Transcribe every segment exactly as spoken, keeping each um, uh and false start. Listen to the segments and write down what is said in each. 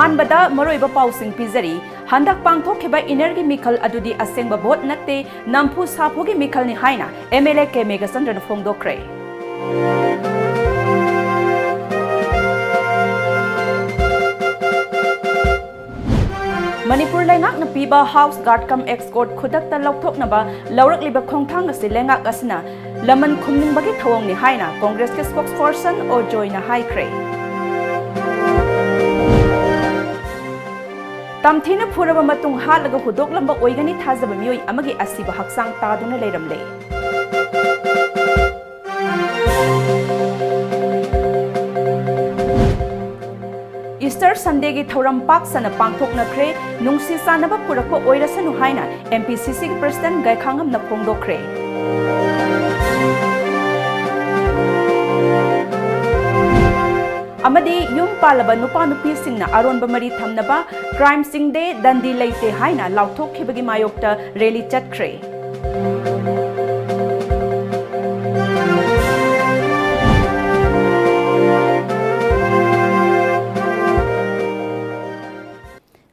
ꯑꯍꯥꯟꯕꯗ ꯃꯔꯨꯑꯣꯏꯕ ꯄꯥꯎꯁꯤꯡ ꯄꯤꯖꯔꯤ꯫ ꯍꯟꯗꯛ ꯄꯥꯡꯊꯣꯛꯈꯤꯕ ꯏꯅꯔꯒꯤ ꯃꯤꯈꯜ ꯑꯗꯨꯗꯤ ꯑꯁꯦꯡꯕ ꯚꯣꯠ ꯅꯠꯇꯦ, ꯅꯝꯐꯨ ꯁꯥꯐꯨꯒꯤ ꯃꯤꯈꯜꯅꯤ ꯍꯥꯏꯅ ꯑꯦꯝ ꯑꯦꯜ ꯑꯦ ꯀꯦ ꯃꯦꯘꯆꯟꯗ꯭ꯔꯅ ꯐꯣꯡꯗꯣꯛꯈ꯭ꯔꯦ꯫ ꯃꯅꯤꯄꯨꯔ ꯂꯩꯉꯥꯛꯅ ꯄꯤꯕ house guard cum escort ꯈꯨꯗꯛꯇ ꯂꯧꯊꯣꯛꯅꯕ ꯂꯧꯔꯛꯂꯤꯕ ꯈꯣꯡꯊꯥꯡ ꯑꯁꯤ ꯂꯩꯉꯥꯛ ꯑꯁꯤꯅ ꯂꯃꯟ ꯈꯨꯝꯅꯤꯡꯕꯒꯤ ꯊꯧꯑꯣꯡꯅꯤ ꯍꯥꯏꯅ ꯀꯣꯡꯒ꯭ꯔꯦꯁꯀꯤ spokesperson ꯑꯣ ꯖꯣꯏꯅ ꯍꯥꯏꯈ꯭ꯔꯦ꯫ ꯇꯝꯊꯤꯅ ꯐꯨꯔꯕ ꯃꯇꯨꯡ ꯍꯥꯠꯂꯒ ꯍꯨꯗꯣꯛꯂꯝꯕ ꯑꯣꯏꯒꯅꯤ ꯊꯥꯖꯕ ꯃꯤꯑꯣꯏ ꯑꯃꯒꯤ ꯑꯁꯤꯕ ꯍꯛꯆꯥꯡ ꯇꯥꯗꯨꯅ ꯂꯩꯔꯝꯂꯦ꯫ ꯏꯁꯇꯔ ꯁꯟꯗꯦꯒꯤ ꯊꯧꯔꯝ ꯄꯥꯛ ꯁꯟꯅ ꯄꯥꯡꯊꯣꯛꯅꯈ꯭ꯔꯦ꯫ ꯅꯨꯡꯁꯤ ꯆꯥꯟꯅꯕ ꯄꯨꯔꯛꯄ ꯑꯣꯏꯔꯁꯅꯨ ꯍꯥꯏꯅ ꯑꯦꯝ ꯄꯤ ꯁꯤ ꯁꯤꯒꯤ ꯄ꯭ꯔꯁꯤꯗꯦꯟ ꯒꯥꯏꯈꯥꯉꯝꯅ ꯐꯣꯡꯗꯣꯛꯈ꯭ꯔꯦ꯫ ꯑꯃꯗꯤ ꯌꯨꯝ ꯄꯥꯜꯂꯕ ꯅꯨꯄꯥ ꯅꯨꯄꯤꯁꯤꯡꯅ ꯑꯔꯣꯟꯕ ꯃꯔꯤ ꯊꯝꯅꯕ, crime ꯆꯤꯡꯗꯦ, ꯗꯟꯗꯤ ꯂꯩꯇꯦ ꯍꯥꯏꯅ ꯂꯥꯎꯊꯣꯛꯈꯤꯕꯒꯤ ꯃꯥꯌꯣꯛꯇ rally ꯆꯠꯈ꯭ꯔꯦ꯫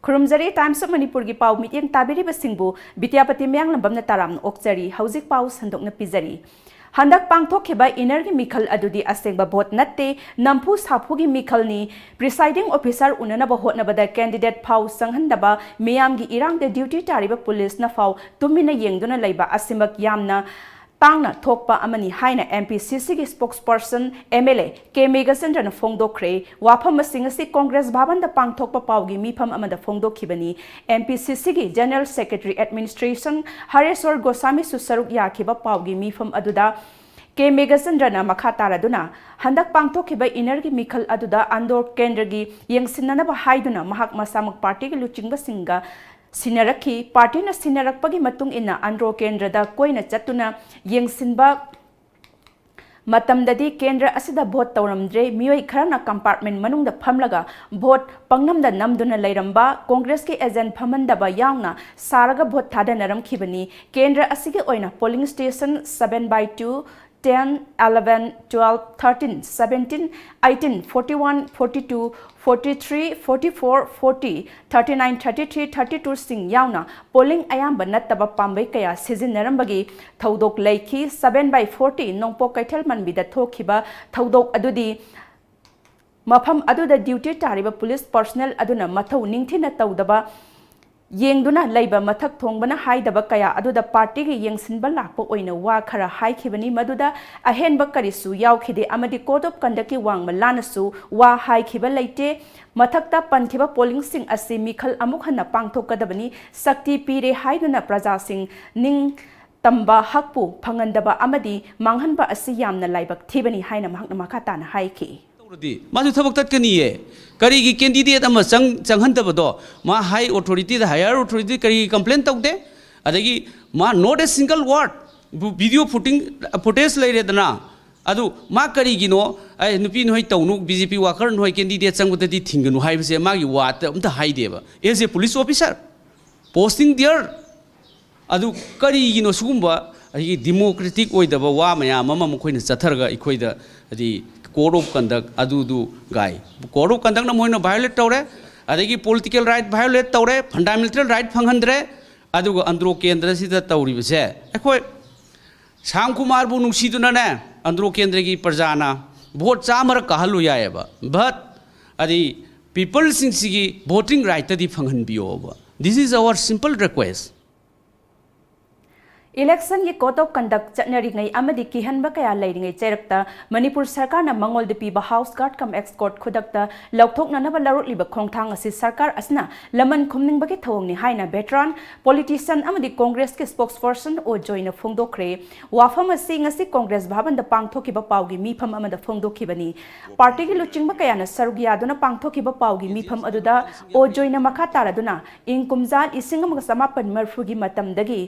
ꯈꯨꯔꯨꯝꯖꯔꯤ꯫ Times of ꯃꯅꯤꯄꯨꯔꯒꯤ ꯄꯥꯎ ꯃꯤꯠꯌꯦꯡ ꯇꯥꯕꯤꯔꯤꯕꯁꯤꯡꯕꯨ ꯕꯤꯗ꯭ꯌꯥꯄꯇꯤ ꯃꯌꯥꯡꯂꯝꯕꯝꯅ ꯇꯔꯥꯝꯅ ꯑꯣꯛꯆꯔꯤ꯫ ꯍꯧꯖꯤꯛ ꯄꯥꯎ ꯁꯟꯗꯣꯛꯅ ꯄꯤꯖꯔꯤ꯫ ꯍꯟꯗꯛ ꯄꯥꯡꯊꯣꯛꯈꯤꯕ ꯏꯅꯔꯒꯤ ꯃꯤꯈꯜ ꯑꯗꯨꯗꯤ ꯑꯁꯦꯡꯕ ꯚꯣꯠ ꯅꯠꯇꯦ, ꯅꯝꯐꯨ ꯁꯥꯐꯨꯒꯤ ꯃꯤꯈꯜꯅꯤ꯫ Presiding officer ꯎꯅꯅꯕ ꯍꯣꯠꯅꯕꯗ candidate ꯐꯥꯎ ꯆꯪꯍꯟꯗꯕ, ꯃꯤꯌꯥꯝꯒꯤ ꯏꯔꯥꯡꯗ duty ꯇꯥꯔꯤꯕ ꯄꯨꯂꯤꯁꯅ ꯐꯥꯎ ꯇꯨꯃꯤꯟꯅ ꯌꯦꯡꯗꯨꯅ ꯂꯩꯕ ꯑꯁꯤꯃꯛ ꯌꯥꯝꯅ ꯇꯥꯡꯅ ꯊꯣꯛꯄ ꯑꯃꯅꯤ ꯍꯥꯏꯅ ꯑꯦꯝ ꯄꯤ ꯁꯤ ꯁꯤꯒꯤ spokesperson M L A K ꯃꯦꯘꯆꯟꯗ꯭ꯔꯅ ꯐꯣꯡꯗꯣꯛꯈ꯭ꯔꯦ꯫ ꯋꯥꯐꯝꯁꯤꯡ ꯑꯁꯤ ꯀꯣꯡꯒ꯭ꯔꯦꯁ ꯚꯕꯟꯗ ꯄꯥꯡꯊꯣꯛꯄ ꯄꯥꯎꯒꯤ ꯃꯤꯐꯝ ꯑꯃꯗ ꯐꯣꯡꯗꯣꯛꯈꯤꯕꯅꯤ꯫ ꯑꯦꯝ ꯄꯤ ꯁꯤ ꯁꯤꯒꯤ General Secretary Administration ꯍꯔꯦꯁ꯭ꯋꯔ ꯒꯣꯁꯥꯃꯤꯁꯨ ꯁꯔꯨꯛ ꯌꯥꯈꯤꯕ ꯄꯥꯎꯒꯤ ꯃꯤꯐꯝ ꯑꯗꯨꯗ ꯀꯦ ꯃꯦꯘꯆꯟꯗ꯭ꯔꯅ ꯃꯈꯥ ꯇꯥꯔꯗꯨꯅ, ꯍꯟꯗꯛ ꯄꯥꯡꯊꯣꯛꯈꯤꯕ ꯏꯅꯔꯒꯤ ꯃꯤꯈꯜ ꯑꯗꯨꯗ ꯑꯟꯗꯣꯔ ꯀꯦꯟꯗ꯭ꯔꯒꯤ ꯌꯦꯡꯁꯤꯟꯅꯅꯕ ꯍꯥꯏꯗꯨꯅ ꯃꯍꯥꯛ ꯃꯁꯥꯃꯛ ꯄꯥꯔꯇꯤꯒꯤ ꯂꯨꯆꯤꯡꯕꯁꯤꯡꯒ ꯁꯤꯟꯅꯔꯛꯈꯤ꯫ ꯄꯥꯔꯇꯤꯅ ꯁꯤꯟꯅꯔꯛꯄꯒꯤ ꯃꯇꯨꯡ ꯏꯟꯅ ꯑꯟꯗ꯭ꯔꯣ ꯀꯦꯟꯗ꯭ꯔꯗ ꯀꯣꯏꯅ ꯆꯠꯇꯨꯅ ꯌꯦꯡꯁꯤꯟꯕ ꯃꯇꯝꯗꯗꯤ ꯀꯦꯟꯗ꯭ꯔ ꯑꯁꯤꯗ ꯚꯣꯠ ꯇꯧꯔꯝꯗ꯭ꯔꯦ꯫ ꯃꯤꯑꯣꯏ ꯈꯔꯅ compartment ꯃꯅꯨꯡꯗ ꯐꯝꯂꯒ ꯚꯣꯠ ꯄꯪꯅꯝꯗ ꯅꯝꯗꯨꯅ ꯂꯩꯔꯝꯕ, ꯀꯣꯡꯒ꯭ꯔꯦꯁꯀꯤ agent ꯐꯝꯍꯟꯗꯕ ꯌꯥꯎꯅ ꯁꯥꯔꯒ ꯚꯣꯠ ꯊꯥꯗꯅꯔꯝꯈꯤꯕꯅꯤ꯫ ꯀꯦꯟꯗ꯭ꯔ ꯑꯁꯤꯒꯤ ꯑꯣꯏꯅ polling station seven by two, ten, eleven, twelve, thirteen, seventeen, eighteen, forty-one, forty-two, forty three, forty four, forty, thirty nine, thirty three, thirty two ꯁꯤꯡ ꯌꯥꯎꯅ polling ꯑꯌꯥꯝꯕ ꯅꯠꯇꯕ ꯄꯥꯝꯕꯩ ꯀꯌꯥ ꯁꯤꯖꯤꯟꯅꯔꯝꯕꯒꯤ ꯊꯧꯗꯣꯛ ꯂꯩꯈꯤ꯫ Seven by forty ꯅꯣꯡꯄꯣꯛ ꯀꯩꯊꯦꯜ ꯃꯟꯕꯤꯗ ꯊꯣꯛꯈꯤꯕ ꯊꯧꯗꯣꯛ ꯑꯗꯨꯗꯤ ꯃꯐꯝ ꯑꯗꯨꯗ duty ꯇꯥꯔꯤꯕ police personnel ꯑꯗꯨꯅ ꯃꯊꯧ ꯅꯤꯡꯊꯤꯅ ꯇꯧꯗꯕ ꯌꯦꯡꯗꯨꯅ ꯂꯩꯕ ꯃꯊꯛ ꯊꯣꯡꯕꯅ ꯍꯥꯏꯗꯕ ꯀꯌꯥ ꯑꯗꯨꯗ partyꯒꯤ ꯌꯦꯡꯁꯤꯟꯕ ꯂꯥꯛꯄ ꯑꯣꯏꯅ ꯋꯥ ꯈꯔ ꯍꯥꯏꯈꯤꯕꯅꯤ꯫ ꯃꯗꯨꯗ ꯑꯍꯦꯟꯕ ꯀꯔꯤꯁꯨ ꯌꯥꯎꯈꯤꯗꯦ ꯑꯃꯗꯤ code of conductꯀꯤ ꯋꯥꯡꯃ ꯂꯥꯟꯅꯁꯨ ꯋꯥ ꯍꯥꯏꯈꯤꯕ ꯂꯩꯇꯦ꯫ ꯃꯊꯛꯇ ꯄꯟꯈꯤꯕ pollingꯁꯤꯡ ꯑꯁꯤ ꯃꯤꯈꯜ ꯑꯃꯨꯛ ꯍꯟꯅ ꯄꯥꯡꯊꯣꯛꯀꯗꯕꯅꯤ꯫ ꯁꯛꯇꯤ ꯄꯤꯔꯦ ꯍꯥꯏꯗꯨꯅ ꯄ꯭ꯔꯖꯥꯁꯤꯡ ꯅꯤꯡ ꯇꯝꯕ ꯍꯛꯄꯨ ꯐꯪꯍꯟꯗꯕ ꯑꯃꯗꯤ ꯃꯥꯡꯍꯟꯕ ꯑꯁꯤ ꯌꯥꯝꯅ ꯂꯥꯏꯕꯛ ꯊꯤꯕꯅꯤ ꯍꯥꯏꯅ ꯃꯍꯥꯛꯅ ꯃꯈꯥ ꯇꯥꯅ ꯍꯥꯏꯈꯤ꯫ ꯇꯧꯔꯗꯤ ꯃꯥꯁꯨ ꯊꯕꯛ ꯇꯠꯀꯅꯤꯌꯦ꯫ ꯀꯔꯤꯒꯤ candidate ꯑꯃ ꯆꯪ ꯆꯪꯍꯟꯗꯕꯗꯣ? ꯃꯥ high authorityꯗ, higher authorityꯗ ꯀꯔꯤꯒꯤ complain ꯇꯧꯗꯦ? ꯑꯗꯒꯤ ꯃꯥ not a single word, video footing footage ꯂꯩꯔꯦꯗꯅ, ꯑꯗꯨ ꯃꯥ ꯀꯔꯤꯒꯤꯅꯣ? ꯑꯩ ꯅꯨꯄꯤ ꯅꯣꯏ ꯇꯧꯅꯨ, BJP worker ꯅꯣꯏ candidate ꯆꯪꯕꯗꯗꯤ ꯊꯤꯡꯒꯅꯨ ꯍꯥꯏꯕꯁꯦ ꯃꯥꯒꯤ ꯋꯥꯗ ꯑꯝꯇ ꯍꯥꯏꯗꯦꯕ, as a police officer posting there꯫ ꯑꯗꯨ ꯀꯔꯤꯒꯤꯅꯣ ꯁꯤꯒꯨꯝꯕ ꯑꯩꯒꯤ democratic ꯑꯣꯏꯗꯕ ꯋꯥ ꯃꯌꯥꯝ ꯑꯃ ꯃꯈꯣꯏꯅ ꯆꯠꯊꯔꯒ ꯑꯩꯈꯣꯏꯗ ꯍꯥꯏꯗꯤ code of conduct ꯑꯗꯨꯗꯨ ꯒꯥꯏ꯫ Code of conductꯅ ꯃꯣꯏꯅ violate ꯇꯧꯔꯦ, ꯑꯗꯒꯤ political right violate ꯇꯧꯔꯦ, fundamental right ꯐꯪꯍꯟꯗ꯭ꯔꯦ, ꯑꯗꯨꯒ ꯑꯟꯗ꯭ꯔꯣ ꯀꯦꯟꯗ꯭ꯔꯁꯤꯗ ꯇꯧꯔꯤꯕꯁꯦ ꯑꯩꯈꯣꯏ ꯁ꯭ꯌꯥꯝ ꯀꯨꯃꯥꯔꯕꯨ ꯅꯨꯡꯁꯤꯗꯨꯅꯅꯦ ꯑꯟꯗ꯭ꯔꯣ ꯀꯦꯟꯗ꯭ꯔꯒꯤ ꯄ꯭ꯔꯖꯥꯅ vote ꯆꯥꯝꯃꯔꯛ ꯀꯥꯍꯜꯂꯨ ꯌꯥꯏꯑꯕ, but ꯑꯗꯤ peopleꯁꯤꯡꯁꯤꯒꯤ voting rightꯇꯗꯤ ꯐꯪꯍꯟꯕꯤꯌꯣꯕ꯫ This is our simple request. Electionꯒꯤ code of conduct ꯆꯠꯅꯔꯤꯉꯩ ꯑꯃꯗꯤ ꯀꯤꯍꯟꯕ ꯀꯌꯥ ꯂꯩꯔꯤꯉꯩ ꯆꯩꯔꯛꯇ ꯃꯅꯤꯄꯨꯔ ꯁꯔꯀꯥꯔꯅ ꯃꯉꯣꯟꯗ ꯄꯤꯕ house guard cum escort ꯈꯨꯗꯛꯇ ꯂꯧꯊꯣꯛꯅꯅꯕ ꯂꯧꯔꯛꯂꯤꯕ ꯈꯣꯡꯊꯥꯡ ꯑꯁꯤ ꯁꯔꯀꯥꯔ ꯑꯁꯤꯅ ꯂꯃꯟ ꯈꯨꯝꯅꯤꯡꯕꯒꯤ ꯊꯧꯑꯣꯡꯅꯤ ꯍꯥꯏꯅ veteran politician ꯑꯃꯗꯤ Congressꯀꯤ spokesperson ꯑꯣ ꯖꯣꯏꯅ ꯐꯣꯡꯗꯣꯛꯈ꯭ꯔꯦ꯫ ꯋꯥꯐꯝ ꯑꯁꯤ ꯉꯁꯤ Congress ꯚꯕꯟꯗ ꯄꯥꯡꯊꯣꯛꯈꯤꯕ ꯄꯥꯎꯒꯤ ꯃꯤꯐꯝ ꯑꯃꯗ ꯐꯣꯡꯗꯣꯛꯈꯤꯕꯅꯤ꯫ Partyꯒꯤ ꯂꯨꯆꯤꯡꯕ ꯀꯌꯥꯅ ꯁꯔꯨꯛ ꯌꯥꯗꯨꯅ ꯄꯥꯡꯊꯣꯛꯈꯤꯕ ꯄꯥꯎꯒꯤ ꯃꯤꯐꯝ ꯑꯗꯨꯗ ꯑꯣ ꯖꯣꯏꯅ ꯃꯈꯥ ꯇꯥꯔꯗꯨꯅ ꯏꯪ ꯀꯨꯝꯖꯥ ꯂꯤꯁꯤꯡ ꯑꯃꯒ ꯆꯃꯥꯄꯟ ꯃꯔꯤꯐꯨꯒꯤ ꯃꯇꯝꯗꯒꯤ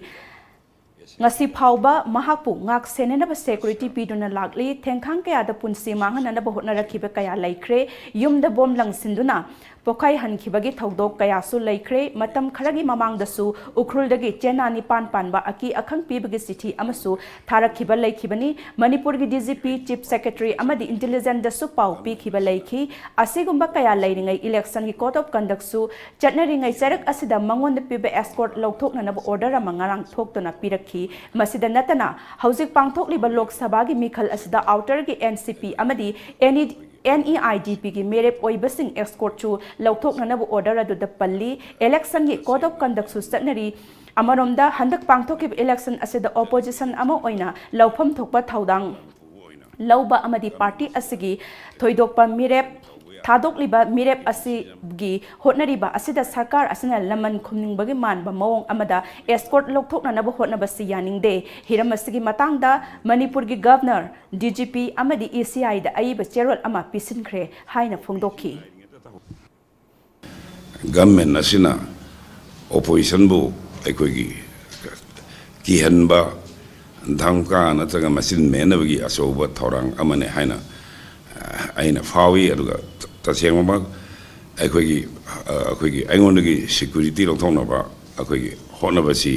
ꯉꯁꯤ ꯐꯥꯎꯕ ꯃꯍꯥꯛꯄꯨ ꯉꯥꯛ ꯁꯦꯟꯅꯅꯕ security ꯄꯤꯗꯨꯅ ꯂꯥꯛꯂꯤ꯫ ꯊꯦꯡꯈꯥꯡ ꯀꯌꯥꯗ ꯄꯨꯟꯁꯤ ꯃꯥꯡꯍꯟꯅꯅꯕ ꯍꯣꯠꯅꯔꯛꯈꯤꯕ ꯀꯌꯥ ꯂꯩꯈ꯭ꯔꯦ꯫ ꯌꯨꯝꯗ ꯕꯣꯝ ꯂꯪꯁꯤꯟꯗꯨꯅ ꯄꯣꯈꯥꯏꯍꯟꯈꯤꯕꯒꯤ ꯊꯧꯗꯣꯛ ꯀꯌꯥꯁꯨ ꯂꯩꯈ꯭ꯔꯦ꯫ ꯃꯇꯝ ꯈꯔꯒꯤ ꯃꯃꯥꯡꯗꯁꯨ ꯎꯈ꯭ꯔꯨꯜꯗꯒꯤ ꯆꯦꯅꯥ ꯅꯤꯄꯥꯟ ꯄꯥꯟꯕ ꯑꯀꯤ ꯑꯈꯪ ꯄꯤꯕꯒꯤ ꯆꯤꯊꯤ ꯑꯃꯁꯨ ꯊꯥꯔꯛꯈꯤꯕ ꯂꯩꯈꯤꯕꯅꯤ꯫ ꯃꯅꯤꯄꯨꯔꯒꯤ D G P, Chief Secretary ꯑꯃꯗꯤ intelligence ꯗꯁꯨ ꯄꯥꯎ ꯄꯤꯈꯤꯕ ꯂꯩꯈꯤ꯫ ꯑꯁꯤꯒꯨꯝꯕ ꯀꯌꯥ ꯂꯩꯔꯤꯉꯩ election ꯒꯤ code of conduct ꯁꯨ ꯆꯠꯅꯔꯤꯉꯩ ꯆꯔꯛ ꯑꯁꯤꯗ ꯃꯉꯣꯟꯗ ꯄꯤꯕ escort ꯂꯧꯊꯣꯛꯅꯅꯕ order ꯑꯃ ꯉꯔꯥꯡ ꯊꯣꯛꯇꯨꯅ ꯄꯤꯔꯛꯈꯤ꯫ ꯃꯁꯤꯗ ꯅꯠꯇꯅ ꯍꯧꯖꯤꯛ ꯄꯥꯡꯊꯣꯛꯂꯤꯕ ꯂꯣꯛ ꯁꯚꯥꯒꯤ ꯃꯤꯈꯜ ꯑꯁꯤꯗ outer ꯒꯤ N C P ꯑꯃꯗꯤ N E, N E I D P ꯒꯤ ꯃꯤꯔꯦꯞ ꯑꯣꯏꯕꯁꯤꯡ escort ꯁꯨ ꯂꯧꯊꯣꯛꯅꯅꯕ order ꯑꯗꯨꯗ ꯄꯜꯂꯤ꯫ Election ꯒꯤ code of conduct ꯁꯨ ꯆꯠꯅꯔꯤ꯫ ꯑꯃꯔꯣꯝꯗ ꯍꯟꯗꯛ ꯄꯥꯡꯊꯣꯛꯈꯤꯕ election ꯑꯁꯤꯗ opposition ꯑꯃ ꯑꯣꯏꯅ ꯂꯧꯐꯝ ꯊꯣꯛꯄ ꯊꯧꯗꯥꯡ ꯂꯧꯕ ꯑꯃꯗꯤ party ꯑꯁꯤꯒꯤ ꯊꯣꯏꯗꯣꯛꯄ ꯃꯤꯔꯦꯞ ꯊꯥꯗꯣꯛꯂꯤꯕ ꯃꯤꯔꯦꯞ ꯑꯁꯤꯒꯤ ꯍꯣꯠꯅꯔꯤꯕ ꯑꯁꯤꯗ ꯁꯔꯀꯥꯔ ꯑꯁꯤꯅ ꯂꯃꯟ ꯈꯨꯝꯅꯤꯡꯕꯒꯤ ꯃꯥꯟꯕ ꯃꯑꯣꯡ ꯑꯃꯗ escort ꯂꯧꯊꯣꯛꯅꯅꯕ ꯍꯣꯠꯅꯕꯁꯤ ꯌꯥꯅꯤꯡꯗꯦ꯫ ꯍꯤꯔꯝ ꯑꯁꯤꯒꯤ ꯃꯇꯥꯡꯗ ꯃꯅꯤꯄꯨꯔꯒꯤ Governor, D G P ꯑꯃꯗꯤ E C I ꯗ ꯑꯏꯕ ꯆꯦꯔꯣꯜ ꯑꯃ ꯄꯤꯁꯤꯟꯈ꯭ꯔꯦ ꯍꯥꯏꯅ ꯐꯣꯡꯗꯣꯛꯈꯤ꯫ Government ꯑꯁꯤꯅ opposition ꯕꯨ ꯑꯩꯈꯣꯏꯒꯤ ꯀꯤꯍꯟꯕ, ꯙꯝꯀꯥ ꯅꯠꯇ꯭ꯔꯒ ꯃꯆꯤꯟ ꯃꯦꯅꯕꯒꯤ ꯑꯆꯧꯕ ꯊꯧꯔꯥꯡ ꯑꯃꯅꯤ ꯍꯥꯏꯅ, ꯑ, ꯑꯩꯅ ꯐꯥꯎꯏ꯫ ꯑꯗꯨꯒ ꯇꯁꯦꯡꯕꯃꯛ ꯑꯩꯈꯣꯏꯒꯤ, ꯑ, ꯑꯩꯈꯣꯏꯒꯤ ꯑꯩꯉꯣꯟꯗꯒꯤ security ꯂꯧꯊꯣꯛꯅꯕ ꯑꯩꯈꯣꯏꯒꯤ ꯍꯣꯠꯅꯕꯁꯤ,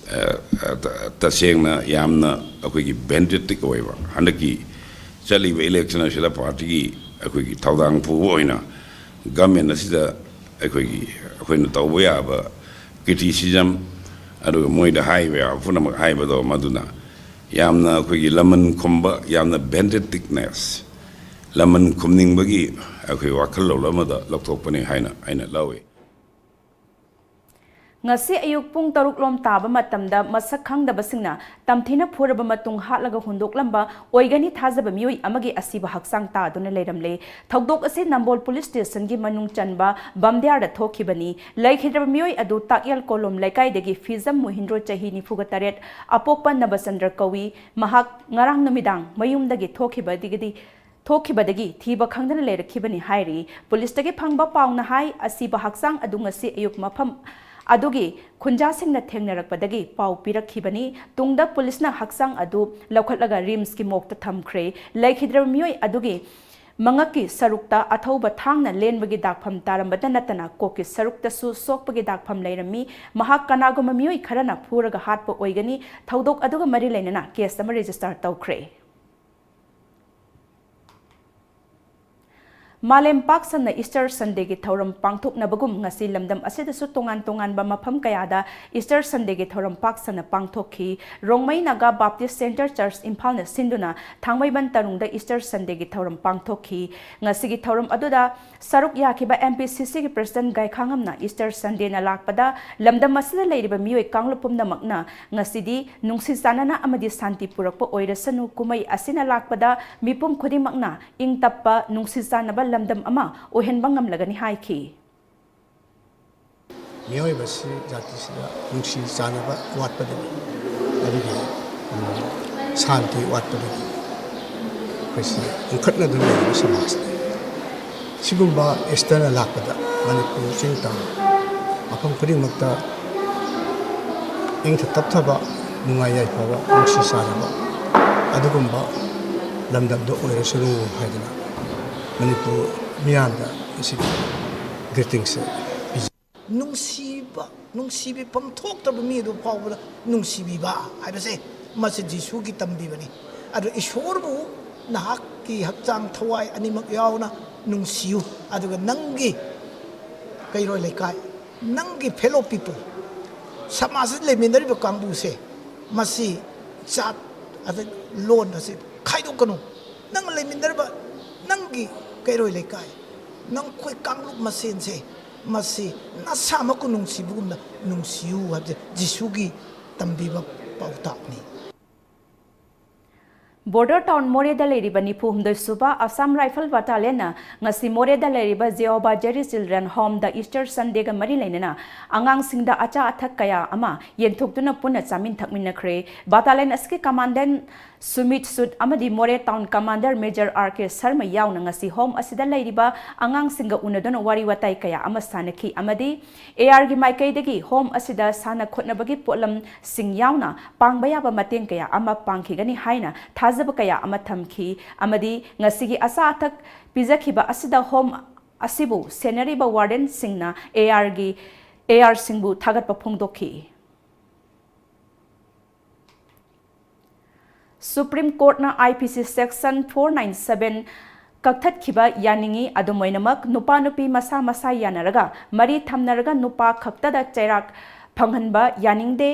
ꯑ, ꯑ, ꯇ-, ꯇꯁꯦꯡꯅ ꯌꯥꯝꯅ ꯑꯩꯈꯣꯏꯒꯤ vindictive ꯑꯣꯏꯕ, ꯍꯟꯗꯛꯀꯤ ꯆꯠꯂꯤꯕ election ꯑꯁꯤꯗ party ꯒꯤ ꯑꯩꯈꯣꯏꯒꯤ ꯊꯧꯗꯥꯡ ꯄꯨꯕ ꯑꯣꯏꯅ government ꯑꯁꯤꯗ ꯑꯩꯈꯣꯏꯒꯤ, ꯑꯩꯈꯣꯏꯅ ꯇꯧꯕ ꯌꯥꯕ criticism, ꯑꯗꯨꯒ ꯃꯣꯏꯗ ꯍꯥꯏꯕ ꯌꯥꯕ ꯄꯨꯝꯅꯃꯛ ꯍꯥꯏꯕꯗꯣ, ꯃꯗꯨꯅ ꯌꯥꯝꯅ ꯑꯩꯈꯣꯏꯒꯤ ꯂꯃꯟ ꯈꯨꯝꯕ, ꯌꯥꯝꯅ vindictiveness, ꯂꯃꯟ ꯈꯨꯝꯅꯤꯡꯕꯒꯤ ꯑꯩꯈꯣꯏ ꯋꯥꯈꯜꯂꯣꯟ ꯑꯃꯗ ꯂꯧꯊꯣꯛꯄꯅꯤ ꯍꯥꯏꯅ ꯑꯩꯅ ꯂꯧꯏ꯫ ꯉꯁꯤ ꯑꯌꯨꯛ ꯄꯨꯡ ꯇꯔꯨꯛ ꯂꯣꯝ ꯇꯥꯕ ꯃꯇꯝꯗ ꯃꯁꯛ ꯈꯪꯗꯕꯁꯤꯡꯅ ꯇꯝꯊꯤꯅ ꯐꯨꯔꯕ ꯃꯇꯨꯡ ꯍꯥꯠꯂꯒ ꯍꯨꯟꯗꯣꯛꯂꯝꯕ ꯑꯣꯏꯒꯅꯤ ꯊꯥꯖꯕ ꯃꯤꯑꯣꯏ ꯑꯃꯒꯤ ꯑꯁꯤꯕ ꯍꯛꯆꯥꯡ ꯇꯥꯗꯨꯅ ꯂꯩꯔꯝꯂꯦ꯫ ꯊꯧꯗꯣꯛ ꯑꯁꯤ ꯅꯝꯕꯣꯜ police station ꯒꯤ ꯃꯅꯨꯡ ꯆꯟꯕ ꯕꯝꯗꯤꯌꯥꯔꯗ ꯊꯣꯛꯈꯤꯕꯅꯤ꯫ ꯂꯩꯈꯤꯗ꯭ꯔꯕ ꯃꯤꯑꯣꯏ ꯑꯗꯨ ꯇꯥꯛꯌꯦꯜ ꯀꯣꯂꯣꯝ ꯂꯩꯀꯥꯏꯗꯒꯤ ꯐꯤꯖꯝ ꯃꯣꯍꯤꯟꯗ꯭ꯔꯣ, ꯆꯍꯤ ꯅꯤꯐꯨꯒ ꯇꯔꯦꯠ, ꯑꯄꯣꯛꯄ ꯅꯕꯆꯟꯗ꯭ꯔ ꯀꯧꯏ꯫ ꯃꯍꯥꯛ ꯉꯔꯥꯡ ꯅꯨꯃꯤꯗꯥꯡ ꯃꯌꯨꯝꯗꯒꯤ ꯊꯣꯛꯈꯤꯕꯗꯒꯤꯗꯤ ꯊꯣꯛꯈꯤꯕꯗꯒꯤ ꯊꯤꯕ ꯈꯪꯗꯅ ꯂꯩꯔꯛꯈꯤꯕꯅꯤ ꯍꯥꯏꯔꯤ꯫ Police ꯇꯒꯤ ꯐꯪꯕ ꯄꯥꯎꯅ ꯍꯥꯏ, ꯑꯁꯤꯕ ꯍꯛꯆꯥꯡ ꯑꯗꯨ ꯉꯁꯤ ꯑꯌꯨꯛ ꯃꯐꯝ ꯑꯗꯨꯒꯤ ꯈꯨꯟꯖꯥꯁꯤꯡꯅ ꯊꯦꯡꯅꯔꯛꯄꯗꯒꯤ ꯄꯥꯎ ꯄꯤꯔꯛꯈꯤꯕꯅꯤ꯫ ꯇꯨꯡꯗ police ꯅ ꯍꯛꯆꯥꯡ ꯑꯗꯨ ꯂꯧꯈꯠꯂꯒ RIMS ꯀꯤ morgue ꯇ ꯊꯝꯈ꯭ꯔꯦ꯫ ꯂꯩꯈꯤꯗ꯭ꯔꯕ ꯃꯤꯑꯣꯏ ꯑꯗꯨꯒꯤ ꯃꯉꯛꯀꯤ ꯁꯔꯨꯛꯇ ꯑꯊꯧꯕ ꯊꯥꯡꯅ ꯂꯦꯟꯕꯒꯤ ꯗꯥꯛꯐꯝ ꯇꯥꯔꯝꯕꯇ ꯅꯠꯇꯅ ꯀꯣꯛꯀꯤ ꯁꯔꯨꯛꯇꯁꯨ ꯁꯣꯛꯄꯒꯤ ꯗꯥꯛꯐꯝ ꯂꯩꯔꯝꯃꯤ꯫ ꯃꯍꯥꯛ ꯀꯅꯥꯒꯨꯝꯕ ꯃꯤꯑꯣꯏ ꯈꯔꯅ ꯐꯨꯔꯒ ꯍꯥꯠꯄ ꯑꯣꯏꯒꯅꯤ꯫ ꯊꯧꯗꯣꯛ ꯑꯗꯨꯒ ꯃꯔꯤ ꯂꯩꯅꯅ ꯀꯦꯁ ꯑꯃ ꯔꯦꯖꯤꯁꯇꯔ ꯇꯧꯈ꯭ꯔꯦ꯫ ꯃꯥꯂꯦꯝ ꯄꯥꯛ ꯁꯟꯅ ꯏꯁꯇꯔ ꯁꯟꯗꯦꯒꯤ ꯊꯧꯔꯝ ꯄꯥꯡꯊꯣꯛꯅꯕꯒꯨꯝ ꯉꯁꯤ ꯂꯝꯗꯝ ꯑꯁꯤꯗꯁꯨ ꯇꯣꯉꯥꯟ ꯇꯣꯉꯥꯟꯕ ꯃꯐꯝ ꯀꯌꯥꯗ ꯏꯁꯇꯔ ꯁꯟꯗꯦꯒꯤ ꯊꯧꯔꯝ ꯄꯥꯛ ꯁꯟꯅ ꯄꯥꯡꯊꯣꯛꯈꯤ꯫ ꯔꯣꯡꯃꯩ ꯅꯥꯒꯥ ꯕꯥꯞꯇꯤꯁ ꯁꯦꯟꯇꯔ ꯆꯔꯆ ꯏꯝꯐꯥꯜꯅ ꯁꯤꯟꯗꯨꯅ ꯊꯥꯡꯃꯩꯕꯟ ꯇꯔꯨꯡꯗ ꯏꯁꯇꯔ ꯁꯟꯗꯦꯒꯤ ꯊꯧꯔꯝ ꯄꯥꯡꯊꯣꯛꯈꯤ꯫ ꯉꯁꯤꯒꯤ ꯊꯧꯔꯝ ꯑꯗꯨꯗ ꯁꯔꯨꯛ ꯌꯥꯈꯤꯕ ꯑꯦꯝ ꯄꯤ ꯁꯤ ꯁꯤꯒꯤ ꯄ꯭ꯔꯁꯤꯗꯦꯟꯠ ꯒꯥꯏꯈꯥꯉꯝꯅ ꯏꯁꯇꯔ ꯁꯟꯗꯦꯅ ꯂꯥꯛꯄꯗ ꯂꯝꯗꯝ ꯑꯁꯤꯗ ꯂꯩꯔꯤꯕ ꯃꯤꯑꯣꯏ ꯀꯥꯡꯂꯨꯞ ꯄꯨꯝꯅꯃꯛꯅ ꯉꯁꯤꯗꯤ ꯅꯨꯡꯁꯤ ꯆꯥꯟꯅꯅ ꯑꯃꯗꯤ ꯁꯥꯟꯇꯤ ꯄꯨꯔꯛꯄ ꯑꯣꯏꯔꯁꯅꯨ, ꯀꯨꯝꯍꯩ ꯑꯁꯤꯅ ꯂꯥꯛꯄꯗ ꯃꯤꯄꯨꯝ ꯈꯨꯗꯤꯡꯃꯛꯅ ꯏꯪ ꯇꯞꯄ, ꯅꯨꯡꯁꯤ ꯆꯥꯟꯅꯕ ꯂꯝꯗꯝ ꯑꯃ ꯑꯣꯏꯍꯟꯕ ꯉꯝꯂꯒꯅꯤ ꯍꯥꯏꯈꯤ꯫ ꯃꯤꯑꯣꯏꯕꯁꯤ, ꯖꯥꯇꯤꯁꯤꯗ ꯅꯨꯡꯁꯤ ꯆꯥꯟꯅꯕ ꯋꯥꯠꯄꯗꯒꯤ, ꯑꯗꯨꯒ, ꯎꯝ, ꯁꯥꯟꯇꯤ ꯋꯥꯠꯄꯗꯒꯤ ꯑꯩꯈꯣꯏꯁꯤ ꯎꯪꯈꯠꯅꯗꯨꯅ ꯂꯩꯔꯤꯕ ꯁꯃꯥꯖꯅꯤ꯫ ꯁꯤꯒꯨꯝꯕ ꯏꯁꯇꯔꯅ ꯂꯥꯛꯄꯗ ꯃꯅꯤꯄꯨꯔ ꯆꯤꯡ ꯇꯝ ꯃꯐꯝ ꯈꯨꯗꯤꯡꯃꯛꯇ ꯏꯪꯊ ꯇꯞꯊꯕ, ꯅꯨꯡꯉꯥꯏ ꯌꯥꯏꯐꯕ, ꯅꯨꯡꯁꯤ ꯆꯥꯟꯅꯕ ꯑꯗꯨꯒꯨꯝꯕ ꯂꯝꯗꯝꯗꯣ ꯑꯣꯏꯔꯁꯅꯨ ꯍꯥꯏꯗꯅ ꯃꯅꯤꯄꯨꯔ ꯃꯤꯌꯥꯝꯗ ꯉꯁꯤꯗꯤ ꯒ꯭ꯔꯤꯇꯤꯡꯁꯦ ꯄꯤꯖꯩ꯫ ꯅꯨꯡꯁꯤꯕ, ꯅꯨꯡꯁꯤꯕꯤꯐꯝ ꯊꯣꯛꯇ꯭ꯔꯕ ꯃꯤ ꯑꯗꯨ ꯐꯥꯎꯕꯗ ꯅꯨꯡꯁꯤꯕꯤꯕ ꯍꯥꯏꯕꯁꯦ, ꯃꯁꯤ ꯖꯤꯁꯨꯒꯤ ꯇꯝꯕꯤꯕꯅꯤ꯫ ꯑꯗꯨ ꯏꯁꯣꯔꯕꯨ ꯅꯍꯥꯛꯀꯤ ꯍꯛꯆꯥꯡ ꯊꯋꯥꯏ ꯑꯅꯤꯃꯛ ꯌꯥꯎꯅ ꯅꯨꯡꯁꯤꯌꯨ, ꯑꯗꯨꯒ ꯅꯪꯒꯤ ꯀꯩꯔꯣꯏ ꯂꯩꯀꯥꯏ, ꯅꯪꯒꯤ fellow people, ꯁꯃꯥꯖꯗ ꯂꯩꯃꯤꯟꯅꯔꯤꯕ ꯀꯥꯡꯕꯨꯁꯦ, ꯃꯁꯤ ꯖꯥꯠ ꯑꯗ ꯂꯣꯟ ꯑꯁꯤ ꯈꯥꯏꯗꯣꯛꯀꯅꯨ꯫ ꯅꯪ ꯂꯩꯃꯤꯟꯅꯔꯤꯕ ꯅꯪꯒꯤ ꯀꯩꯔꯣꯏ ꯂꯩꯀꯥꯏ, ꯅꯪꯈꯣꯏ ꯀꯥꯡꯂꯨꯞ ꯃꯁꯦꯟꯁꯦ, ꯃꯁꯤ ꯅꯁꯥꯃꯛꯄꯨ ꯅꯨꯡꯁꯤꯕꯒꯨꯝꯅ ꯅꯨꯡꯁꯤꯌꯨ ꯍꯥꯏꯕꯁꯦ ꯖꯤꯁꯨꯒꯤ ꯇꯝꯕꯤꯕ ꯄꯥꯎꯇꯥꯛꯅꯤ꯫ ꯕꯣꯔꯗꯔ ꯇꯥꯎꯟ ꯃꯣꯔꯦꯗ ꯂꯩꯔꯤꯕ ꯅꯤꯐꯨ ꯍꯨꯝꯗꯣꯏ ꯁꯨꯕ ꯑꯁꯥꯝ ꯔꯥꯏꯐꯜ ꯕꯇꯥꯂꯤꯌꯟꯅ ꯉꯁꯤ ꯃꯣꯔꯦꯗ ꯂꯩꯔꯤꯕ ꯖꯦꯑꯣꯕꯥ ꯖꯦꯔꯤ ꯆꯤꯜꯗ꯭ꯔꯦꯟ ꯍꯣꯝꯗ ꯏꯁꯇꯔ ꯁꯟꯗꯦꯒ ꯃꯔꯤ ꯂꯩꯅꯅ ꯑꯉꯥꯡꯁꯤꯡꯗ ꯑꯆꯥ ꯑꯊꯛ ꯀꯌꯥ ꯑꯃ ꯌꯦꯟꯊꯣꯛꯇꯨꯅ ꯄꯨꯟꯅ ꯆꯥꯃꯤꯟ ꯊꯛꯃꯤꯟꯅꯈ꯭ꯔꯦ꯫ ꯕꯇꯥꯂꯤꯌꯟ ꯑꯁꯤꯒꯤ ꯀꯃꯥꯟꯗꯦꯟ ꯁꯨꯃꯤꯠ ꯁꯨꯠ ꯑꯃꯗꯤ ꯃꯣꯔꯦ ꯇꯥꯎꯟ ꯀꯃꯥꯟꯗꯔ ꯃꯦꯖꯔ ꯑꯥꯔ ꯀꯦ ꯁꯔꯃ ꯌꯥꯎꯅ ꯉꯁꯤ ꯍꯣꯝ ꯑꯁꯤꯗ ꯂꯩꯔꯤꯕ ꯑꯉꯥꯡꯁꯤꯡꯒ ꯎꯅꯗꯨꯅ ꯋꯥꯔꯤ ꯋꯥꯇꯥꯏ ꯀꯌꯥ ꯑꯃ ꯁꯥꯟꯅꯈꯤ ꯑꯃꯗꯤ ꯑꯦ ꯑꯥꯔꯒꯤ ꯃꯥꯏꯀꯩꯗꯒꯤ ꯍꯣꯝ ꯑꯁꯤꯗ ꯁꯥꯟꯅ ꯈꯣꯠꯅꯕꯒꯤ ꯄꯣꯠꯂꯝꯁꯤꯡ ꯌꯥꯎꯅ ꯄꯥꯡꯕ ꯌꯥꯕ ꯃꯇꯦꯡ ꯀꯌꯥ ꯑꯃ ꯄꯥꯡꯈꯤꯒꯅꯤ ꯍꯥꯏꯅ ꯊꯥꯖꯩ꯫ ꯊꯥꯖꯕ ꯀꯌꯥ ꯑꯃ ꯊꯝꯈꯤ ꯑꯃꯗꯤ ꯉꯁꯤꯒꯤ ꯑꯆꯥ ꯑꯊꯛ ꯄꯤꯖꯈꯤꯕ ꯑꯁꯤꯗ ꯍꯣꯝ ꯑꯁꯤꯕꯨ ꯁꯦꯟꯅꯔꯤꯕ ꯋꯥꯔꯗꯦꯟꯁꯤꯡꯅ ꯑꯦ ꯑꯥꯔꯒꯤ ꯑꯦ ꯑꯥꯔꯁꯤꯡꯕꯨ ꯊꯥꯒꯠꯄ ꯐꯣꯡꯗꯣꯛꯈꯤ꯫ ꯁꯨꯄ꯭ꯔꯤꯝ ꯀꯣꯔꯠꯅ IPC section four nine seven ꯀꯛꯊꯠꯈꯤꯕ ꯌꯥꯅꯤꯡꯏ꯫ ꯑꯗꯨꯝ ꯑꯣꯏꯅꯃꯛ, ꯅꯨꯄꯥ ꯅꯨꯄꯤ ꯃꯁꯥ ꯃꯁꯥ ꯌꯥꯅꯔꯒ ꯃꯔꯤ ꯊꯝꯅꯔꯒ ꯅꯨꯄꯥ ꯈꯛꯇꯗ ꯆꯩꯔꯥꯛ ꯐꯪꯍꯟꯕ ꯌꯥꯅꯤꯡꯗꯦ꯫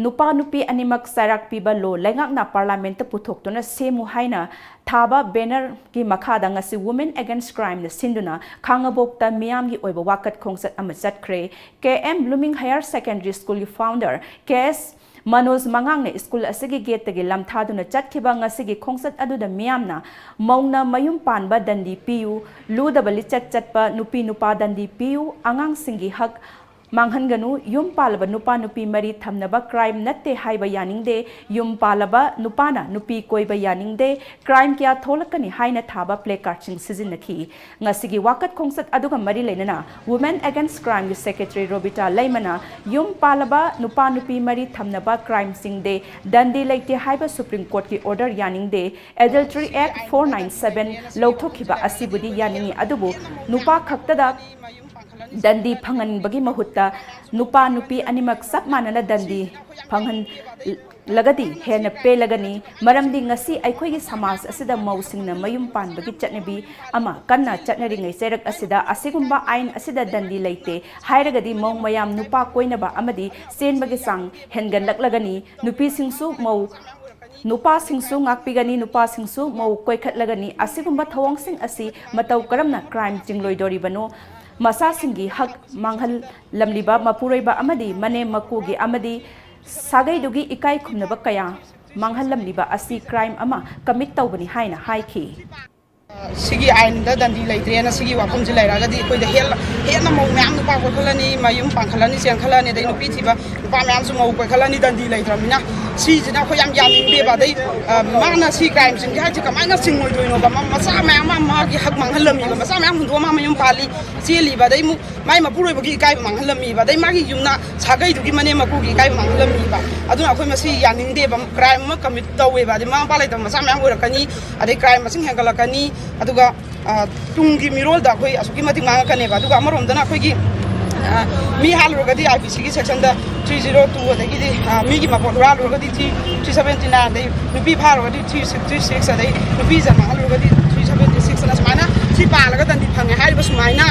ꯅꯨꯄꯥ ꯅꯨꯄꯤ ꯑꯅꯤꯃꯛ ꯆꯩꯔꯥꯛ ꯄꯤꯕ ꯂꯣ ꯂꯩꯉꯥꯛꯅ ꯄꯥꯔꯂꯥꯃꯦꯟꯠꯇ ꯄꯨꯊꯣꯛꯇꯨꯅ ꯁꯦꯝꯃꯨ ꯍꯥꯏꯅ ꯊꯥꯕ ꯕꯦꯅꯔꯒꯤ ꯃꯈꯥꯗ ꯉꯁꯤ Women Against Crimeꯅ ꯁꯤꯟꯗꯨꯅ ꯈꯥꯉꯕꯣꯛꯇ ꯃꯤꯌꯥꯝꯒꯤ ꯑꯣꯏꯕ ꯋꯥꯀꯠ ꯈꯣꯡꯆꯠ ꯑꯃ ꯆꯠꯈ꯭ꯔꯦ꯫ ꯀꯦ ꯑꯦꯝ ꯕ꯭ꯂꯨꯃꯤꯡ ꯍꯥꯌꯔ ꯁꯦꯀꯦꯟꯗꯔꯤ ꯁ꯭ꯀꯨꯜꯒꯤ ꯐꯥꯎꯟꯗꯔ ꯀꯦ ꯑꯦꯁ ꯃꯅꯣꯖ ꯃꯉꯥꯡꯅ ꯁ꯭ꯀꯨꯜ ꯑꯁꯤꯒꯤ ꯒꯦꯠꯇꯒꯤ ꯂꯝꯊꯥꯗꯨꯅ ꯆꯠꯈꯤꯕ ꯉꯁꯤꯒꯤ ꯈꯣꯡꯆꯠ ꯑꯗꯨꯗ ꯃꯤꯌꯥꯝꯅ ꯃꯧꯅ ꯃꯌꯨꯝ ꯄꯥꯟꯕ ꯗꯟꯗꯤ ꯄꯤꯌꯨ, ꯂꯨꯗꯕ ꯂꯤꯆꯠ ꯆꯠꯄ ꯅꯨꯄꯤ ꯅꯨꯄꯥ ꯗꯟꯗꯤ ꯄꯤꯌꯨ, ꯑꯉꯥꯡꯁꯤꯡꯒꯤ ꯍꯛ ꯃꯥꯡꯍꯟꯒꯅꯨ, ꯌꯨꯝ ꯄꯥꯜꯂꯕ ꯅꯨꯄꯥ ꯅꯨꯄꯤ ꯃꯔꯤ ꯊꯝꯅꯕ ꯀ꯭ꯔꯥꯏꯝ ꯅꯠꯇꯦ ꯍꯥꯏꯕ ꯌꯥꯅꯤꯡꯗꯦ, ꯌꯨꯝ ꯄꯥꯜꯂꯕ ꯅꯨꯄꯥꯅ ꯅꯨꯄꯤ ꯀꯣꯏꯕ ꯌꯥꯅꯤꯡꯗꯦ, ꯀ꯭ꯔꯥꯏꯝ ꯀꯌꯥ ꯊꯣꯛꯂꯛꯀꯅꯤ ꯍꯥꯏꯅ ꯊꯥꯕ ꯄ꯭ꯂꯦ ꯀꯥꯔꯗꯁꯤꯡ ꯁꯤꯖꯤꯟꯅꯈꯤ꯫ ꯉꯁꯤꯒꯤ ꯋꯥꯀꯠ ꯈꯣꯡꯆꯠ ꯑꯗꯨꯒ ꯃꯔꯤ ꯂꯩꯅꯅ Women Against Crimeꯒꯤ ꯁꯦꯀ꯭ꯔꯦꯇꯔꯤ ꯔꯣꯕꯤꯇꯥ ꯂꯩꯃꯅ ꯌꯨꯝ ꯄꯥꯜꯂꯕ ꯅꯨꯄꯥ ꯅꯨꯄꯤ ꯃꯔꯤ ꯊꯝꯅꯕ ꯀ꯭ꯔꯥꯏꯝꯁꯤꯡꯗꯦ ꯗꯟꯗꯤ ꯂꯩꯇꯦ ꯍꯥꯏꯕ ꯁꯨꯄ꯭ꯔꯤꯝ ꯀꯣꯔꯠꯀꯤ ꯑꯣꯔꯗꯔ ꯌꯥꯅꯤꯡꯗꯦ, Adultery Act four nine seven ꯂꯧꯊꯣꯛꯈꯤꯕ ꯑꯁꯤꯕꯨꯗꯤ ꯌꯥꯅꯤꯡꯏ, ꯑꯗꯨꯕꯨ ꯅꯨꯄꯥ ꯈꯛꯇꯗ ꯗꯟꯗꯤ ꯐꯪꯍꯟꯕꯒꯤ ꯃꯍꯨꯠꯇ ꯅꯨꯄꯥ ꯅꯨꯄꯤ ꯑꯅꯤꯃꯛ ꯆꯞ ꯃꯥꯟꯅꯅ ꯗꯟꯗꯤ ꯐꯪꯍꯟ ꯂꯒꯗꯤ ꯍꯦꯟꯅ ꯄꯦꯜꯂꯒꯅꯤ꯫ ꯃꯔꯝꯗꯤ ꯉꯁꯤ ꯑꯩꯈꯣꯏꯒꯤ ꯁꯃꯥꯖ ꯑꯁꯤꯗ ꯃꯧꯁꯤꯡꯅ ꯃꯌꯨꯝ ꯄꯥꯟꯕꯒꯤ ꯆꯠꯅꯕꯤ ꯑꯃ ꯀꯟꯅ ꯆꯠꯅꯔꯤꯉꯩ ꯆꯩꯔꯛ ꯑꯁꯤꯗ ꯑꯁꯤꯒꯨꯝꯕ ꯑꯥꯏꯟ ꯑꯁꯤꯗ ꯗꯟꯗꯤ ꯂꯩꯇꯦ ꯍꯥꯏꯔꯒꯗꯤ ꯃꯧ ꯃꯌꯥꯝ ꯅꯨꯄꯥ ꯀꯣꯏꯅꯕ ꯑꯃꯗꯤ ꯆꯦꯟꯕꯒꯤ ꯆꯥꯡ ꯍꯦꯟꯒꯠꯂꯛꯂꯒꯅꯤ꯫ ꯅꯨꯄꯤꯁꯤꯡꯁꯨ ꯃꯧ ꯅꯨꯄꯥꯁꯤꯡꯁꯨ ꯉꯥꯛꯄꯤꯒꯅꯤ, ꯅꯨꯄꯥꯁꯤꯡꯁꯨ ꯃꯧ ꯀꯣꯏꯈꯠꯂꯒꯅꯤ꯫ ꯑꯁꯤꯒꯨꯝꯕ ꯊꯧꯑꯣꯡꯁꯤꯡ ꯑꯁꯤ ꯃꯇꯧ ꯀꯔꯝꯅ ꯀ꯭ꯔꯥꯏꯝ ꯆꯤꯡꯂꯣꯏꯗꯣꯔꯤꯕꯅꯣ? ꯃꯆꯥꯁꯤꯡꯒꯤ ꯍꯛ ꯃꯥꯡꯍꯜꯂꯝꯂꯤꯕ ꯃꯄꯨꯔꯣꯏꯕ ꯑꯃꯗꯤ ꯃꯅꯦꯝ ꯃꯀꯨꯒꯤ ꯑꯃꯗꯤ ꯁꯥꯒꯩꯗꯨꯒꯤ ꯏꯀꯥꯏ ꯈꯨꯝꯅꯕ ꯀꯌꯥ ꯃꯥꯡꯍꯜꯂꯝꯂꯤꯕ ꯑꯁꯤ ꯀ꯭ꯔꯥꯏꯝ ꯑꯃ ꯀꯃꯤꯠ ꯇꯧꯕꯅꯤ ꯍꯥꯏꯅ ꯍꯥꯏꯈꯤ꯫ ꯁꯤꯒꯤ ꯑꯥꯏꯟꯗ ꯗꯟꯗꯤ ꯂꯩꯇ꯭ꯔꯦꯅ ꯁꯤꯒꯤ ꯋꯥꯐꯝꯁꯤ ꯂꯩꯔꯛꯑꯒꯗꯤ ꯑꯩꯈꯣꯏꯗ ꯍꯦꯟꯅ ꯍꯦꯟꯅ ꯃꯧ ꯃꯌꯥꯝ ꯅꯨꯄꯥ ꯀꯣꯏꯈꯠꯂꯅꯤ, ꯃꯌꯨꯝ ꯄꯥꯟꯈꯠꯂꯅꯤ, ꯆꯦꯟꯈꯠꯂꯅꯤ, ꯑꯗꯩ ꯅꯨꯄꯤ ꯊꯤꯕ ꯅꯨꯄꯥ ꯃꯌꯥꯝꯁꯨ ꯃꯧ ꯀꯣꯏꯈꯠꯂꯅꯤ, ꯗꯟꯗꯤ ꯂꯩꯇ꯭ꯔꯕꯅꯤꯅ꯫ ꯁꯤꯁꯤꯅ ꯑꯩꯈꯣꯏ ꯌꯥꯝ ꯌꯥꯅꯤꯡꯗꯦꯕ꯫ ꯑꯗꯩ ꯑ, ꯃꯥꯅ ꯁꯤ ꯀ꯭ꯔꯥꯏꯝꯁꯤꯡꯁꯦ ꯍꯥꯏꯁꯦ ꯀꯃꯥꯏꯅ ꯆꯤꯡꯉꯣꯏꯗꯣꯏꯅꯣꯕ? ꯃ- ꯃꯆꯥ ꯃꯌꯥꯝ ꯑꯃ ꯃꯥꯒꯤ ꯍꯛ ꯃꯥꯡꯍꯜꯂꯝꯃꯤꯕ, ꯃꯆꯥ ꯃꯌꯥꯝ ꯍꯨꯟꯗꯣꯛꯑ ꯃꯥ ꯃꯌꯨꯝ ꯄꯥꯜꯂꯤ, ꯆꯦꯜꯂꯤꯕ, ꯑꯗꯩ ꯑꯃꯨꯛ ꯃꯥꯏ ꯃꯄꯨꯔꯣꯏꯕꯒꯤ ꯏꯀꯥꯏꯕ ꯃꯥꯡꯍꯜꯂꯝꯃꯤꯕ, ꯑꯗꯩ ꯃꯥꯒꯤ ꯌꯨꯝꯅ ꯁꯥꯒꯩꯗꯨꯒꯤ ꯃꯅꯦꯝ ꯃꯀꯨꯒꯤ ꯏꯀꯥꯏꯕ ꯃꯥꯡꯍꯜꯂꯝꯃꯤꯕ꯫ ꯑꯗꯨꯅ ꯑꯩꯈꯣꯏ ꯃꯁꯤ ꯌꯥꯅꯤꯡꯗꯦꯕ꯫ ꯀ꯭ꯔꯥꯏꯝ ꯑꯃ ꯀꯃꯤꯠ ꯇꯧꯋꯦꯕ, ꯑꯗꯩ ꯃꯃꯥ ꯃꯄꯥ ꯂꯩꯇꯕ ꯃꯆꯥ ꯃꯌꯥꯝ ꯑꯣꯏꯔꯛꯀꯅꯤ, ꯑꯗꯩ ꯀ꯭ꯔꯥꯏꯝ ꯃꯁꯤꯡ ꯍꯦꯟꯒꯠꯂꯛꯀꯅꯤ꯫ ꯑꯗꯨꯒ ꯑ, ꯇꯨꯡꯒꯤ ꯃꯤꯔꯣꯜꯗ ꯑꯩꯈꯣꯏ ꯑꯁꯨꯛꯀꯤ ꯃꯇꯤꯛ ꯃꯥꯡꯉꯛꯀꯅꯦꯕ꯫ ꯑꯗꯨꯒ ꯑꯃꯔꯣꯝꯗꯅ ꯑꯩꯈꯣꯏꯒꯤ ꯑ, ꯃꯤ ꯍꯥꯠꯂꯨꯔꯒꯗꯤ ꯑꯥꯏ ꯄꯤ ꯁꯤꯒꯤ ꯁꯦꯛꯁꯟꯗ ꯊ꯭ꯔꯤ ꯖꯤꯔꯣ ꯇꯨ, ꯑꯗꯒꯤꯗꯤ ꯑ, ꯃꯤꯒꯤ ꯃꯄꯣꯠ ꯍꯨꯔꯥꯜꯂꯨꯔꯒꯗꯤ ꯊ꯭ꯔꯤ ꯊ꯭ꯔꯤ ꯁꯕꯦꯟꯇꯤ ꯅꯥꯏꯟ, ꯑꯗꯩ ꯅꯨꯄꯤ ꯐꯥꯔꯨꯔꯒꯗꯤ ꯊ꯭ꯔꯤ ꯁꯤꯛꯁꯇꯤ ꯁꯤꯛꯁ, ꯑꯗꯩ ꯅꯨꯄꯤ ꯏꯖꯠ ꯃꯥꯡꯍꯜꯂꯨꯔꯒꯗꯤ ꯊ꯭ꯔꯤ ꯁꯕꯦꯟꯇꯤ ꯁꯤꯛꯁ ꯑꯅ ꯁꯨꯃꯥꯏꯅ ꯁꯤ ꯄꯥꯜꯂꯒ ꯗꯟꯗꯤ ꯐꯪꯉꯦ ꯍꯥꯏꯔꯤꯕ ꯁꯨꯃꯥꯏꯅ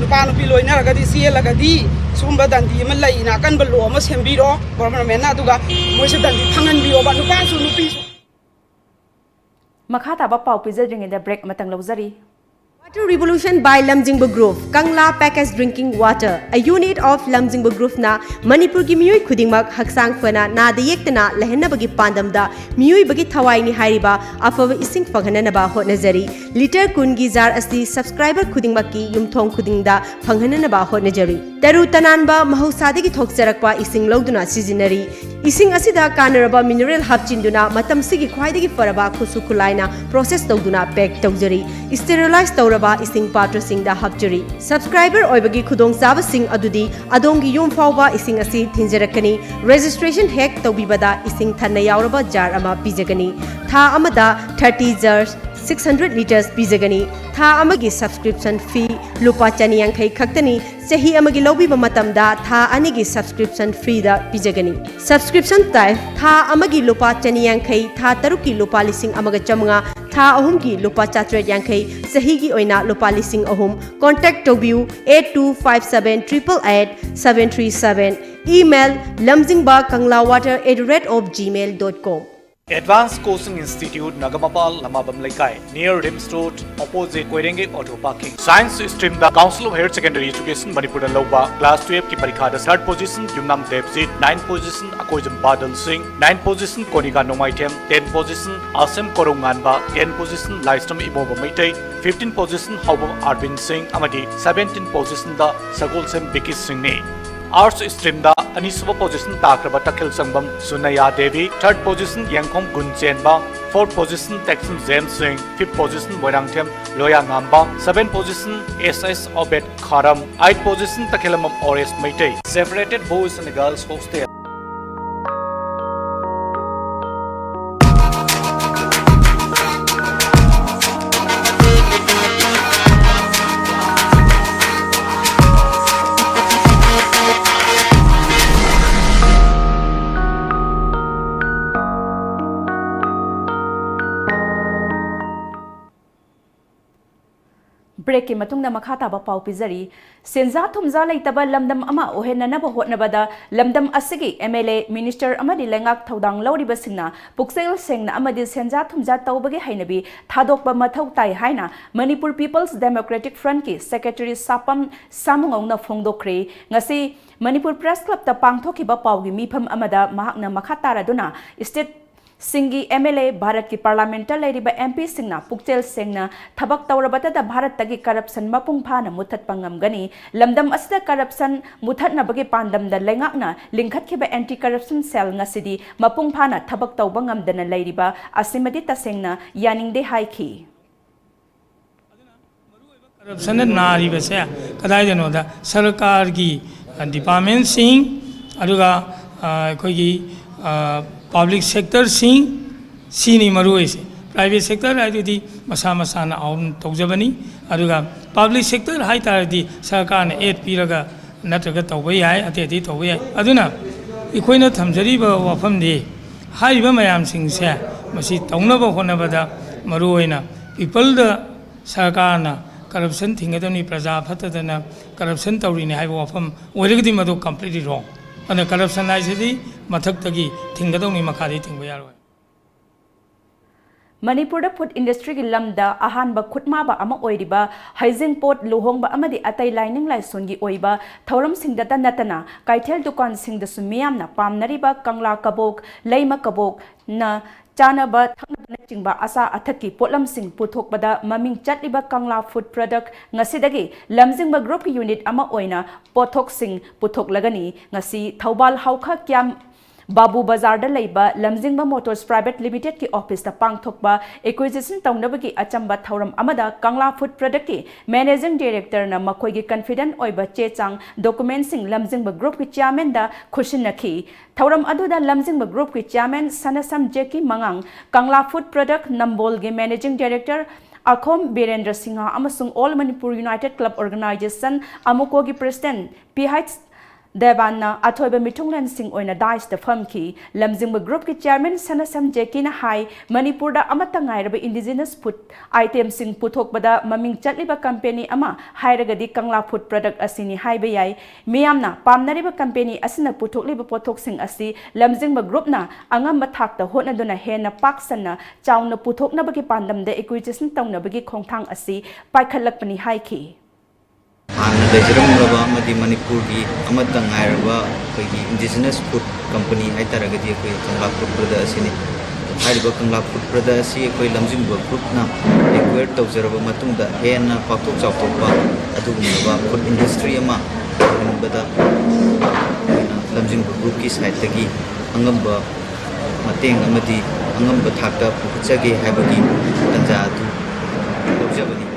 ꯅꯨꯄꯥ ꯅꯨꯄꯤ ꯂꯣꯏꯅꯔꯒꯗꯤ ꯆꯦꯜꯂꯒꯗꯤ ꯁꯤꯒꯨꯝꯕ ꯗꯟꯗꯤ ꯑꯃ ꯂꯩꯅ ꯑꯀꯟꯕ ꯂꯣ ꯑꯃ ꯁꯦꯝꯕꯤꯔꯣ ꯒꯣꯚꯔꯟꯃꯦꯟꯅ, ꯑꯗꯨꯒ ꯃꯣꯏꯁꯨ ꯗꯟꯗꯤ ꯐꯪꯍꯟꯕꯤꯌꯣꯕ, ꯅꯨꯄꯥꯁꯨ ꯅꯨꯄꯤꯁꯨ꯫ ꯃꯈꯥ ꯇꯥꯕ ꯄꯥꯎ ꯄꯤꯖꯗ꯭ꯔꯤꯉꯩꯗ ꯕ꯭ꯔꯦꯛ ꯑꯃꯇꯪ ꯂꯧꯖꯔꯤ꯫ Water Revolution by Lamjingba Group, Kangla Packaged Drinking Water, a unit of Lamjingba Groupꯅ ꯃꯅꯤꯄꯨꯔꯒꯤ ꯃꯤꯑꯣꯏ ꯈꯨꯗꯤꯡꯃꯛ ꯍꯛꯆꯥꯡ ꯐꯅ ꯅꯥꯗ ꯌꯦꯛꯇꯅ ꯂꯩꯍꯟꯅꯕꯒꯤ ꯄꯥꯟꯗꯝꯗ ꯃꯤꯑꯣꯏꯕꯒꯤ ꯊꯋꯥꯏꯅꯤ ꯍꯥꯏꯔꯤꯕ ꯑꯐꯕ ꯏꯁꯤꯡ ꯐꯪꯍꯟꯅꯅꯕ ꯍꯣꯠꯅꯖꯔꯤ꯫ ꯂꯤꯇꯔ ꯀꯨꯟꯒꯤ ꯖꯥꯔ ꯑꯁꯤ ꯁꯕꯁꯀ꯭ꯔꯥꯏꯕꯔ ꯈꯨꯗꯤꯡꯃꯛꯀꯤ ꯌꯨꯝꯊꯣꯡ ꯈꯨꯗꯤꯡꯗ ꯐꯪꯍꯟꯅꯅꯕ ꯍꯣꯠꯅꯖꯔꯤ꯫ ꯇꯔꯨ ꯇꯅꯥꯟꯕ ꯃꯍꯧꯁꯥꯗꯒꯤ ꯊꯣꯛꯆꯔꯛꯄ ꯏꯁꯤꯡ ꯂꯧꯗꯨꯅ ꯁꯤꯖꯤꯟꯅꯔꯤ꯫ ꯏꯁꯤꯡ ꯑꯁꯤꯗ ꯀꯥꯟꯅꯔꯕ ꯃꯤꯅꯔꯦꯜ ꯍꯥꯞꯆꯤꯟꯗꯨꯅ ꯃꯇꯝꯁꯤꯒꯤ ꯈ꯭ꯋꯥꯏꯗꯒꯤ ꯐꯔꯕ ꯈꯨꯠꯁꯨ ꯈꯨꯠꯂꯥꯏꯅ ꯄ꯭ꯔꯣꯁꯦꯁ ꯇꯧꯗꯨꯅ ꯄꯦꯛ ꯇꯧꯖꯔꯤ꯫ ꯁ꯭ꯇꯦꯔꯤꯂꯥꯏꯖ ꯇꯧꯔꯕ ꯏꯁꯤꯡ ꯄꯥꯇ꯭ꯔꯁꯤꯡꯗ ꯍꯥꯞꯆꯔꯤ꯫ ꯁꯕꯁꯀ꯭ꯔꯥꯏꯕꯔ ꯑꯣꯏꯕꯒꯤ ꯈꯨꯗꯣꯡꯆꯥꯕꯁꯤꯡ ꯑꯗꯨꯗꯤ ꯑꯗꯣꯝꯒꯤ ꯌꯨꯝ ꯐꯥꯎꯕ ꯏꯁꯤꯡ ꯑꯁꯤ ꯊꯤꯟꯖꯔꯛꯀꯅꯤ꯫ ꯔꯦꯖꯤꯁꯇ꯭ꯔꯦꯁꯟ ꯍꯦꯛ ꯇꯧꯕꯤꯕꯗ ꯏꯁꯤꯡ ꯊꯟꯅ ꯌꯥꯎꯔꯕ ꯖꯥꯔ ꯑꯃ ꯄꯤꯖꯒꯅꯤ꯫ ꯊꯥ ꯑꯃꯗ thirty jar six hundred litres ꯄꯤꯖꯒꯅꯤ꯫ ꯊꯥ ꯑꯃꯒꯤ ꯁꯕꯁꯀ꯭ꯔꯤꯞꯁꯟ ꯐꯤ ꯂꯨꯄꯥ ꯆꯅꯤ ꯌꯥꯡꯈꯩ ꯈꯛꯇꯅꯤ꯫ ꯆꯍꯤ ꯑꯃꯒꯤ ꯂꯧꯕꯤꯕ ꯃꯇꯝꯗ ꯊꯥ ꯑꯅꯤꯒꯤ ꯁꯕꯁꯀ꯭ꯔꯤꯞꯁꯟ ꯐ꯭ꯔꯤꯗ ꯄꯤꯖꯒꯅꯤ꯫ ꯁꯕꯁꯀ꯭ꯔꯤꯞꯁꯟ ꯇꯥꯏꯞ: ꯊꯥ ꯑꯃꯒꯤ ꯂꯨꯄꯥ ꯆꯅꯤ ꯌꯥꯡꯈꯩ, ꯊꯥ ꯇꯔꯨꯛꯀꯤ ꯂꯨꯄꯥ ꯂꯤꯁꯤꯡ ꯑꯃꯒ ꯆꯥꯃꯉꯥ, ꯊꯥ ꯑꯍꯨꯝꯒꯤ ꯂꯨꯄꯥ ꯆꯥꯇ꯭ꯔꯦꯠ ꯌꯥꯡꯈꯩ, ꯆꯍꯤꯒꯤ ꯑꯣꯏꯅ ꯂꯨꯄꯥ ꯂꯤꯁꯤꯡ ꯑꯍꯨꯝ꯫ ꯀꯣꯟꯇꯦꯛ ꯇꯧꯕꯤꯌꯨ eight two five seven triple eight seven three seven꯫ Email: lamjingba kangla water at the rate of gmail dot com꯫ Advanced Coaching Institute, Nagampal, ꯂꯃꯥꯕꯝ ꯂꯩꯀꯥꯏ, near RIMS Road, opposite ꯀꯣꯏꯔꯦꯡꯒꯩ auto parking. Science streamꯗ Council of Higher Secondary Education ꯃꯅꯤꯄꯨꯔꯅ ꯂꯧꯕ class twelveꯀꯤ ꯄꯔꯤꯈꯥꯗ third position ꯌꯨꯝꯅꯥꯝ ꯗꯦꯕꯖꯤꯠ, ninth position Akoijam ꯕꯥꯗꯜ ꯁꯤꯡ, ninth position ꯀꯣꯅꯤꯀꯥ ꯅꯣꯡꯃꯥꯏꯊꯦꯝ, tenth position ꯑꯁꯦꯝ ꯀꯣꯔꯧꯉꯥꯟꯕ, tenth position ꯂꯥꯏꯁ꯭ꯔꯝ ꯏꯕꯣꯝꯕ Meitei, fifteenth position ꯍꯥꯎꯕꯝ ꯑꯥꯔꯕꯤꯟ ꯁꯤꯡ ꯑꯃꯗꯤ seventeenth positionꯗ ꯁꯒꯣꯜꯁꯦꯝ ꯕꯤꯀꯤ ꯁꯤꯡꯅꯤ꯫ Arts streamꯗ ꯑꯅꯤꯁꯨꯕ position ꯇꯥꯈ꯭ꯔꯕ ꯇꯈꯦꯜ ꯁꯪꯕꯝ ꯁꯨꯅꯌꯥ Devi, third position Yengkhom Gunchenba, fourth position Tekcham James Singh, fifth position Moirangthem Loya Ngamba, seventh position S S Obed Kharam, eighth position Takhellambam Oresh Meitei. Separated Boys and Girls Hostel. Breakꯀꯤ ꯃꯇꯨꯡꯗ ꯃꯈꯥ ꯇꯥꯕ ꯄꯥꯎ ꯄꯤꯖꯔꯤ꯫ ꯁꯦꯟꯖꯥ ꯊꯨꯝꯖꯥ ꯂꯩꯇꯕ ꯂꯝꯗꯝ ꯑꯃ ꯑꯣꯏꯍꯟꯅꯅꯕ ꯍꯣꯠꯅꯕꯗ ꯂꯝꯗꯝ ꯑꯁꯤꯒꯤ M L A, minister ꯑꯃꯗꯤ ꯂꯩꯉꯥꯛ ꯊꯧꯗꯥꯡ ꯂꯧꯔꯤꯕꯁꯤꯡꯅ ꯄꯨꯛꯆꯦꯜ ꯁꯦꯡꯅ ꯑꯃꯗꯤ ꯁꯦꯟꯖꯥ ꯊꯨꯝꯖꯥ ꯇꯧꯕꯒꯤ ꯍꯩꯅꯕꯤ ꯊꯥꯗꯣꯛꯄ ꯃꯊꯧ ꯇꯥꯏ ꯍꯥꯏꯅ Manipur People's Democratic Frontꯀꯤ secretary ꯁꯥꯄꯝ ꯁꯥꯃꯨꯉꯧꯅ ꯐꯣꯡꯗꯣꯛꯈ꯭ꯔꯦ꯫ ꯉꯁꯤ ꯃꯅꯤꯄꯨꯔ Press Clubꯇ ꯄꯥꯡꯊꯣꯛꯈꯤꯕ ꯄꯥꯎꯒꯤ ꯃꯤꯐꯝ ꯑꯃꯗ ꯃꯍꯥꯛꯅ ꯃꯈꯥ ꯇꯥꯔꯗꯨꯅ state ꯁꯤꯡꯒꯤ M L A, ꯚꯥꯔꯠꯀꯤ parliamentꯇ ꯂꯩꯔꯤꯕ M Pꯁꯤꯡꯅ ꯄꯨꯛꯆꯦꯜ ꯁꯦꯡꯅ ꯊꯕꯛ ꯇꯧꯔꯕꯇꯗ ꯚꯥꯔꯠꯇꯒꯤ corruption ꯃꯄꯨꯡ ꯐꯥꯅ ꯃꯨꯠꯊꯠꯄ ꯉꯝꯒꯅꯤ꯫ ꯂꯝꯗꯝ ꯑꯁꯤꯗ corruption ꯃꯨꯠꯊꯠꯅꯕꯒꯤ ꯄꯥꯟꯗꯝꯗ ꯂꯩꯉꯥꯛꯅ ꯂꯤꯡꯈꯠꯈꯤꯕ Anti Corruption Cell ꯉꯁꯤꯗꯤ ꯃꯄꯨꯡ ꯐꯥꯅ ꯊꯕꯛ ꯇꯧꯕ ꯉꯝꯗꯅ ꯂꯩꯔꯤꯕ ꯑꯁꯤꯃꯗꯤ ꯇꯁꯦꯡꯅ ꯌꯥꯅꯤꯡꯗꯦ ꯍꯥꯏꯈꯤ꯫ Corruptionꯗ ꯅꯥꯔꯤꯕꯁꯦ ꯀꯗꯥꯏꯗꯅꯣꯗ ꯁꯔꯀꯥꯔꯒꯤ departmentꯁꯤꯡ, ꯑꯗꯨꯒ, ꯑ, ꯑꯩꯈꯣꯏꯒꯤ, ꯑ, public sectorꯁꯤꯡ, ꯁꯤꯅꯤ ꯃꯔꯨ ꯑꯣꯏꯁꯦ꯫ Private sector ꯍꯥꯏꯗꯨꯗꯤ ꯃꯁꯥ ꯃꯁꯥꯅ own ꯇꯧꯖꯕꯅꯤ꯫ ꯑꯗꯨꯒ public sector ꯍꯥꯏ ꯇꯥꯔꯗꯤ ꯁꯔꯀꯥꯔꯅ aid ꯄꯤꯔꯒ ꯅꯠꯇ꯭ꯔꯒ ꯇꯧꯕ ꯌꯥꯏ, ꯑꯇꯩ ꯑꯇꯩ ꯇꯧꯕ ꯌꯥꯏ꯫ ꯑꯗꯨꯅ ꯑꯩꯈꯣꯏꯅ ꯊꯝꯖꯔꯤꯕ ꯋꯥꯐꯝꯗꯤ ꯍꯥꯏꯔꯤꯕ ꯃꯌꯥꯝꯁꯤꯡꯁꯦ ꯃꯁꯤ ꯇꯧꯅꯕ ꯍꯣꯠꯅꯕꯗ ꯃꯔꯨ ꯑꯣꯏꯅ peopleꯗ ꯁꯔꯀꯥꯔꯅ corruption ꯊꯤꯡꯒꯗꯕꯅꯤ, ꯄ꯭ꯔꯖꯥ ꯐꯠꯇꯗꯅ corruption ꯇꯧꯔꯤꯅꯤ ꯍꯥꯏꯕ ꯋꯥꯐꯝ ꯑꯣꯏꯔꯒꯗꯤ ꯃꯗꯨ completely wrong꯫ ꯑꯗꯨꯅ corruption ꯍꯥꯏꯁꯤꯗꯤ ꯃꯊꯛꯇꯒꯤ ꯊꯤꯡꯒꯗꯧꯅꯤ, ꯃꯈꯥꯗꯤ ꯊꯤꯡꯕ ꯌꯥꯔꯣꯏ꯫ ꯃꯅꯤꯄꯨꯔꯗ ꯐꯨꯗ ꯏꯟꯗꯁꯇ꯭ꯔꯤꯒꯤ ꯂꯝꯗ ꯑꯍꯥꯟꯕ ꯈꯨꯠꯃꯥꯕ ꯑꯃ ꯑꯣꯏꯔꯤꯕ ꯍꯩꯖꯤꯡꯄꯣꯠ, ꯂꯨꯍꯣꯡꯕ ꯑꯃꯗꯤ ꯑꯇꯩ ꯂꯥꯏꯅꯤꯡ ꯂꯥꯏꯁꯣꯟꯒꯤ ꯑꯣꯏꯕ ꯊꯧꯔꯝꯁꯤꯡꯗꯇ ꯅꯠꯇꯅ ꯀꯩꯊꯦꯜ ꯗꯨꯀꯥꯟꯁꯤꯡꯗꯁꯨ ꯃꯤꯌꯥꯝꯅ ꯄꯥꯝꯅꯔꯤꯕ ꯀꯪꯂꯥ ꯀꯕꯣꯛ, ꯂꯩꯃ ꯀꯕꯣꯛꯅ ꯆꯥꯅꯕ ꯊꯛꯅꯕꯅꯆꯤꯡꯕ ꯑꯆꯥ ꯑꯊꯛꯀꯤ ꯄꯣꯠꯂꯝꯁꯤꯡ ꯄꯨꯊꯣꯛꯄꯗ ꯃꯃꯤꯡ ꯆꯠꯂꯤꯕ ꯀꯪꯂꯥ ꯐꯨꯗ ꯄ꯭ꯔꯗꯛ ꯉꯁꯤꯗꯒꯤ ꯂꯝꯖꯤꯡꯕ ꯒ꯭ꯔꯨꯞꯀꯤ ꯌꯨꯅꯤꯠ ꯑꯃ ꯑꯣꯏꯅ ꯄꯣꯠꯊꯣꯛꯁꯤꯡ ꯄꯨꯊꯣꯛꯂꯒꯅꯤ꯫ ꯉꯁꯤ ꯊꯧꯕꯥꯜ ꯍꯥꯎꯈ ꯀ꯭ꯌꯥꯝ ꯕꯥꯕꯨ ꯕꯖꯥꯔꯗ ꯂꯩꯕ ꯂꯝꯖꯤꯡꯕ ꯃꯣꯇꯣꯔꯁ ꯄ꯭ꯔꯥꯏꯚꯦꯠ ꯂꯤꯃꯤꯇꯦꯗꯀꯤ ꯑꯣꯐꯤꯁꯇ ꯄꯥꯡꯊꯣꯛꯄ ꯑꯦꯀ꯭ꯋꯤꯖꯤꯁꯟ ꯇꯧꯅꯕꯒꯤ ꯑꯆꯝꯕ ꯊꯧꯔꯝ ꯑꯃꯗ ꯀꯪꯂꯥ ꯐꯨꯗ ꯄ꯭ꯔꯗꯛꯀꯤ ꯃꯦꯅꯦꯖꯤꯡ ꯗꯥꯏꯔꯦꯛꯇꯔꯅ ꯃꯈꯣꯏꯒꯤ ꯀꯟꯐꯤꯗꯦꯟ ꯑꯣꯏꯕ ꯆꯦ ꯆꯥꯡ, ꯗꯣꯀꯨꯃꯦꯟꯁꯤꯡ ꯂꯝꯖꯤꯡꯕ ꯒ꯭ꯔꯨꯞꯀꯤ ꯆꯤꯌꯥꯔꯃꯦꯟꯗ ꯈꯨꯠꯁꯤꯟꯅꯈꯤ꯫ ꯊꯧꯔꯝ ꯑꯗꯨꯗ ꯂꯝꯖꯤꯡꯕ ꯒ꯭ꯔꯨꯞꯀꯤ ꯆꯤꯌꯥꯔꯃꯦꯟ ꯁꯅꯥꯁꯝ ꯖꯦꯀꯤ ꯃꯉꯥꯡ, ꯀꯪꯂꯥ ꯐꯨꯗ ꯄ꯭ꯔꯗꯛ ꯅꯝꯕꯣꯜꯒꯤ ꯃꯦꯅꯦꯖꯤꯡ ꯗꯥꯏꯔꯦꯛꯇꯔ ꯑꯈꯣꯝ ꯕꯤꯔꯦꯟꯗ꯭ꯔ ꯁꯤꯡꯍ ꯑꯃꯁꯨꯡ all Manipur united club organisation, ꯑꯃꯨꯀꯣꯒꯤ ꯄ꯭ꯔꯦꯁꯤꯗꯦꯟꯠ ꯄꯤ ꯍꯩꯆ ꯗꯦꯕꯥꯟꯅ ꯑꯊꯣꯏꯕ ꯃꯤꯊꯨꯡꯂꯦꯟꯁꯤꯡ ꯑꯣꯏꯅ ꯗꯥꯏꯁꯇ ꯐꯝꯈꯤ꯫ ꯂꯝꯖꯤꯡꯕ ꯒ꯭ꯔꯨꯞꯀꯤ ꯆꯤꯌꯥꯔꯃꯦꯟ ꯁꯅꯥꯁꯝ ꯖꯦꯀꯤꯅ ꯍꯥꯏ, ꯃꯅꯤꯄꯨꯔꯗ ꯑꯃꯠꯇ ꯉꯥꯏꯔꯕ ꯏꯟꯗꯤꯖꯤꯅꯁ ꯐꯨꯗ ꯑꯥꯏꯇꯦꯝꯁꯤꯡ ꯄꯨꯊꯣꯛꯄꯗ ꯃꯃꯤꯡ ꯆꯠꯂꯤꯕ ꯀꯝꯄꯦꯅꯤ ꯑꯃ ꯍꯥꯏꯔꯒꯗꯤ ꯀꯪꯂꯥ ꯐꯨꯗ ꯄ꯭ꯔꯗꯛ ꯑꯁꯤꯅꯤ ꯍꯥꯏꯕ ꯌꯥꯏ꯫ ꯃꯤꯌꯥꯝꯅ ꯄꯥꯝꯅꯔꯤꯕ ꯀꯝꯄꯦꯅꯤ ꯑꯁꯤꯅ ꯄꯨꯊꯣꯛꯂꯤꯕ ꯄꯣꯠꯊꯣꯛꯁꯤꯡ ꯑꯁꯤ ꯂꯝꯖꯤꯡꯕ ꯒ꯭ꯔꯨꯞꯅ ꯑꯉꯝꯕ ꯊꯥꯛꯇ ꯍꯣꯠꯅꯗꯨꯅ ꯍꯦꯟꯅ ꯄꯥꯛ ꯁꯟꯅ ꯆꯥꯎꯅ ꯄꯨꯊꯣꯛꯅꯕꯒꯤ ꯄꯥꯟꯗꯝꯗ ꯑꯦꯀ꯭ꯋꯤꯖꯤꯁꯟ ꯇꯧꯅꯕꯒꯤ ꯈꯣꯡꯊꯥꯡ ꯑꯁꯤ ꯄꯥꯏꯈꯠꯂꯛꯄꯅꯤ ꯍꯥꯏꯈꯤ꯫ ꯍꯥꯟꯅ ꯂꯩꯖꯔꯝꯂꯕ ꯑꯃꯗꯤ ꯃꯅꯤꯄꯨꯔꯒꯤ ꯑꯃꯠꯇ ꯉꯥꯏꯔꯕ ꯑꯩꯈꯣꯏꯒꯤ ꯏꯟꯗꯤꯖꯤꯅꯁ ꯐꯨꯗ ꯀꯝꯄꯅꯤ ꯍꯥꯏ ꯇꯥꯔꯒꯗꯤ ꯑꯩꯈꯣꯏ ꯀꯪꯂꯥ ꯐꯨꯗ ꯄ꯭ꯔꯗꯛ ꯑꯁꯤꯅꯤ꯫ ꯍꯥꯏꯔꯤꯕ ꯀꯪꯂꯥ ꯐꯨꯗ ꯄ꯭ꯔꯗꯛ ꯑꯁꯤ ꯑꯩꯈꯣꯏ ꯂꯝꯖꯤꯡꯕ ꯒ꯭ꯔꯨꯞꯅ ꯑꯦꯀ꯭ꯋꯦꯌꯔ ꯇꯧꯖꯔꯕ ꯃꯇꯨꯡꯗ ꯍꯦꯟꯅ ꯄꯥꯛꯊꯣꯛ ꯆꯥꯎꯊꯣꯛꯄ ꯑꯗꯨꯒꯨꯝꯂꯕ ꯐꯨꯗ ꯏꯟꯗꯁꯇ꯭ꯔꯤ ꯑꯃ ꯑꯣꯏꯍꯟꯕꯗ ꯑꯩꯈꯣꯏꯅ ꯂꯝꯖꯤꯡꯕ ꯒ꯭ꯔꯨꯞꯀꯤ ꯁꯥꯏꯠꯇꯒꯤ ꯑꯉꯝꯕ ꯃꯇꯦꯡ ꯑꯃꯗꯤ ꯑꯉꯝꯕ ꯊꯥꯛꯇ ꯄꯨꯈꯠꯆꯒꯦ ꯍꯥꯏꯕꯒꯤ ꯇꯥꯟꯖꯥ ꯑꯗꯨ ꯂꯧꯖꯕꯅꯤ꯫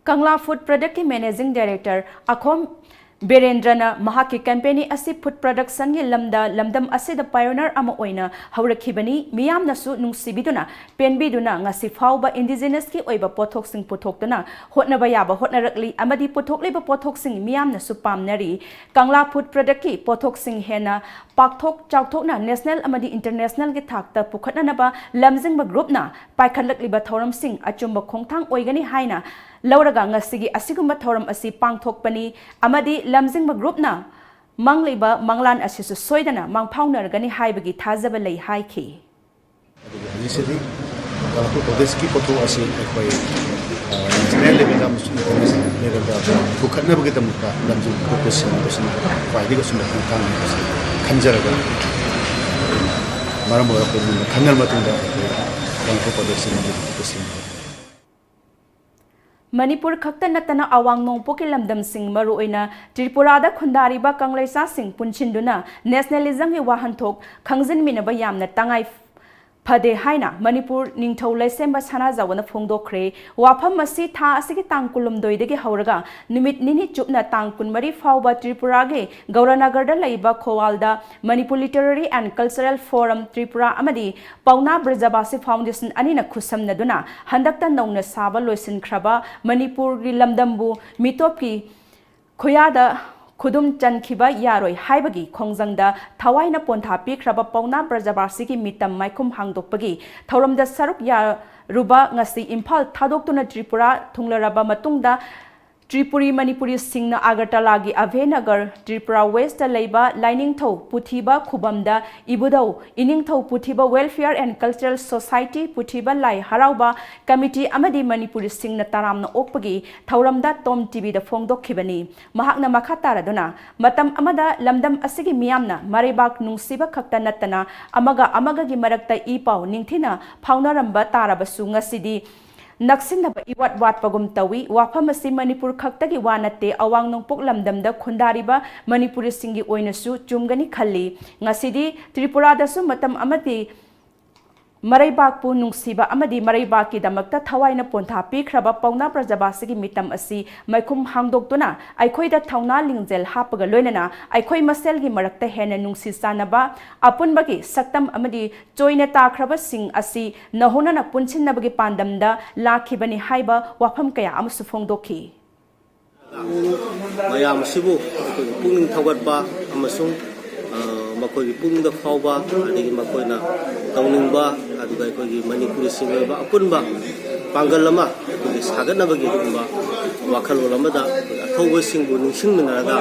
ꯀꯪꯂꯥ ꯐꯨꯗ ꯄ꯭ꯔꯗꯛꯀꯤ ꯃꯦꯅꯦꯖꯤꯡ ꯗꯥꯏꯔꯦꯛꯇꯔ ꯑꯈꯣꯝ ꯕꯤꯔꯦꯟꯗ꯭ꯔꯅ ꯃꯍꯥꯛꯀꯤ ꯀꯝꯄꯦꯅꯤ ꯑꯁꯤ ꯐꯨꯗ ꯄ꯭ꯔꯗꯛꯁꯟꯒꯤ ꯂꯝꯗ ꯂꯝꯗꯝ ꯑꯁꯤꯗ ꯄꯥꯏꯑꯣꯅꯤꯌꯔ ꯑꯃ ꯑꯣꯏꯅ ꯍꯧꯔꯛꯈꯤꯕꯅꯤ, ꯃꯤꯌꯥꯝꯅꯁꯨ ꯅꯨꯡꯁꯤꯕꯤꯗꯨꯅ ꯄꯦꯟꯕꯤꯗꯨꯅ ꯉꯁꯤ ꯐꯥꯎꯕ ꯏꯟꯗꯤꯖꯤꯅꯁꯀꯤ ꯑꯣꯏꯕ ꯄꯣꯠꯊꯣꯛꯁꯤꯡ ꯄꯨꯊꯣꯛꯇꯨꯅ ꯍꯣꯠꯅꯕ ꯌꯥꯕ ꯍꯣꯠꯅꯔꯛꯂꯤ ꯑꯃꯗꯤ ꯄꯨꯊꯣꯛꯂꯤꯕ ꯄꯣꯠꯊꯣꯛꯁꯤꯡ ꯃꯤꯌꯥꯝꯅꯁꯨ ꯄꯥꯝꯅꯔꯤ꯫ ꯀꯪꯂꯥ ꯐꯨꯗ ꯄ꯭ꯔꯗꯛꯀꯤ ꯄꯣꯠꯊꯣꯛꯁꯤꯡ ꯍꯦꯟꯅ ꯄꯥꯛꯊꯣꯛ ꯆꯥꯎꯊꯣꯛꯅ ꯅꯦꯁꯅꯦꯜ ꯑꯃꯗꯤ ꯏꯟꯇꯔꯅꯦꯁꯅꯦꯜꯒꯤ ꯊꯥꯛꯇ ꯄꯨꯈꯠꯅꯅꯕ ꯂꯝꯖꯤꯡꯕ ꯒ꯭ꯔꯨꯞꯅ ꯄꯥꯏꯈꯠꯂꯛꯂꯤꯕ ꯊꯧꯔꯝꯁꯤꯡ ꯑꯆꯨꯝꯕ ꯈꯣꯡꯊꯥꯡ ꯑꯣꯏꯒꯅꯤ ꯍꯥꯏꯅ ꯂꯧꯔꯒ ꯉꯁꯤꯒꯤ ꯑꯁꯤꯒꯨꯝꯕ ꯊꯧꯔꯝ ꯑꯁꯤ ꯄꯥꯡꯊꯣꯛꯄꯅꯤ ꯑꯃꯗꯤ ꯂꯝꯖꯤꯡꯕ ꯒ꯭ꯔꯨꯞꯅ ꯃꯪꯂꯤꯕ ꯃꯪꯂꯥꯟ ꯑꯁꯤꯁꯨ ꯁꯣꯏꯗꯅ ꯃꯪꯐꯥꯎꯅꯔꯒꯅꯤ ꯍꯥꯏꯕꯒꯤ ꯊꯥꯖꯕ ꯂꯩ ꯍꯥꯏꯈꯤ꯫ ꯁꯤꯗꯤ ꯀꯥꯡꯄꯣꯛ ꯄ꯭ꯔꯗꯦꯁꯀꯤ ꯄꯣꯠꯊꯣꯛ ꯑꯁꯤ ꯑꯩꯈꯣꯏ ꯅꯦꯁꯅꯦꯜ ꯂꯦꯚꯦꯜꯗ ꯑꯃꯁꯨꯡ ꯏꯟꯇꯔꯅꯦꯁꯅꯦꯜ ꯂꯦꯚꯦꯜꯗ ꯄꯨꯈꯠꯅꯕꯒꯤꯗꯃꯛꯇ ꯂꯝꯖꯤꯡ ꯄꯨꯈꯠꯄ ꯁꯤꯟꯕꯁꯤꯅ ꯈ꯭ꯋꯥꯏꯗꯒꯤ ꯑꯆꯨꯝꯕ ꯈꯣꯡꯊꯥꯡꯅꯤ ꯍꯥꯏꯕꯁꯤ ꯈꯟꯖꯔꯒ, ꯃꯔꯝ ꯑꯣꯏꯔꯒ ꯑꯩꯈꯣꯏ ꯃꯨꯟꯅ ꯈꯟꯅꯔ ꯃꯇꯨꯡꯗ ꯑꯩꯈꯣꯏ ꯀꯥꯡꯄꯣꯛ ꯄ꯭ꯔꯗꯦꯁꯁꯤ ꯂꯝꯖꯤꯡ ꯄꯨꯈꯠꯄ ꯁꯤꯟꯕ꯫ ꯃꯅꯤꯄꯨꯔ ꯈꯛꯇ ꯅꯠꯇꯅ ꯑꯋꯥꯡ ꯅꯣꯡꯄꯣꯛꯀꯤ ꯂꯝꯗꯝꯁꯤꯡ, ꯃꯔꯨꯑꯣꯏꯅ ꯇ꯭ꯔꯤꯄꯨꯔꯥꯗ ꯈꯨꯟꯗꯥꯔꯤꯕ ꯀꯪꯂꯩꯆꯥꯁꯤꯡ ꯄꯨꯟꯁꯤꯟꯗꯨꯅ ꯅꯦꯁꯅꯦꯂꯤꯖꯝꯒꯤ ꯋꯥꯍꯟꯊꯣꯛ ꯈꯪꯖꯤꯟꯃꯤꯟꯅꯕ ꯌꯥꯝꯅ ꯇꯉꯥꯏ ꯐꯗꯦ ꯍꯥꯏꯅ ꯃꯅꯤꯄꯨꯔ ꯅꯤꯡꯊꯧ ꯂꯩꯁꯦꯝꯕ ꯁꯅꯥꯖꯥꯎꯕꯅ ꯐꯣꯡꯗꯣꯛꯈ꯭ꯔꯦ꯫ ꯋꯥꯐꯝ ꯑꯁꯤ ꯊꯥ ꯑꯁꯤꯒꯤ ꯇꯥꯡ ꯀꯨꯟꯍꯨꯝꯗꯣꯏꯗꯒꯤ ꯍꯧꯔꯒ ꯅꯨꯃꯤꯠ ꯅꯤꯅꯤ ꯆꯨꯞꯅ ꯇꯥꯡ ꯀꯨꯟꯃꯔꯤ ꯐꯥꯎꯕ ꯇ꯭ꯔꯤꯄꯨꯔꯥꯒꯤ ꯒꯧꯔꯥꯅꯒꯔꯗ ꯂꯩꯕ ꯈꯣꯋꯥꯜꯗ Manipur Literary and Cultural Forum Tripura ꯑꯃꯗꯤ ꯄꯥꯎꯅꯥ ꯕ꯭ꯔꯖꯕꯥꯁꯤ ꯐꯥꯎꯟꯗꯦꯁꯟ ꯑꯅꯤꯅ ꯈꯨꯠꯁꯝꯅꯗꯨꯅ ꯍꯟꯗꯛꯇ ꯅꯧꯅ ꯁꯥꯕ ꯂꯣꯏꯁꯤꯟꯈ꯭ꯔꯕ ꯃꯅꯤꯄꯨꯔꯒꯤ ꯂꯝꯗꯝꯕꯨ ꯃꯤꯇꯣꯞꯀꯤ ꯈꯨꯌꯥꯗ ꯈꯨꯗꯨꯝ ꯆꯟꯈꯤꯕ ꯌꯥꯔꯣꯏ ꯍꯥꯏꯕꯒꯤ ꯈꯣꯡꯖꯪꯗ ꯊꯋꯥꯏꯅ ꯄꯣꯟꯊꯥ ꯄꯤꯈ꯭ꯔꯕ ꯄꯥꯎꯅꯥ ꯕ꯭ꯔꯖꯕꯥꯁꯤꯒꯤ ꯃꯤꯇꯝ ꯃꯥꯏꯈꯨꯝ ꯍꯥꯡꯗꯣꯛꯄꯒꯤ ꯊꯧꯔꯝꯗ ꯁꯔꯨꯛ ꯌꯥꯔꯨꯕ ꯉꯁꯤ ꯏꯝꯐꯥꯜ ꯊꯥꯗꯣꯛꯇꯨꯅ ꯇ꯭ꯔꯤꯄꯨꯔꯥ ꯊꯨꯡꯂꯔꯕ ꯃꯇꯨꯡꯗ ꯇ꯭ꯔꯤꯄꯨꯔꯤ ꯃꯅꯤꯄꯨꯔꯤꯁꯤꯡꯅ ꯑꯒꯔꯇꯂꯥꯒꯤ ꯑꯚꯦ ꯅꯒꯔ, ꯇ꯭ꯔꯤꯄꯨꯔꯥ ꯋꯦꯁꯇ ꯂꯩꯕ ꯂꯥꯏꯅꯤꯡꯊꯧ ꯄꯨꯊꯤꯕ ꯈꯨꯕꯝꯗ ꯏꯕꯨꯙꯧ ꯏꯅꯤꯡꯊꯧ ꯄꯨꯊꯤꯕ Welfare and Cultural Society, ꯄꯨꯊꯤꯕ ꯂꯥꯏ ꯍꯔꯥꯎꯕ ꯀꯃꯤꯇꯤ ꯑꯃꯗꯤ ꯃꯅꯤꯄꯨꯔꯤꯁꯤꯡꯅ ꯇꯔꯥꯝꯅ ꯑꯣꯛꯄꯒꯤ ꯊꯧꯔꯝꯗ ꯇꯣꯝ ꯇꯤꯚꯤꯗ ꯐꯣꯡꯗꯣꯛꯈꯤꯕꯅꯤ꯫ ꯃꯍꯥꯛꯅ ꯃꯈꯥ ꯇꯥꯔꯗꯨꯅ, ꯃꯇꯝ ꯑꯃꯗ ꯂꯝꯗꯝ ꯑꯁꯤꯒꯤ ꯃꯤꯌꯥꯝꯅ ꯃꯔꯩꯕꯥꯛ ꯅꯨꯡꯁꯤꯕ ꯈꯛꯇ ꯅꯠꯇꯅ ꯑꯃꯒ ꯑꯃꯒꯒꯤ ꯃꯔꯛꯇ ꯏ ꯄꯥꯎ ꯅꯤꯡꯊꯤꯅ ꯐꯥꯎꯅꯔꯝꯕ ꯇꯥꯔꯕꯁꯨ, ꯉꯁꯤꯗꯤ ꯅꯛꯁꯤꯟꯅꯕ ꯏꯋꯥꯠ ꯋꯥꯠꯄꯒꯨꯝ ꯇꯧꯏ꯫ ꯋꯥꯐꯝ ꯑꯁꯤ ꯃꯅꯤꯄꯨꯔ ꯈꯛꯇꯒꯤ ꯋꯥ ꯅꯠꯇꯦ, ꯑꯋꯥꯡ ꯅꯣꯡꯄꯣꯛ ꯂꯝꯗꯝꯗ ꯈꯨꯟꯗꯥꯔꯤꯕ ꯃꯅꯤꯄꯨꯔꯤꯁꯤꯡꯒꯤ ꯑꯣꯏꯅꯁꯨ ꯆꯨꯝꯒꯅꯤ ꯈꯜꯂꯤ꯫ ꯉꯁꯤꯗꯤ ꯇ꯭ꯔꯤꯄꯨꯔꯥꯗꯁꯨ ꯃꯇꯝ ꯑꯃꯗꯤ ꯃꯔꯩꯕꯥꯛꯄꯨ ꯅꯨꯡꯁꯤꯕ ꯑꯃꯗꯤ ꯃꯔꯩꯕꯥꯛꯀꯤꯗꯃꯛꯇ ꯊꯋꯥꯏꯅ ꯄꯣꯟꯊꯥ ꯄꯤꯈ꯭ꯔꯕ ꯄꯥꯎꯅꯥ ꯕ꯭ꯔꯖꯕꯥꯁꯤꯒꯤ ꯃꯤꯇꯝ ꯑꯁꯤ ꯃꯥꯏꯈꯨꯝ ꯍꯥꯡꯗꯣꯛꯇꯨꯅ ꯑꯩꯈꯣꯏꯗ ꯊꯧꯅꯥ ꯂꯤꯡꯖꯦꯜ ꯍꯥꯞꯄꯒ ꯂꯣꯏꯅꯅ ꯑꯩꯈꯣꯏ ꯃꯁꯦꯜꯒꯤ ꯃꯔꯛꯇ ꯍꯦꯟꯅ ꯅꯨꯡꯁꯤ ꯆꯥꯟꯅꯕ, ꯑꯄꯨꯟꯕꯒꯤ ꯁꯛꯇꯝ ꯑꯃꯗꯤ ꯆꯣꯏꯅ ꯇꯥꯈ꯭ꯔꯕꯁꯤꯡ ꯑꯁꯤ ꯅꯧꯍꯧꯅꯅ ꯄꯨꯟꯁꯤꯟꯅꯕꯒꯤ ꯄꯥꯟꯗꯝꯗ ꯂꯥꯛꯈꯤꯕꯅꯤ ꯍꯥꯏꯕ ꯋꯥꯐꯝ ꯀꯌꯥ ꯑꯃꯁꯨ ꯐꯣꯡꯗꯣꯛꯈꯤ꯫ ꯃꯌꯥꯝ ꯑꯁꯤꯕꯨ ꯑꯩꯈꯣꯏꯒꯤ ꯄꯨꯛꯅꯤꯡ ꯊꯧꯒꯠꯄ ꯑꯃꯁꯨꯡ, ꯑ, ꯃꯈꯣꯏꯒꯤ ꯄꯨꯛꯅꯤꯡꯗ ꯐꯥꯎꯕ, ꯑꯗꯒꯤ ꯃꯈꯣꯏꯅ ꯇꯧꯅꯤꯡꯕ, ꯑꯗꯨꯒ ꯑꯩꯈꯣꯏꯒꯤ ꯃꯅꯤꯄꯨꯔꯤꯁꯤꯡꯒꯤ ꯑꯣꯏꯕ ꯑꯄꯨꯟꯕ ꯄꯥꯡꯒꯜ ꯑꯃ ꯑꯩꯈꯣꯏꯒꯤ ꯁꯥꯒꯠꯅꯕꯒꯤ ꯑꯗꯨꯒꯨꯝꯕ ꯋꯥꯈꯜꯂꯣꯟ ꯑꯃꯗ ꯑꯩꯈꯣꯏꯒꯤ ꯑꯊꯧꯕꯁꯤꯡꯕꯨ ꯅꯤꯡꯁꯤꯡꯃꯤꯟꯅꯔꯒ,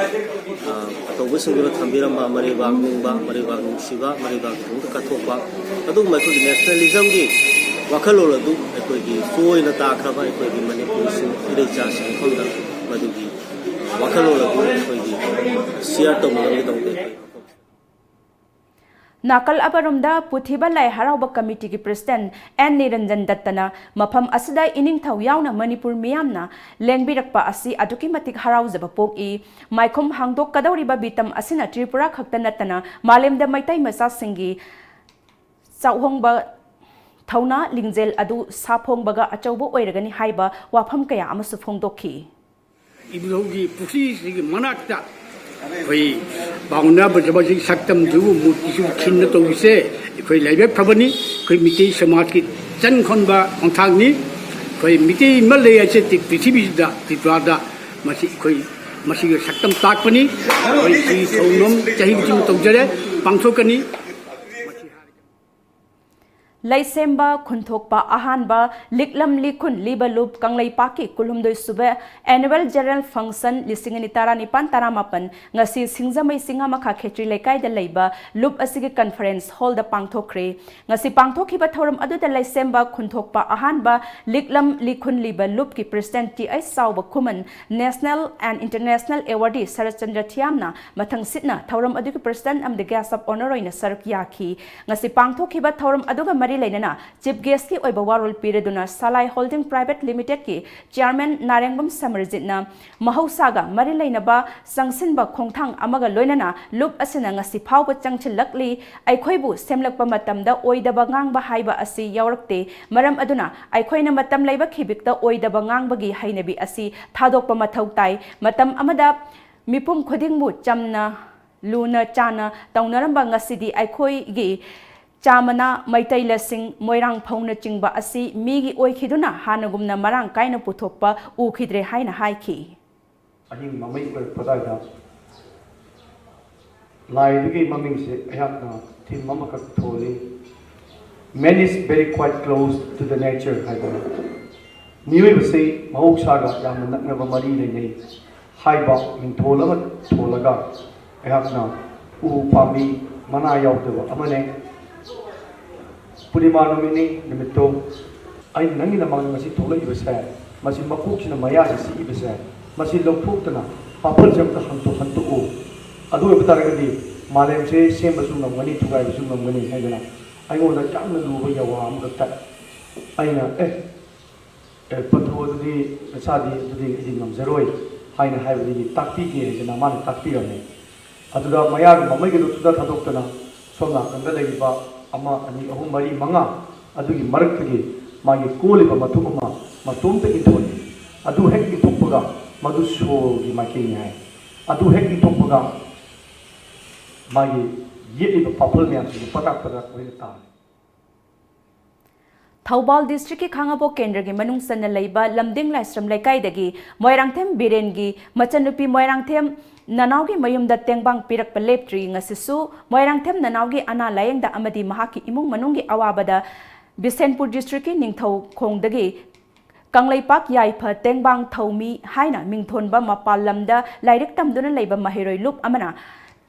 ꯑ, ꯑꯊꯧꯕ ꯁꯤꯡꯗꯨꯅ ꯊꯝꯕꯤꯔꯝꯕ ꯃꯔꯩꯕꯥꯛ ꯅꯤꯡꯕ, ꯃꯔꯩꯕꯥꯛ ꯅꯨꯡꯁꯤꯕ, ꯃꯔꯩꯕꯥꯛꯀꯤꯗꯃꯛꯇ ꯀꯠꯊꯣꯛꯄ, ꯑꯗꯨꯒꯨꯝꯕ ꯑꯩꯈꯣꯏꯒꯤ ꯅꯦꯁꯅꯦꯂꯤꯖꯝꯒꯤ ꯋꯥꯈꯜꯂꯣꯟ ꯑꯗꯨ ꯑꯩꯈꯣꯏꯒꯤ ꯆꯣꯏꯅ ꯇꯥꯈ꯭ꯔꯕ ꯑꯩꯈꯣꯏꯒꯤ ꯃꯅꯤꯄꯨꯔꯁꯤꯡ ꯏꯔꯩꯆꯥꯁꯤꯡ ꯃꯐꯝꯗ ꯃꯗꯨꯒꯤ ꯋꯥꯈꯜꯂꯣꯟ ꯑꯗꯨ ꯑꯩꯈꯣꯏꯒꯤ ꯁꯤꯌꯥꯔ ꯇꯧꯅꯕꯒꯤꯗꯃꯛꯇ ꯑꯩꯈꯣꯏ ꯃꯐꯝ ꯅꯥꯀꯜ ꯑꯃꯔꯣꯝꯗ ꯄꯨꯊꯤꯕ ꯂꯥꯏ ꯍꯔꯥꯎꯕ ꯀꯃꯤꯇꯤꯒꯤ ꯄ꯭ꯔꯁꯤꯗꯦꯟ ꯑꯦꯟ ꯅꯤꯔꯟꯖꯟ ꯗꯠꯇꯅ ꯃꯐꯝ ꯑꯁꯤꯗ ꯏꯅꯤꯡꯊꯧ ꯌꯥꯎꯅ ꯃꯅꯤꯄꯨꯔ ꯃꯤꯌꯥꯝꯅ ꯂꯦꯡꯕꯤꯔꯛꯄ ꯑꯁꯤ ꯑꯗꯨꯛꯀꯤ ꯃꯇꯤꯛ ꯍꯔꯥꯎꯖꯕ ꯄꯣꯛꯏ꯫ ꯃꯥꯏꯈꯨꯝ ꯍꯥꯡꯗꯣꯛꯀꯗꯧꯔꯤꯕ ꯃꯤꯇꯝ ꯑꯁꯤꯅ ꯇ꯭ꯔꯤꯄꯨꯔꯥ ꯈꯛꯇ ꯅꯠꯇꯅ ꯃꯥꯂꯦꯝꯗ ꯃꯩꯇꯩ ꯃꯆꯥꯁꯤꯡꯒꯤ ꯆꯥꯎꯍꯣꯡꯕ ꯊꯧꯅꯥ ꯂꯤꯡꯖꯦꯜ ꯑꯗꯨ ꯁꯥꯐꯣꯡꯕꯒ ꯑꯆꯧꯕ ꯑꯣꯏꯔꯒꯅꯤ ꯍꯥꯏꯕ ꯋꯥꯐꯝ ꯀꯌꯥ ꯑꯃꯁꯨ ꯐꯣꯡꯗꯣꯛꯈꯤ꯫ ꯏꯕꯨꯙꯧꯒꯤ ꯄꯨꯈ꯭ꯔꯤꯁꯤꯒꯤ ꯃꯅꯥꯛꯇ ꯑꯩꯈꯣꯏ ꯄꯥꯎꯅ ꯕꯖꯕꯁꯤ ꯁꯛꯇꯝꯁꯤꯕꯨ ꯃꯨꯔꯇꯤꯁꯤꯕꯨ ꯈꯤꯟꯅ ꯇꯧꯕꯁꯦ ꯑꯩꯈꯣꯏ ꯂꯥꯏꯕꯛ ꯐꯕꯅꯤ꯫ ꯑꯩꯈꯣꯏ ꯃꯤꯇꯩ ꯁꯃꯥꯖꯀꯤ ꯆꯟ ꯈꯣꯟꯕ ꯈꯣꯡꯊꯥꯡꯅꯤ꯫ ꯑꯩꯈꯣꯏ ꯃꯤꯇꯩ ꯑꯃ ꯂꯩ ꯍꯥꯏꯁꯦ ꯇꯤ- ꯄ꯭ꯔꯤꯊꯤꯕꯤꯁꯤꯗ, ꯇ꯭ꯔꯤꯄꯨꯔꯥꯗ ꯃꯁꯤ ꯑꯩꯈꯣꯏ ꯃꯁꯤꯒꯤ ꯁꯛꯇꯝ ꯇꯥꯛꯄꯅꯤ꯫ ꯑꯩꯈꯣꯏ ꯁꯤ ꯊꯧꯔꯝ ꯆꯍꯤ ꯈꯨꯗꯤꯡ ꯇꯧꯖꯔꯦ, ꯄꯥꯡꯊꯣꯛꯀꯅꯤ꯫ ꯂꯩꯁꯦꯝꯕ ꯈꯨꯟꯊꯣꯛꯄ ꯑꯍꯥꯟꯕ ꯂꯤꯛꯂꯝ ꯂꯤꯈꯨꯟ ꯂꯤꯕ ꯂꯨꯞ ꯀꯪꯂꯩꯄꯥꯛꯀꯤ ꯀꯨꯟꯍꯨꯝꯗꯣꯏ ꯁꯨꯕ Annual General Function ꯂꯤꯁꯤꯡ ꯑꯅꯤ ꯇꯔꯥꯅꯤꯄꯥꯟ ꯇꯔꯥꯃꯥꯄꯟ ꯉꯁꯤ ꯁꯤꯡꯖꯃꯩ ꯆꯤꯡꯉꯥꯃꯈꯥ ꯈꯦꯇ꯭ꯔꯤ ꯂꯩꯀꯥꯏꯗ ꯂꯩꯕ ꯂꯨꯞ ꯑꯁꯤꯒꯤ conference hall ꯗ ꯄꯥꯡꯊꯣꯛꯈ꯭ꯔꯦ꯫ ꯉꯁꯤ ꯄꯥꯡꯊꯣꯛꯈꯤꯕ ꯊꯧꯔꯝ ꯑꯗꯨꯗ ꯂꯩꯁꯦꯝꯕ ꯈꯨꯟꯊꯣꯛꯄ ꯑꯍꯥꯟꯕ ꯂꯤꯛꯂꯝ ꯂꯤꯈꯨꯟ ꯂꯤꯕ ꯂꯨꯞꯀꯤ president ꯇꯤ ꯑꯩꯆ ꯆꯥꯎꯕ ꯈꯨꯃꯟ, national and international awardee Saratchandra ꯊꯤꯌꯥꯝꯅ ꯃꯊꯪꯁꯤꯠꯅ ꯊꯧꯔꯝ ꯑꯗꯨꯒꯤ president ꯑꯃꯗꯤ guest of honour ꯑꯣꯏꯅ ꯁꯔꯨꯛ ꯌꯥꯈꯤ꯫ ꯉꯁꯤ ꯄꯥꯡꯊꯣꯛꯈꯤꯕ ꯊꯧꯔꯝ ꯑꯗꯨꯒ ꯃꯔꯤ ꯂꯩꯅꯅ chief guest ꯀꯤ ꯑꯣꯏꯕ ꯋꯥꯔꯣꯜ ꯄꯤꯔꯗꯨꯅ ꯁꯂꯥꯏ Holding Private Limited ꯀꯤ chairman ꯅꯥꯔꯦꯡꯕꯝ ꯁꯃꯔꯖꯤꯠꯅ ꯃꯍꯧꯁꯥꯒ ꯃꯔꯤ ꯂꯩꯅꯕ ꯆꯪꯁꯤꯟꯕ ꯈꯣꯡꯊꯥꯡ ꯑꯃꯒ ꯂꯣꯏꯅꯅ ꯂꯨꯞ ꯑꯁꯤꯅ ꯉꯁꯤ ꯐꯥꯎꯕ ꯆꯪꯁꯤꯜꯂꯛꯂꯤ꯫ ꯑꯩꯈꯣꯏꯕꯨ ꯁꯦꯝꯂꯛꯄ ꯃꯇꯝꯗ ꯑꯣꯏꯗꯕ ꯉꯥꯡꯕ ꯍꯥꯏꯕ ꯑꯁꯤ ꯌꯥꯎꯔꯛꯇꯦ꯫ ꯃꯔꯝ ꯑꯗꯨꯅ ꯑꯩꯈꯣꯏꯅ ꯃꯇꯝ ꯂꯩꯕ ꯈꯤꯕꯤꯛꯇ ꯑꯣꯏꯗꯕ ꯉꯥꯡꯕꯒꯤ ꯍꯩꯅꯕꯤ ꯑꯁꯤ ꯊꯥꯗꯣꯛꯄ ꯃꯊꯧ ꯇꯥꯏ꯫ ꯃꯇꯝ ꯑꯃꯗ ꯃꯤꯄꯨꯝ ꯈꯨꯗꯤꯡꯕꯨ ꯆꯝꯅ ꯂꯨꯅ ꯆꯥꯅ ꯇꯧꯅꯔꯝꯕ ꯉꯁꯤꯗꯤ ꯑꯩꯈꯣꯏꯒꯤ ꯆꯥꯃꯅꯥ, ꯃꯩꯇꯩ ꯂꯁꯤꯡ, ꯃꯣꯏꯔꯥꯡ ꯐꯧꯅꯆꯤꯡꯕ ꯑꯁꯤ ꯃꯤꯒꯤ ꯑꯣꯏꯈꯤꯗꯨꯅ ꯍꯥꯟꯅꯒꯨꯝꯅ ꯃꯔꯥꯡ ꯀꯥꯏꯅ ꯄꯨꯊꯣꯛꯄ ꯎꯈꯤꯗ꯭ꯔꯦ ꯍꯥꯏꯅ ꯍꯥꯏꯈꯤ꯫ ꯑꯍꯤꯡ ꯃꯃꯩ ꯑꯣꯏꯔꯛꯄ ꯑꯗꯨꯋꯥꯏꯗ ꯂꯥꯏꯗꯨꯒꯤ ꯃꯃꯤꯡꯁꯦ ꯑꯩꯍꯥꯛꯅ ꯊꯤꯝ ꯑꯃꯈꯛ ꯊꯣꯜꯂꯤ, "Man is very quite close to the nature" ꯍꯥꯏꯗꯅ꯫ ꯃꯤꯑꯣꯏꯕꯁꯤ ꯃꯍꯧꯁꯥꯒ ꯌꯥꯝꯅ ꯅꯛꯅꯕ ꯃꯔꯤ ꯂꯩꯅꯩ ꯍꯥꯏꯕ ꯃꯤꯡꯊꯣꯜ ꯑꯃ ꯊꯣꯜꯂꯒ ꯑꯩꯍꯥꯛꯅ ꯎ ꯄꯥꯝꯕꯤ ꯃꯅꯥ ꯌꯥꯎꯗꯕ ꯑꯃꯅꯦ꯫ ꯄꯨꯔꯅꯤꯃꯥ ꯅꯨꯃꯤꯠꯅꯤ꯫ ꯅꯨꯃꯤꯠꯇꯣ ꯑꯩꯅ ꯅꯪꯒꯤ ꯅꯃꯥꯡꯗ ꯉꯁꯤ ꯊꯣꯛꯂꯛꯏꯕꯁꯦ, ꯃꯁꯤ ꯃꯀꯣꯛꯁꯤꯅ ꯃꯌꯥꯁꯤ ꯆꯤꯛꯏꯕꯁꯦ, ꯃꯁꯤ ꯂꯧꯊꯣꯛꯇꯅ ꯄꯥꯐꯜꯁꯦ ꯑꯝꯇ ꯍꯟꯇꯣꯛ ꯍꯟꯇꯣꯛꯎ꯫ ꯑꯗꯨ ꯑꯣꯏꯕ ꯇꯥꯔꯒꯗꯤ ꯃꯥꯂꯦꯝꯁꯦ ꯁꯦꯝꯕꯁꯨ ꯉꯝꯒꯅꯤ, ꯊꯨꯒꯥꯏꯕꯁꯨ ꯉꯝꯒꯅꯤ ꯍꯥꯏꯗꯅ ꯑꯩꯉꯣꯟꯗ ꯌꯥꯝꯅ ꯂꯨꯕ ꯌꯥꯋꯥ ꯑꯃꯈꯛꯇ ꯑꯩꯅ, "ꯑꯦ, ꯑꯦ, ꯄꯟꯊꯧ ꯑꯗꯨꯗꯤ ꯅꯆꯥꯗꯤ ꯑꯗꯨꯗꯤ ꯑꯩꯗꯤ ꯉꯝꯖꯔꯣꯏ" ꯍꯥꯏꯅ ꯍꯥꯏꯕꯗꯒꯤ, "ꯇꯥꯛꯄꯤꯒꯦ" ꯍꯥꯏꯗꯅ ꯃꯥꯅ ꯇꯥꯛꯄꯤꯔꯝꯃꯦ꯫ ꯑꯗꯨꯗ ꯃꯌꯥꯒꯤ ꯃꯃꯩꯒꯗꯨ ꯆꯨꯗ ꯊꯥꯗꯣꯛꯇꯅ ꯁꯣꯝ ꯅꯥꯀꯟꯗ ꯂꯩꯔꯤꯕ ꯑꯃ, ꯑꯅꯤ, ꯑꯍꯨꯝ, ꯃꯔꯤ, ꯃꯉꯥ ꯑꯗꯨꯒꯤ ꯃꯔꯛꯇꯒꯤ ꯃꯥꯒꯤ ꯀꯣꯜꯂꯤꯕ ꯃꯇꯨꯝ ꯑꯃ ꯃꯇꯣꯝꯇ ꯏꯟꯊꯣꯛꯏ꯫ ꯑꯗꯨ ꯍꯦꯛ ꯏꯟꯊꯣꯛꯄꯒ ꯃꯗꯨ ꯁꯣꯔꯒꯤ ꯃꯥꯏꯀꯩꯅꯤ ꯍꯥꯏ꯫ ꯑꯗꯨ ꯍꯦꯛ ꯏꯟꯊꯣꯛꯄꯒ ꯃꯥꯒꯤ ꯌꯦꯠꯂꯤꯕ ꯄꯥꯐꯜ ꯃꯌꯥꯝꯁꯤꯁꯨ ꯄꯇꯥꯛ ꯄꯇꯥꯛ ꯂꯣꯏꯅ ꯇꯥꯔꯦ꯫ ꯊꯧꯕꯥꯜ ꯗꯤꯁꯇ꯭ꯔꯤꯛꯀꯤ ꯈꯥꯉꯕꯣꯛ ꯀꯦꯟꯗ꯭ꯔꯒꯤ ꯃꯅꯨꯡ ꯆꯟꯅ ꯂꯩꯕ ꯂꯝꯗꯤꯡ ꯂꯥꯏꯁ꯭ꯔꯝ ꯂꯩꯀꯥꯏꯗꯒꯤ ꯃꯣꯏꯔꯥꯡꯊꯦꯝ ꯕꯤꯔꯦꯟꯒꯤ ꯃꯆꯟꯅꯨꯄꯤ ꯃꯣꯏꯔꯥꯡꯊꯦꯝ ꯅꯅꯥꯎꯒꯤ ꯃꯌꯨꯝꯗ ꯇꯦꯡꯕꯥꯡ ꯄꯤꯔꯛꯄ ꯂꯦꯞꯇ꯭ꯔꯤ꯫ ꯉꯁꯤꯁꯨ ꯃꯣꯏꯔꯥꯡꯊꯦꯝ ꯅꯅꯥꯎꯒꯤ ꯑꯅꯥ ꯂꯥꯌꯦꯡꯗ ꯑꯃꯗꯤ ꯃꯍꯥꯛꯀꯤ ꯏꯃꯨꯡ ꯃꯅꯨꯡꯒꯤ ꯑꯋꯥꯕꯗ ꯕꯤꯁꯦꯟꯄꯨꯔ ꯗꯤꯁꯇ꯭ꯔꯤꯛꯀꯤ ꯅꯤꯡꯊꯧꯈꯣꯡꯗꯒꯤ ꯀꯪꯂꯩꯄꯥꯛ ꯌꯥꯏꯐ ꯇꯦꯡꯕꯥꯡ ꯊꯧꯃꯤ ꯍꯥꯏꯅ ꯃꯤꯡꯊꯣꯟꯕ ꯃꯄꯥꯟ ꯂꯝꯗ ꯂꯥꯏꯔꯤꯛ ꯇꯝꯗꯨꯅ ꯂꯩꯕ ꯃꯍꯩꯔꯣꯏ ꯂꯨꯞ ꯑꯃꯅ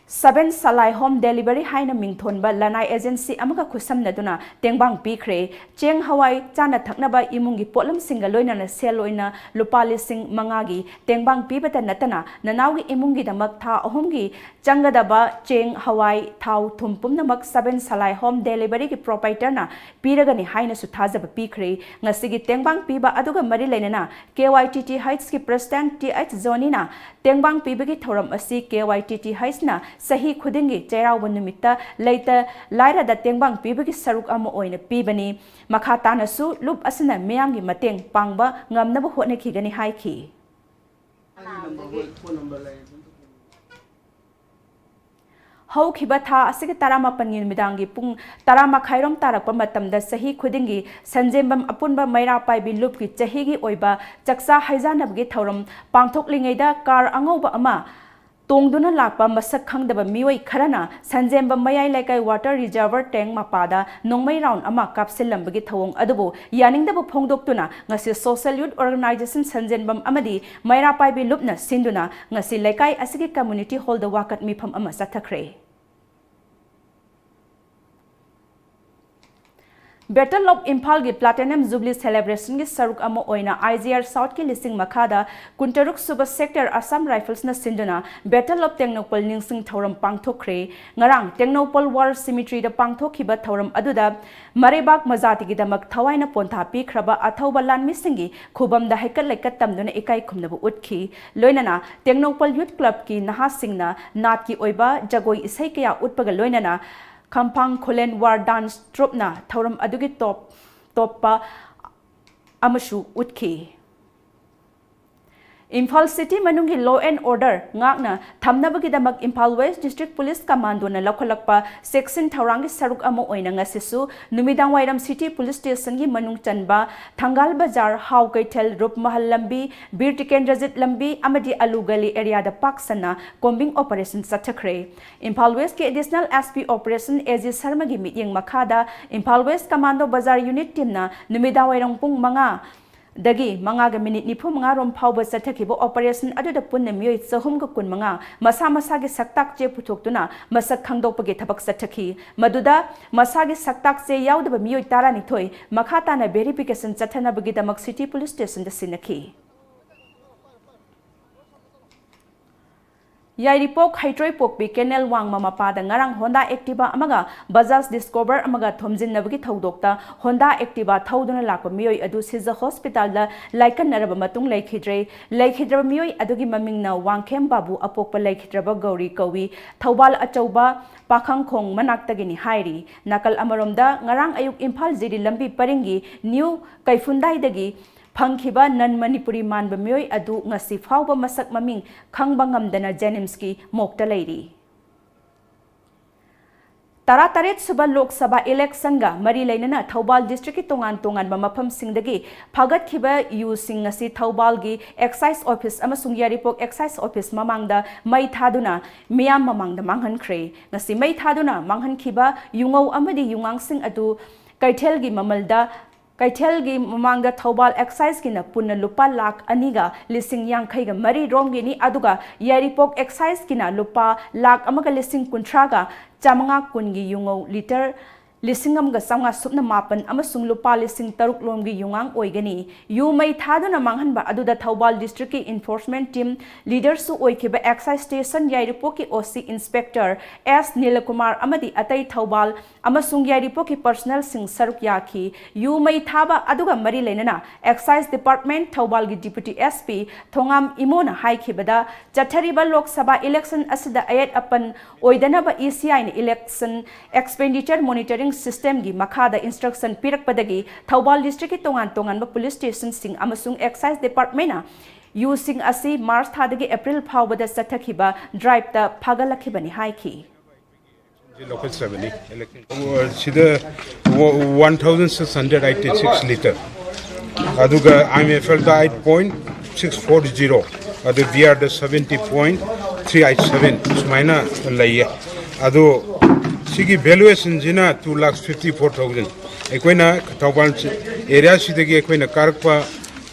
ꯁꯕꯦꯟ ꯁꯂꯥꯏ ꯍꯣꯝ ꯗꯦꯂꯤꯚꯔꯤ ꯍꯥꯏꯅ ꯃꯤꯡꯊꯣꯟꯕ ꯂꯅꯥꯏ ꯑꯦꯖꯦꯟꯁꯤ ꯑꯃꯒ ꯈꯨꯠꯁꯝꯅꯗꯨꯅ ꯇꯦꯡꯕꯥꯡ ꯄꯤꯈ꯭ꯔꯦ꯫ ꯆꯦꯡ, ꯍꯋꯥꯏ, ꯆꯥꯅ ꯊꯛꯅꯕ ꯏꯃꯨꯡꯒꯤ ꯄꯣꯠꯂꯝꯁꯤꯡꯒ ꯂꯣꯏꯅꯅ ꯁꯦꯜ ꯑꯣꯏꯅ ꯂꯨꯄꯥ ꯂꯤꯁꯤꯡ ꯃꯉꯥꯒꯤ ꯇꯦꯡꯕꯥꯡ ꯄꯤꯕꯇ ꯅꯠꯇꯅ ꯅꯅꯥꯎꯒꯤ ꯏꯃꯨꯡꯒꯤꯗꯃꯛ ꯊꯥ ꯑꯍꯨꯝꯒꯤ ꯆꯪꯒꯗꯕ ꯆꯦꯡ, ꯍꯋꯥꯏ, ꯊꯥꯎ, ꯊꯨꯝ ꯄꯨꯝꯅꯃꯛ ꯁꯕꯦꯟ ꯁꯂꯥꯏ ꯍꯣꯝ ꯗꯦꯂꯤꯚꯔꯤꯒꯤ ꯄ꯭ꯔꯣꯄꯥꯏꯇꯔꯅ ꯄꯤꯔꯒꯅꯤ ꯍꯥꯏꯅꯁꯨ ꯊꯥꯖꯕ ꯄꯤꯈ꯭ꯔꯦ꯫ ꯉꯁꯤꯒꯤ ꯇꯦꯡꯕꯥꯡ ꯄꯤꯕ ꯑꯗꯨꯒ ꯃꯔꯤ ꯂꯩꯅꯅ ꯀꯦ ꯋꯥꯏ ꯇꯤ ꯇꯤ ꯍꯩꯆꯀꯤ ꯄ꯭ꯔꯦꯁꯤꯗꯦꯟꯠ ꯇꯤ ꯑꯩꯆ ꯖꯣꯅꯤꯅ ꯇꯦꯡꯕꯥꯡ ꯄꯤꯕꯒꯤ ꯊꯧꯔꯝ ꯑꯁꯤ ꯀꯦ ꯋꯥꯏ ꯇꯤ ꯇꯤ ꯍꯩꯆꯅ ꯆꯍꯤ ꯈꯨꯗꯤꯡꯒꯤ ꯆꯩꯔꯥꯎꯕ ꯅꯨꯃꯤꯠꯇ ꯂꯩꯇ ꯂꯥꯏꯔꯗ ꯇꯦꯡꯕꯥꯡ ꯄꯤꯕꯒꯤ ꯁꯔꯨꯛ ꯑꯃ ꯑꯣꯏꯅ ꯄꯤꯕꯅꯤ꯫ ꯃꯈꯥ ꯇꯥꯅꯁꯨ ꯂꯨꯞ ꯑꯁꯤꯅ ꯃꯤꯌꯥꯝꯒꯤ ꯃꯇꯦꯡ ꯄꯥꯡꯕ ꯉꯝꯅꯕ ꯍꯣꯠꯅꯈꯤꯒꯅꯤ ꯍꯥꯏꯈꯤ꯫ ꯍꯧꯈꯤꯕ ꯊꯥ ꯑꯁꯤꯒꯤ ꯇꯔꯥꯃꯥꯄꯟꯒꯤ ꯅꯨꯃꯤꯗꯥꯡꯒꯤ ꯄꯨꯡ ꯇꯔꯥ ꯃꯈꯥꯏꯔꯣꯝ ꯇꯥꯔꯛꯄ ꯃꯇꯝꯗ ꯆꯍꯤ ꯈꯨꯗꯤꯡꯒꯤ ꯁꯟꯖꯦꯝꯕꯝ ꯑꯄꯨꯟꯕ ꯃꯩꯔꯥ ꯄꯥꯏꯕꯤ ꯂꯨꯞꯀꯤ ꯆꯍꯤꯒꯤ ꯑꯣꯏꯕ ꯆꯥꯛꯆꯥ ꯍꯩꯖꯥꯟꯅꯕꯒꯤ ꯊꯧꯔꯝ ꯄꯥꯡꯊꯣꯛꯂꯤꯉꯩꯗ ꯀꯥꯔ ꯑꯉꯧꯕ ꯑꯃ ꯇꯣꯡꯗꯨꯅ ꯂꯥꯛꯄ ꯃꯁꯛ ꯈꯪꯗꯕ ꯃꯤꯑꯣꯏ ꯈꯔꯅ ꯁꯟꯖꯦꯟꯕꯝ ꯃꯌꯥꯏ ꯂꯩꯀꯥꯏ water reservoir tank ꯃꯄꯥꯗ ꯅꯣꯡꯃꯩ round ꯑꯃ ꯀꯥꯞꯁꯤꯜꯂꯝꯕꯒꯤ ꯊꯧꯑꯣꯡ ꯑꯗꯨꯕꯨ ꯌꯥꯅꯤꯡꯗꯕ ꯐꯣꯡꯗꯣꯛꯇꯨꯅ ꯉꯁꯤ Social Youth Organization ꯁꯟꯖꯦꯟꯕꯝ ꯑꯃꯗꯤ ꯃꯩꯔꯥ ꯄꯥꯏꯕꯤ ꯂꯨꯞꯅ ꯁꯤꯟꯗꯨꯅ ꯉꯁꯤ ꯂꯩꯀꯥꯏ ꯑꯁꯤꯒꯤ community hall ꯗ ꯋꯥꯀꯠ ꯃꯤꯐꯝ ꯑꯃ ꯆꯠꯊꯈ꯭ꯔꯦ꯫ Battle of Imphal ꯒꯤ Platinum Jubilee celebration ꯒꯤ ꯁꯔꯨꯛ ꯑꯃ ꯑꯣꯏꯅ I G R South ꯀꯤ ꯂꯤꯁꯤꯡ ꯃꯈꯥꯗ ꯀꯨꯟꯇꯔꯨꯛ ꯁꯨꯕ Sector Assam Rifles ꯅ ꯁꯤꯟꯗꯨꯅ Battle of ꯇꯦꯡꯅꯧꯄꯜ ꯅꯤꯡꯁꯤꯡ ꯊꯧꯔꯝ ꯄꯥꯡꯊꯣꯛꯈ꯭ꯔꯦ꯫ ꯉꯔꯥꯡ ꯇꯦꯡꯅꯧꯄꯜ War Cemetery ꯗ ꯄꯥꯡꯊꯣꯛꯈꯤꯕ ꯊꯧꯔꯝ ꯑꯗꯨꯗ ꯃꯔꯩꯕꯥꯛ ꯃꯖꯥꯇꯤꯒꯤꯗꯃꯛ ꯊꯋꯥꯏꯅ ꯄꯣꯟꯊꯥ ꯄꯤꯈ꯭ꯔꯕ ꯑꯊꯧꯕ ꯂꯥꯟꯃꯤꯁꯤꯡꯒꯤ ꯈꯨꯕꯝꯗ ꯍꯩꯀꯠ ꯂꯩꯀꯠ ꯇꯝꯗꯨꯅ ꯏꯀꯥꯏ ꯈꯨꯝꯅꯕ ꯎꯠꯈꯤ꯫ ꯂꯣꯏꯅꯅ ꯇꯦꯡꯅꯧꯄꯜ Youth Club ꯀꯤ ꯅꯍꯥꯁꯤꯡꯅ ꯅꯥꯠꯀꯤ ꯑꯣꯏꯕ ꯖꯒꯣꯏ ꯏꯁꯩ ꯀꯌꯥ ꯎꯠꯄꯒ ꯂꯣꯏꯅꯅ ꯈꯝꯐꯥꯡ ꯈꯨꯂꯦꯟ War Dance Troupe ꯅ ꯊꯧꯔꯝ ꯑꯗꯨꯒꯤ ꯇꯣꯞ ꯇꯣꯞꯄ ꯑꯃꯁꯨ ꯎꯠꯈꯤ꯫ ꯏꯝꯐꯥꯜ city ꯃꯅꯨꯡꯒꯤ law and order ꯉꯥꯛꯅ ꯊꯝꯅꯕꯒꯤꯗꯃꯛ Imphal West District Police Commando ꯅ ꯂꯧꯈꯠꯂꯛꯄ ꯆꯦꯛꯁꯤꯟ ꯊꯧꯔꯥꯡꯒꯤ ꯁꯔꯨꯛ ꯑꯃ ꯑꯣꯏꯅ ꯉꯁꯤꯁꯨ ꯅꯨꯃꯤꯗꯥꯡꯋꯥꯏꯔꯝ city police station ꯒꯤ ꯃꯅꯨꯡ ꯆꯟꯕ ꯊꯪꯒꯥꯜ ꯕꯖꯥꯔ, ꯍꯥꯎ ꯀꯩꯊꯦꯜ, ꯔꯨꯞꯃꯍꯜ ꯂꯝꯕꯤ, ꯕꯤꯔ ꯇꯤꯀꯦꯟꯗ꯭ꯔꯖꯤꯠ ꯂꯝꯕꯤ ꯑꯃꯗꯤ ꯑꯂꯨ ꯒꯂꯤ area ꯗ ꯄꯥꯛ ꯁꯟꯅ combing operation ꯆꯠꯊꯈ꯭ꯔꯦ꯫ ꯏꯝꯐꯥꯜ West ꯀꯤ Additional S P Operation A G Sharma ꯒꯤ ꯃꯤꯠꯌꯦꯡ ꯃꯈꯥꯗ Imphal West Commando Bazar Unit team ꯅ ꯅꯨꯃꯤꯗꯥꯡꯋꯥꯏꯔꯝ ꯄꯨꯡ ꯃꯉꯥ ꯗꯒꯤ ꯃꯉꯥꯒ minute ꯅꯤꯐꯨ ꯃꯉꯥ ꯔꯣꯝ ꯐꯥꯎꯕ ꯆꯠꯊꯈꯤꯕ operation ꯑꯗꯨꯗ ꯄꯨꯟꯅ ꯃꯤꯑꯣꯏ ꯆꯍꯨꯝꯒ ꯀꯨꯟ ꯃꯉꯥ ꯃꯁꯥ ꯃꯁꯥꯒꯤ ꯁꯛꯇꯥꯛ ꯆꯦ ꯄꯨꯊꯣꯛꯇꯨꯅ ꯃꯁꯛ ꯈꯪꯗꯣꯛꯄꯒꯤ ꯊꯕꯛ ꯆꯠꯊꯈꯤ꯫ ꯃꯗꯨꯗ ꯃꯁꯥꯒꯤ ꯁꯛꯇꯥꯛ ꯆꯦ ꯌꯥꯎꯗꯕ ꯃꯤꯑꯣꯏ ꯇꯔꯥꯅꯤꯊꯣꯏ ꯃꯈꯥ ꯇꯥꯅ verification ꯆꯠꯊꯅꯕꯒꯤꯗꯃꯛ city police station ꯗ ꯁꯤꯟꯅꯈꯤ꯫ ꯌꯥꯏꯔꯤꯄꯣꯛ ꯍꯩꯇ꯭ꯔꯣꯏꯄꯣꯛꯄꯤ canal ꯋꯥꯡꯃ ꯃꯄꯥꯗ ꯉꯔꯥꯡ Honda Activa ꯑꯃꯒ Bajaj Discover ꯑꯃꯒ ꯊꯣꯝꯖꯤꯟꯅꯕꯒꯤ ꯊꯧꯗꯣꯛꯇ Honda Activa ꯊꯧꯗꯨꯅ ꯂꯥꯛꯄ ꯃꯤꯑꯣꯏ ꯑꯗꯨ ꯁꯤꯖ hospital ꯗ ꯂꯥꯏꯀꯠꯅꯔꯕ ꯃꯇꯨꯡ ꯂꯩꯈꯤꯗ꯭ꯔꯦ꯫ ꯂꯩꯈꯤꯗ꯭ꯔꯕ ꯃꯤꯑꯣꯏ ꯑꯗꯨꯒꯤ ꯃꯃꯤꯡꯅ ꯋꯥꯡꯈꯦꯝ ꯕꯥꯕꯨ ꯑꯄꯣꯛꯄ ꯂꯩꯈꯤꯗ꯭ꯔꯕ ꯒꯧꯔꯤ ꯀꯧꯏ꯫ ꯊꯧꯕꯥꯜ ꯑꯆꯧꯕ ꯄꯥꯈꯪꯈꯣꯡ ꯃꯅꯥꯛꯇꯒꯤꯅꯤ ꯍꯥꯏꯔꯤ꯫ ꯅꯥꯀꯜ ꯑꯃꯔꯣꯝꯗ ꯉꯔꯥꯡ ꯑꯌꯨꯛ ꯏꯝꯐꯥꯜ ꯖꯤꯔꯤ ꯂꯝꯕꯤ ꯄꯔꯤꯡꯒꯤ ꯅ꯭ꯌꯨ ꯀꯩꯐꯨꯟꯗꯥꯏꯗꯒꯤ ꯐꯪꯈꯤꯕ non Manipuri ꯃꯥꯟꯕ ꯃꯤꯑꯣꯏ ꯑꯗꯨ ꯉꯁꯤ ꯐꯥꯎꯕ ꯃꯁꯛ ꯃꯃꯤꯡ ꯈꯪꯕ ꯉꯝꯗꯅ JNIMS ꯀꯤ ꯃꯣꯛꯇ ꯂꯩꯔꯤ꯫ ꯇꯔꯥꯇꯔꯦꯠ ꯁꯨꯕ ꯂꯣꯛ ꯁꯚꯥ ꯏꯂꯦꯛꯁꯟꯒ ꯃꯔꯤ ꯂꯩꯅꯅ ꯊꯧꯕꯥꯜ ꯗꯤꯁꯇ꯭ꯔꯤꯛꯀꯤ ꯇꯣꯉꯥꯟ ꯇꯣꯉꯥꯟꯕ ꯃꯐꯝꯁꯤꯡꯗꯒꯤ ꯐꯥꯒꯠꯈꯤꯕ ꯌꯨꯁꯤꯡ ꯉꯁꯤ ꯊꯧꯕꯥꯜꯒꯤ ꯑꯦꯛꯁꯥꯏꯁ ꯑꯣꯐꯤꯁ ꯑꯃꯁꯨꯡ ꯌꯥꯏꯔꯤꯄꯣꯛ ꯑꯦꯛꯁꯥꯏꯁ ꯑꯣꯐꯤꯁ ꯃꯃꯥꯡꯗ ꯃꯩ ꯊꯥꯗꯨꯅ ꯃꯤꯌꯥꯝ ꯃꯃꯥꯡꯗ ꯃꯥꯡꯍꯟꯈ꯭ꯔꯦ꯫ ꯉꯁꯤ ꯃꯩ ꯊꯥꯗꯨꯅ ꯃꯥꯡꯍꯟꯈꯤꯕ ꯌꯨꯉꯧ ꯑꯃꯗꯤ ꯌꯨꯉꯥꯡꯁꯤꯡ ꯑꯗꯨ ꯀꯩꯊꯦꯜꯒꯤ ꯃꯃꯜꯗ ꯀꯩꯊꯦꯜꯒꯤ ꯃꯃꯥꯡꯗ ꯊꯧꯕꯥꯜ ꯑꯦꯛꯁꯥꯏꯁꯀꯤꯅ ꯄꯨꯟꯅ ꯂꯨꯄꯥ ꯂꯥꯈ ꯑꯅꯤꯒ ꯂꯤꯁꯤꯡ ꯌꯥꯡꯈꯩꯒ ꯃꯔꯤ ꯔꯣꯝꯒꯤꯅꯤ, ꯑꯗꯨꯒ ꯌꯥꯏꯔꯤꯄꯣꯛ ꯑꯦꯛꯁꯥꯏꯁꯀꯤꯅ ꯂꯨꯄꯥ ꯂꯥꯈ ꯑꯃꯒ ꯂꯤꯁꯤꯡ ꯀꯨꯟꯊ꯭ꯔꯥꯒ ꯆꯥꯃꯉꯥ ꯀꯨꯟꯒꯤ ꯌꯨꯉꯧ ꯂꯤꯇꯔ ꯂꯤꯁꯤꯡ ꯑꯃꯒ ꯆꯥꯃꯉꯥ ꯁꯨꯞꯅ ꯃꯥꯄꯟ ꯑꯃꯁꯨꯡ ꯂꯨꯄꯥ ꯂꯤꯁꯤꯡ ꯇꯔꯨꯛ ꯂꯣꯝꯒꯤ ꯌꯨꯉꯥꯡ ꯑꯣꯏꯒꯅꯤ꯫ ꯌꯨ ꯃꯩ ꯊꯥꯗꯨꯅ ꯃꯥꯡꯍꯟꯕ ꯑꯗꯨꯗ ꯊꯧꯕꯥꯜ ꯗꯤꯁꯇ꯭ꯔꯤꯛꯀꯤ ꯏꯟꯐꯣꯔꯁꯃꯦꯟ ꯇꯤꯝ ꯂꯤꯗꯔꯁꯨ ꯑꯣꯏꯈꯤꯕ ꯑꯦꯛꯁꯥꯏꯁ ꯁ꯭ꯇꯦꯁꯟ ꯌꯥꯏꯔꯤꯄꯣꯛꯀꯤ ꯑꯣ ꯁꯤ ꯏꯟꯁꯄꯦꯛꯇꯔ ꯑꯦꯁ ꯅꯤꯂꯀꯨꯃꯥꯔ ꯑꯃꯗꯤ ꯑꯇꯩ ꯊꯧꯕꯥꯜ ꯑꯃꯁꯨꯡ ꯌꯥꯏꯔꯤꯄꯣꯛꯀꯤ ꯄꯔꯁꯅꯦꯜꯁꯤꯡ ꯁꯔꯨꯛ ꯌꯥꯈꯤ꯫ ꯌꯨ ꯃꯩ ꯊꯥꯕ ꯑꯗꯨꯒ ꯃꯔꯤ ꯂꯩꯅꯅ ꯑꯦꯛꯁꯥꯏꯁ ꯗꯤꯄꯥꯔꯠꯃꯦꯟ ꯊꯧꯕꯥꯜꯒꯤ ꯗꯤꯄ꯭ꯌꯨꯇꯤ ꯑꯦꯁ ꯄꯤ ꯊꯣꯉꯥꯝ ꯏꯃꯣꯅ ꯍꯥꯏꯈꯤꯕꯗ, ꯆꯠꯊꯔꯤꯕ ꯂꯣꯛ ꯁꯚꯥ ꯏꯂꯦꯛꯁꯟ ꯑꯁꯤꯗ ꯑꯌꯦꯠ ꯑꯄꯟ ꯑꯣꯏꯗꯅꯕ ꯏ ꯁꯤ ꯑꯥꯏꯅ ꯏꯂꯦꯛꯁꯟ ꯑꯦꯛꯁꯄꯦꯟꯗꯤꯆꯔ ꯃꯣꯅꯤꯇꯔꯤꯡ ꯁꯤꯁꯇꯦꯝꯒꯤ ꯃꯈꯥꯗ ꯏꯟꯁꯇ꯭ꯔꯛꯁꯟ ꯄꯤꯔꯛꯄꯗꯒꯤ ꯊꯧꯕꯥꯜ ꯗꯤꯁꯇ꯭ꯔꯤꯛꯀꯤ ꯇꯣꯉꯥꯟ ꯇꯣꯉꯥꯟꯕ ꯄꯨꯂꯤꯁ ꯁ꯭ꯇꯦꯁꯟꯁꯤꯡ ꯑꯃꯁꯨꯡ ꯑꯦꯛꯁꯥꯏꯁ ꯗꯤꯄꯥꯔꯠꯃꯦꯟꯅ ꯌꯨꯁꯤꯡ ꯑꯁꯤ ꯃꯥꯔꯆ ꯊꯥꯗꯒꯤ ꯑꯦꯄ꯭ꯔꯤꯜ ꯐꯥꯎꯕꯗ ꯆꯠꯊꯈꯤꯕ ꯗ꯭ꯔꯥꯏꯚꯇ ꯐꯥꯒꯠꯂꯛꯈꯤꯕꯅꯤ ꯍꯥꯏꯈꯤ꯫ ꯂꯧꯈꯠꯆꯕꯅꯤ꯫ ꯁꯤꯗ one thousand six hundred eighty six litre, ꯑꯗꯨꯒ ꯑꯥꯏ ꯑꯦꯝ ꯑꯦꯐ ꯑꯦꯜꯗ eight point six four zero, ꯑꯗꯨ ꯕꯤ ꯑꯥꯔꯗ seventy point three eight seven ꯁꯨꯃꯥꯏꯅ ꯂꯩꯌꯦ꯫ ꯑꯗꯣ ꯁꯤꯒꯤ ꯚꯦꯂꯨꯑꯦꯁꯟꯁꯤꯅ two lakh fifty four thousand. ꯑꯩꯈꯣꯏꯅ ꯊꯧꯕꯥꯜ ꯑꯦꯔꯤꯌꯥꯁꯤꯗꯒꯤ ꯑꯩꯈꯣꯏꯅ ꯀꯥꯔꯛꯄ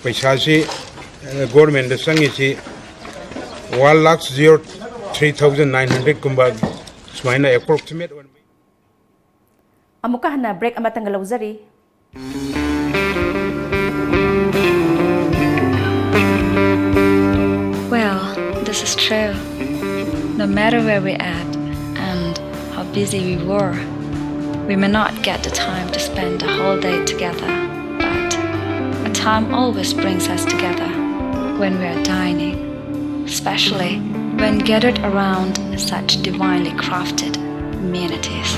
ꯄꯩꯁꯥꯁꯤ, ꯒꯣꯔꯃꯦꯟꯗ ꯆꯪꯉꯤꯁꯤ one lakh zero three thousand nine ꯍꯟꯗ꯭ꯔꯦꯠꯀꯨꯝꯕ ꯁꯨꯃꯥꯏꯅ ꯑꯦꯄ꯭ꯔꯣꯛꯁꯤꯃꯦꯠ ꯑꯣꯏꯅ ꯑꯃꯨꯛꯀ ꯍꯟꯅ ꯕ꯭ꯔꯦꯛ ꯑꯃꯇꯪꯒ ꯂꯧꯖꯔꯤ꯫ Well, this is true. No matter where we at and how busy we were, we may not get the time to spend the whole day together, but a time always brings us together when we are dining, especially when gathered around such divinely crafted amenities.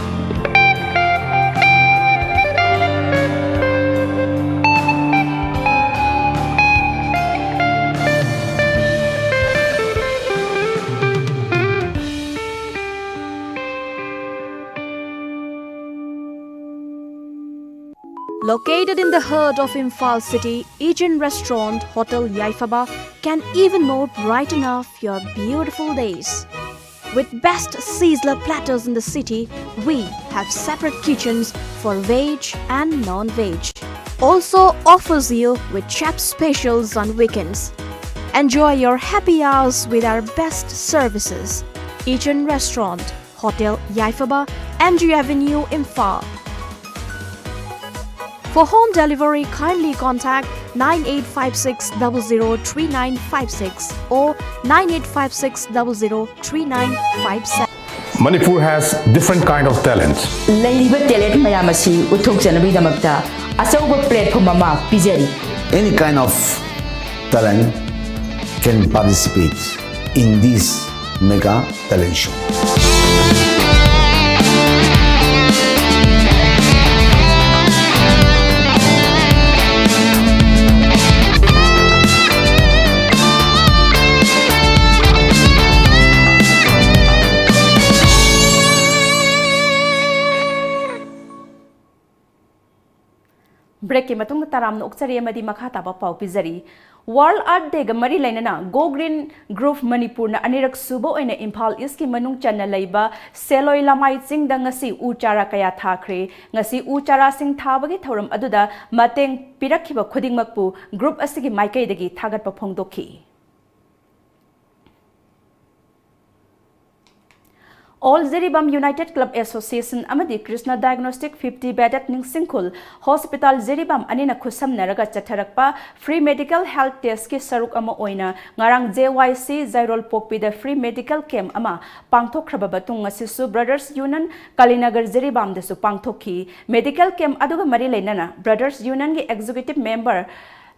Located in the heart of Imphal city, Ichin Restaurant Hotel Yaifaba can even more brighten up your beautiful days. With best sizzler platters in the city, we have separate kitchens for veg and non-veg. Also offers you with chef specials on weekends. Enjoy your happy hours with our best services. Ichin Restaurant, Hotel Yaifaba, M G Avenue, Imphal. For home delivery, kindly contact nine eight five six double zero three nine five six or nine eight five six double zero three nine five seven. Manipur has different kind of talents. ꯂꯩꯔꯤꯕ talent ꯃꯌꯥꯝ ꯑꯁꯤ ꯎꯠꯊꯣꯛꯆꯅꯕꯒꯤꯗꯃꯛꯇ ꯑꯆꯧꯕ platform ꯑꯃ ꯄꯤꯖꯔꯤ꯫ Any kind of talent can participate in this mega talent show. Breakꯀꯤ ꯃꯇꯨꯡꯗ ꯇꯔꯥꯝꯅ ꯑꯣꯛꯆꯔꯤ ꯑꯃꯗꯤ ꯃꯈꯥ ꯇꯥꯕ ꯄꯥꯎ ꯄꯤꯖꯔꯤ꯫ World Earth Dayꯒ ꯃꯔꯤ ꯂꯩꯅꯅ Go Green Group ꯃꯅꯤꯄꯨꯔꯅ ꯑꯅꯤꯔꯛ ꯁꯨꯕ ꯑꯣꯏꯅ ꯏꯝꯐꯥꯜ ꯏꯁꯀꯤ ꯃꯅꯨꯡ ꯆꯟꯅ ꯂꯩꯕ ꯁꯦꯂꯣꯏ ꯂꯃꯥꯏ ꯆꯤꯡꯗ ꯉꯁꯤ ꯎ ꯆꯥꯔꯥ ꯀꯌꯥ ꯊꯥꯈ꯭ꯔꯦ꯫ ꯉꯁꯤ ꯎ ꯆꯥꯔꯥꯁꯤꯡ ꯊꯥꯕꯒꯤ ꯊꯧꯔꯝ ꯑꯗꯨꯗ ꯃꯇꯦꯡ ꯄꯤꯔꯛꯈꯤꯕ ꯈꯨꯗꯤꯡꯃꯛꯄꯨ group ꯑꯁꯤꯒꯤ ꯃꯥꯏꯀꯩꯗꯒꯤ ꯊꯥꯒꯠꯄ ꯐꯣꯡꯗꯣꯛꯈꯤ꯫ All Jiribam United Club Association ꯑꯃꯗꯤ Krishna Diagnostic fifty Bedded ꯅꯤꯡꯁꯤꯡꯈꯨꯜ Hospital Jiribam ꯑꯅꯤꯅ ꯈꯨꯠꯁꯝꯅꯔꯒ ꯆꯠꯊꯔꯛꯄ free medical health testꯀꯤ ꯁꯔꯨꯛ ꯑꯃ ꯑꯣꯏꯅ ꯉꯔꯥꯡ J Y C ꯖꯩꯔꯣꯜ ꯄꯣꯛꯄꯤꯗ free medical camp ꯑꯃ ꯄꯥꯡꯊꯣꯛꯈ꯭ꯔꯕ ꯃꯇꯨꯡ ꯉꯁꯤꯁꯨ Brothers Union ꯀꯥꯂꯤꯅꯒꯔ ꯖꯤꯔꯤꯕꯥꯝꯗꯁꯨ ꯄꯥꯡꯊꯣꯛꯈꯤ꯫ Medical camp ꯑꯗꯨꯒ ꯃꯔꯤ ꯂꯩꯅꯅ Brothers Unionꯒꯤ Executive Member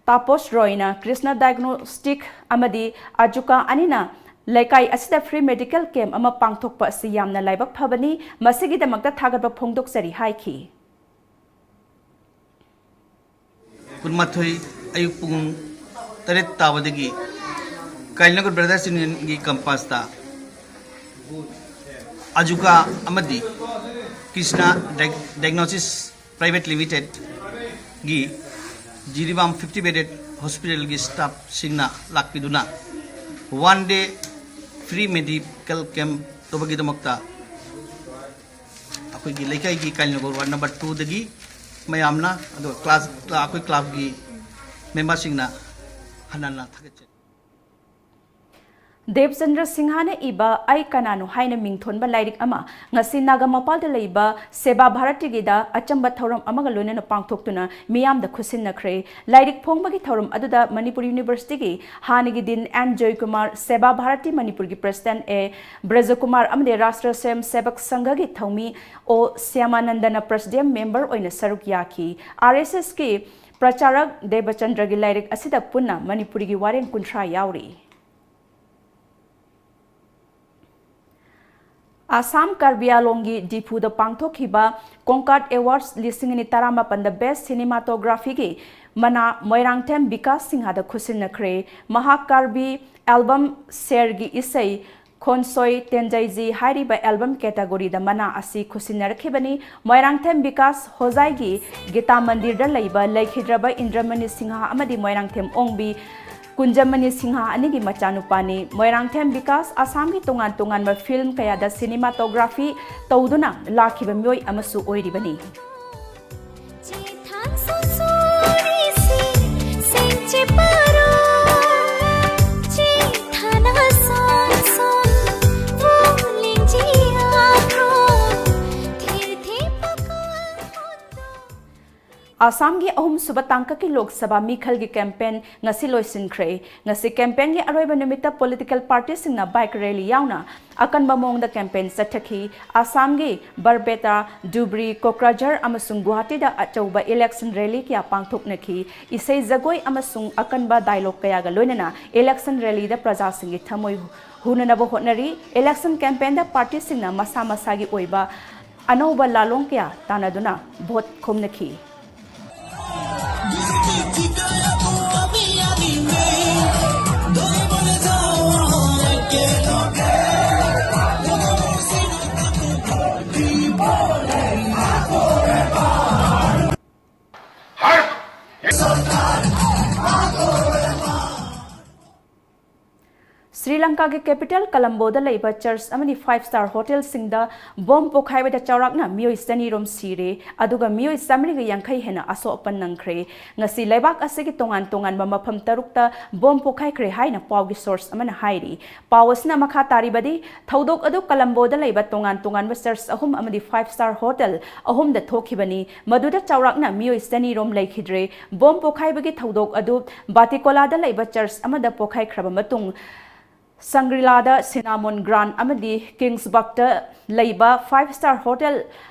ꯇꯥꯄꯣꯁ ꯔꯣꯏꯅ Krishna Diagnostic ꯑꯃꯗꯤ ꯑꯖꯨꯀꯥ ꯑꯅꯤꯅ ꯂꯩꯀꯥꯏ ꯑꯁꯤꯗ free medical camp ꯑꯃ ꯄꯥꯡꯊꯣꯛꯄ ꯑꯁꯤ ꯌꯥꯝꯅ ꯂꯥꯏꯕꯛ ꯐꯕꯅꯤ, ꯃꯁꯤꯒꯤꯗꯃꯛꯇ ꯊꯥꯒꯠꯄ ꯐꯣꯡꯗꯣꯛꯆꯔꯤ ꯍꯥꯏꯈꯤ꯫ ꯀꯨꯟꯃꯥꯊꯣꯏ ꯑꯌꯨꯛ ꯄꯨꯡ ꯇꯔꯦꯠ ꯇꯥꯕꯗꯒꯤ ꯀꯥꯂꯤꯅꯒꯔ Brothers Unionꯒꯤ campusꯇ ꯑꯖꯨꯀꯥ ꯑꯃꯗꯤ Krishna Diag-, Diagnosis Private Limited ꯒꯤ ꯖꯤꯔꯤꯕꯥꯝ ꯐꯤꯐꯇꯤ ꯕꯦꯗꯦꯠ ꯍꯣꯁꯄꯤꯇꯥꯜꯒꯤ ꯁ꯭ꯇꯥꯐꯁꯤꯡꯅ ꯂꯥꯛꯄꯤꯗꯨꯅ one day free medical camp ꯇꯧꯕꯒꯤꯗꯃꯛꯇ ꯑꯩꯈꯣꯏꯒꯤ ꯂꯩꯀꯥꯏꯒꯤ ꯀꯥꯏꯅꯒꯣꯔ ꯋꯥꯔꯗ ꯅꯝꯕꯔ ꯇꯨꯗꯒꯤ ꯃꯌꯥꯝꯅ, ꯑꯗꯨꯒ ꯀ꯭ꯂꯥꯁ, ꯑꯩꯈꯣꯏ ꯀ꯭ꯂꯕꯀꯤ ꯃꯦꯝꯕꯔꯁꯤꯡꯅ ꯍꯟꯅ ꯍꯟꯅ ꯊꯥꯒꯠꯆꯔꯤ꯫ ꯗꯦꯕꯆꯟꯗ꯭ꯔ ꯁꯤꯡꯍꯅ ꯏꯕ ꯑꯩ ꯀꯅꯥꯅꯣ ꯍꯥꯏꯅ ꯃꯤꯡꯊꯣꯟꯕ ꯂꯥꯏꯔꯤꯛ ꯑꯃ ꯉꯁꯤ ꯅꯥꯒꯥꯃꯄꯥꯜꯗ ꯂꯩꯕ ꯁꯦꯕꯥ ꯚꯥꯔꯇꯤꯒꯤꯗ ꯑꯆꯝꯕ ꯊꯧꯔꯝ ꯑꯃꯒ ꯂꯣꯏꯅꯅ ꯄꯥꯡꯊꯣꯛꯇꯨꯅ ꯃꯤꯌꯥꯝꯗ ꯈꯨꯠꯁꯤꯟꯅꯈ꯭ꯔꯦ꯫ ꯂꯥꯏꯔꯤꯛ ꯐꯣꯡꯕꯒꯤ ꯊꯧꯔꯝ ꯑꯗꯨꯗ ꯃꯅꯤꯄꯨꯔ ꯌꯨꯅꯤꯚꯔꯁꯤꯇꯤꯒꯤ ꯍꯥꯟꯅꯒꯤ ꯗꯤꯟ ꯑꯦꯟ ꯖꯣꯏꯀꯨꯃꯥꯔ, ꯁꯦꯕꯥ ꯚꯥꯔꯇꯤ ꯃꯅꯤꯄꯨꯔꯒꯤ ꯄ꯭ꯔꯦꯁꯤꯗꯦꯟꯠ ꯑꯦ ꯕ꯭ꯔꯖꯀꯨꯃꯥꯔ ꯑꯃꯗꯤ ꯔꯥꯁꯇ꯭ꯔ ꯁ꯭ꯋꯌꯝ ꯁꯦꯕꯛ ꯁꯪꯘꯒꯤ ꯊꯧꯃꯤ ꯑꯣ ꯁ꯭ꯌꯥꯃꯥꯅꯟꯗꯅ ꯄ꯭ꯔꯦꯁꯤꯗꯤꯌꯝ ꯃꯦꯝꯕꯔ ꯑꯣꯏꯅ ꯁꯔꯨꯛ ꯌꯥꯈꯤ꯫ ꯑꯥꯔ ꯑꯦꯁ ꯑꯦꯁꯀꯤ ꯄ꯭ꯔꯆꯥꯔꯛ ꯗꯦꯕꯆꯟꯗ꯭ꯔꯒꯤ ꯂꯥꯏꯔꯤꯛ ꯑꯁꯤꯗ ꯄꯨꯟꯅ ꯃꯅꯤꯄꯨꯔꯤꯒꯤ ꯋꯥꯔꯦꯡ ꯀꯨꯟꯊ꯭ꯔꯥ ꯌꯥꯎꯔꯤ꯫ ꯑꯁꯥꯝ ꯀꯥꯔꯕꯤ ꯑꯥꯡꯂꯣꯡꯒꯤ ꯗꯤꯐꯨꯗ ꯄꯥꯡꯊꯣꯛꯈꯤꯕ ꯀꯣꯡꯀꯥꯠ ꯑꯦꯋꯥꯔꯗꯁ ꯂꯤꯁꯤꯡ ꯑꯅꯤ ꯇꯔꯥꯃꯥꯄꯟꯗ ꯕꯦꯁ ꯁꯤꯅꯦꯃꯥꯇꯣꯒ꯭ꯔꯥꯐꯤꯒꯤ ꯃꯅꯥ ꯃꯣꯏꯔꯥꯡꯊꯦꯝ ꯕꯤꯀꯥꯁ ꯁꯤꯡꯍꯗ ꯈꯨꯠꯁꯤꯟꯅꯈ꯭ꯔꯦ꯫ ꯃꯍꯥꯛ ꯀꯥꯔꯕꯤ ꯑꯦꯜꯕꯝ ꯁꯦꯔꯒꯤ ꯏꯁꯩ ꯈꯣꯟꯁꯣꯏ ꯇꯦꯟꯖꯩꯖꯤ ꯍꯥꯏꯔꯤꯕ ꯑꯦꯜꯕꯝ ꯀꯦꯇꯥꯒꯣꯔꯤꯗ ꯃꯅꯥ ꯑꯁꯤ ꯈꯨꯠꯁꯤꯟꯅꯔꯛꯈꯤꯕꯅꯤ꯫ ꯃꯣꯏꯔꯥꯡꯊꯦꯝ ꯕꯤꯀꯥꯁ ꯍꯣꯖꯥꯏꯒꯤ ꯒꯤꯇꯥ ꯃꯟꯗꯤꯔꯗ ꯂꯩꯕ ꯂꯩꯈꯤꯗ꯭ꯔꯕ ꯏꯟꯗ꯭ꯔꯃꯅꯤ ꯁꯤꯡꯍ ꯑꯃꯗꯤ ꯃꯣꯏꯔꯥꯡꯊꯦꯝ ꯑꯣꯡꯕꯤ ꯀꯨꯟꯖꯃꯅꯤ ꯁꯤꯡꯍ ꯑꯅꯤꯒꯤ ꯃꯆꯥꯅꯨꯄꯥꯅꯤ꯫ ꯃꯣꯏꯔꯥꯡꯊꯦꯝ ꯕꯤꯀꯥꯁ ꯑꯁꯥꯝꯒꯤ ꯇꯣꯉꯥꯟ ꯇꯣꯉꯥꯟꯕ ꯐꯤꯜꯝ ꯀꯌꯥꯗ ꯁꯤꯅꯦꯃꯥꯇꯣꯒ꯭ꯔꯥꯐꯤ ꯇꯧꯗꯨꯅ ꯂꯥꯛꯈꯤꯕ ꯃꯤꯑꯣꯏ ꯑꯃꯁꯨ ꯑꯣꯏꯔꯤꯕꯅꯤ꯫ ꯑꯁꯥꯝꯒꯤ ꯑꯍꯨꯝꯁꯨꯕ ꯇꯥꯡꯀꯛꯀꯤ ꯂꯣꯛ ꯁꯚꯥ ꯃꯤꯈꯜꯒꯤ ꯀꯦꯝꯄꯦꯟ ꯉꯁꯤ ꯂꯣꯏꯁꯤꯟꯈ꯭ꯔꯦ꯫ ꯉꯁꯤ ꯀꯦꯝꯄꯦꯟꯒꯤ ꯑꯔꯣꯏꯕ ꯅꯨꯃꯤꯠꯇ ꯄꯣꯂꯤꯇꯤꯀꯦꯜ ꯄꯥꯔꯇꯤꯁꯤꯡꯅ ꯕꯥꯏꯛ ꯔꯦꯂꯤ ꯌꯥꯎꯅ ꯑꯀꯟꯕ ꯃꯑꯣꯡꯗ ꯀꯦꯝꯄꯦꯟ ꯆꯠꯊꯈꯤ꯫ ꯑꯁꯥꯝꯒꯤ ꯕꯔꯄꯦꯇꯥ, ꯙꯨꯕ꯭ꯔꯤ, ꯀꯣꯀ꯭ꯔꯥꯖꯥꯔ ꯑꯃꯁꯨꯡ ꯒꯨꯋꯥꯍꯥꯇꯤꯗ ꯑꯆꯧꯕ ꯏꯂꯦꯛꯁꯟ ꯔꯦꯂꯤ ꯀꯌꯥ ꯄꯥꯡꯊꯣꯛꯅꯈꯤ꯫ ꯏꯁꯩ ꯖꯒꯣꯏ ꯑꯃꯁꯨꯡ ꯑꯀꯟꯕ ꯗꯥꯏꯂꯣꯒ ꯀꯌꯥꯒ ꯂꯣꯏꯅꯅ ꯏꯂꯦꯛꯁꯟ ꯔꯦꯂꯤꯗ ꯄ꯭ꯔꯖꯥꯁꯤꯡꯒꯤ ꯊꯃꯣꯏ ꯍꯨꯅꯅꯕ ꯍꯣꯠꯅꯔꯤ꯫ ꯏꯂꯦꯛꯁꯟ ꯀꯦꯝꯄꯦꯟꯗ ꯄꯥꯔꯇꯤꯁꯤꯡꯅ ꯃꯁꯥ ꯃꯁꯥꯒꯤ ꯑꯣꯏꯕ ꯑꯅꯧꯕ ꯂꯥꯂꯣꯡ ꯀꯌꯥ ꯇꯥꯟꯅꯗꯨꯅ ꯚꯣꯠ ꯈꯣꯝꯅꯈꯤ꯫ ꯀꯥꯒꯤ capital ꯀꯂꯝꯕꯣꯗ ꯂꯩꯕ church ꯑꯃꯗꯤ five star hotel ꯁꯤꯡꯗ ꯕꯣꯝ ꯄꯣꯈꯥꯏꯕꯗ ꯆꯥꯎꯔꯥꯛꯅ ꯃꯤꯑꯣꯏ ꯆꯅꯤ ꯔꯣꯝ ꯁꯤꯔꯦ, ꯑꯗꯨꯒ ꯃꯤꯑꯣꯏ ꯆꯥꯃꯔꯤꯒ ꯌꯥꯡꯈꯩ ꯍꯦꯟꯅ ꯑꯁꯣꯛ ꯑꯄꯟ ꯅꯪꯈ꯭ꯔꯦ꯫ ꯉꯁꯤ ꯂꯩꯕꯥꯛ ꯑꯁꯤꯒꯤ ꯇꯣꯉꯥꯟ ꯇꯣꯉꯥꯟꯕ ꯃꯐꯝ ꯇꯔꯨꯛꯇ ꯕꯣꯝ ꯄꯣꯈꯥꯏꯈ꯭ꯔꯦ ꯍꯥꯏꯅ ꯄꯥꯎꯒꯤ source ꯑꯃꯅ ꯍꯥꯏꯔꯤ꯫ ꯄꯥꯎ ꯑꯁꯤꯅ ꯃꯈꯥ ꯇꯥꯔꯤꯕꯗꯤ, ꯊꯧꯗꯣꯛ ꯑꯗꯨ ꯀꯂꯝꯕꯣꯗ ꯂꯩꯕ ꯇꯣꯉꯥꯟ ꯇꯣꯉꯥꯟꯕ church ꯑꯍꯨꯝ ꯑꯃꯗꯤ five star hotel ꯑꯍꯨꯝꯗ ꯊꯣꯛꯈꯤꯕꯅꯤ꯫ ꯃꯗꯨꯗ ꯆꯥꯎꯔꯥꯛꯅ ꯃꯤꯑꯣꯏ ꯆꯅꯤ ꯔꯣꯝ ꯂꯩꯈꯤꯗ꯭ꯔꯦ꯫ ꯕꯣꯝ ꯄꯣꯈꯥꯏꯕꯒꯤ ꯊꯧꯗꯣꯛ ꯑꯗꯨ ꯕꯥꯇꯤꯀꯣꯂꯥꯗ ꯂꯩꯕ church ꯑꯃꯗ ꯄꯣꯈꯥꯏꯈ꯭ꯔꯕ ꯃꯇꯨꯡ, ꯁꯪꯒ꯭ꯔꯤꯂꯥꯗ, ꯁꯤꯅꯥꯃꯣꯟ ꯒ꯭ꯔꯥꯟ ꯑꯃꯗꯤ ꯀꯤꯡꯁꯕꯔꯒꯇ ꯂꯩꯕ five star hotel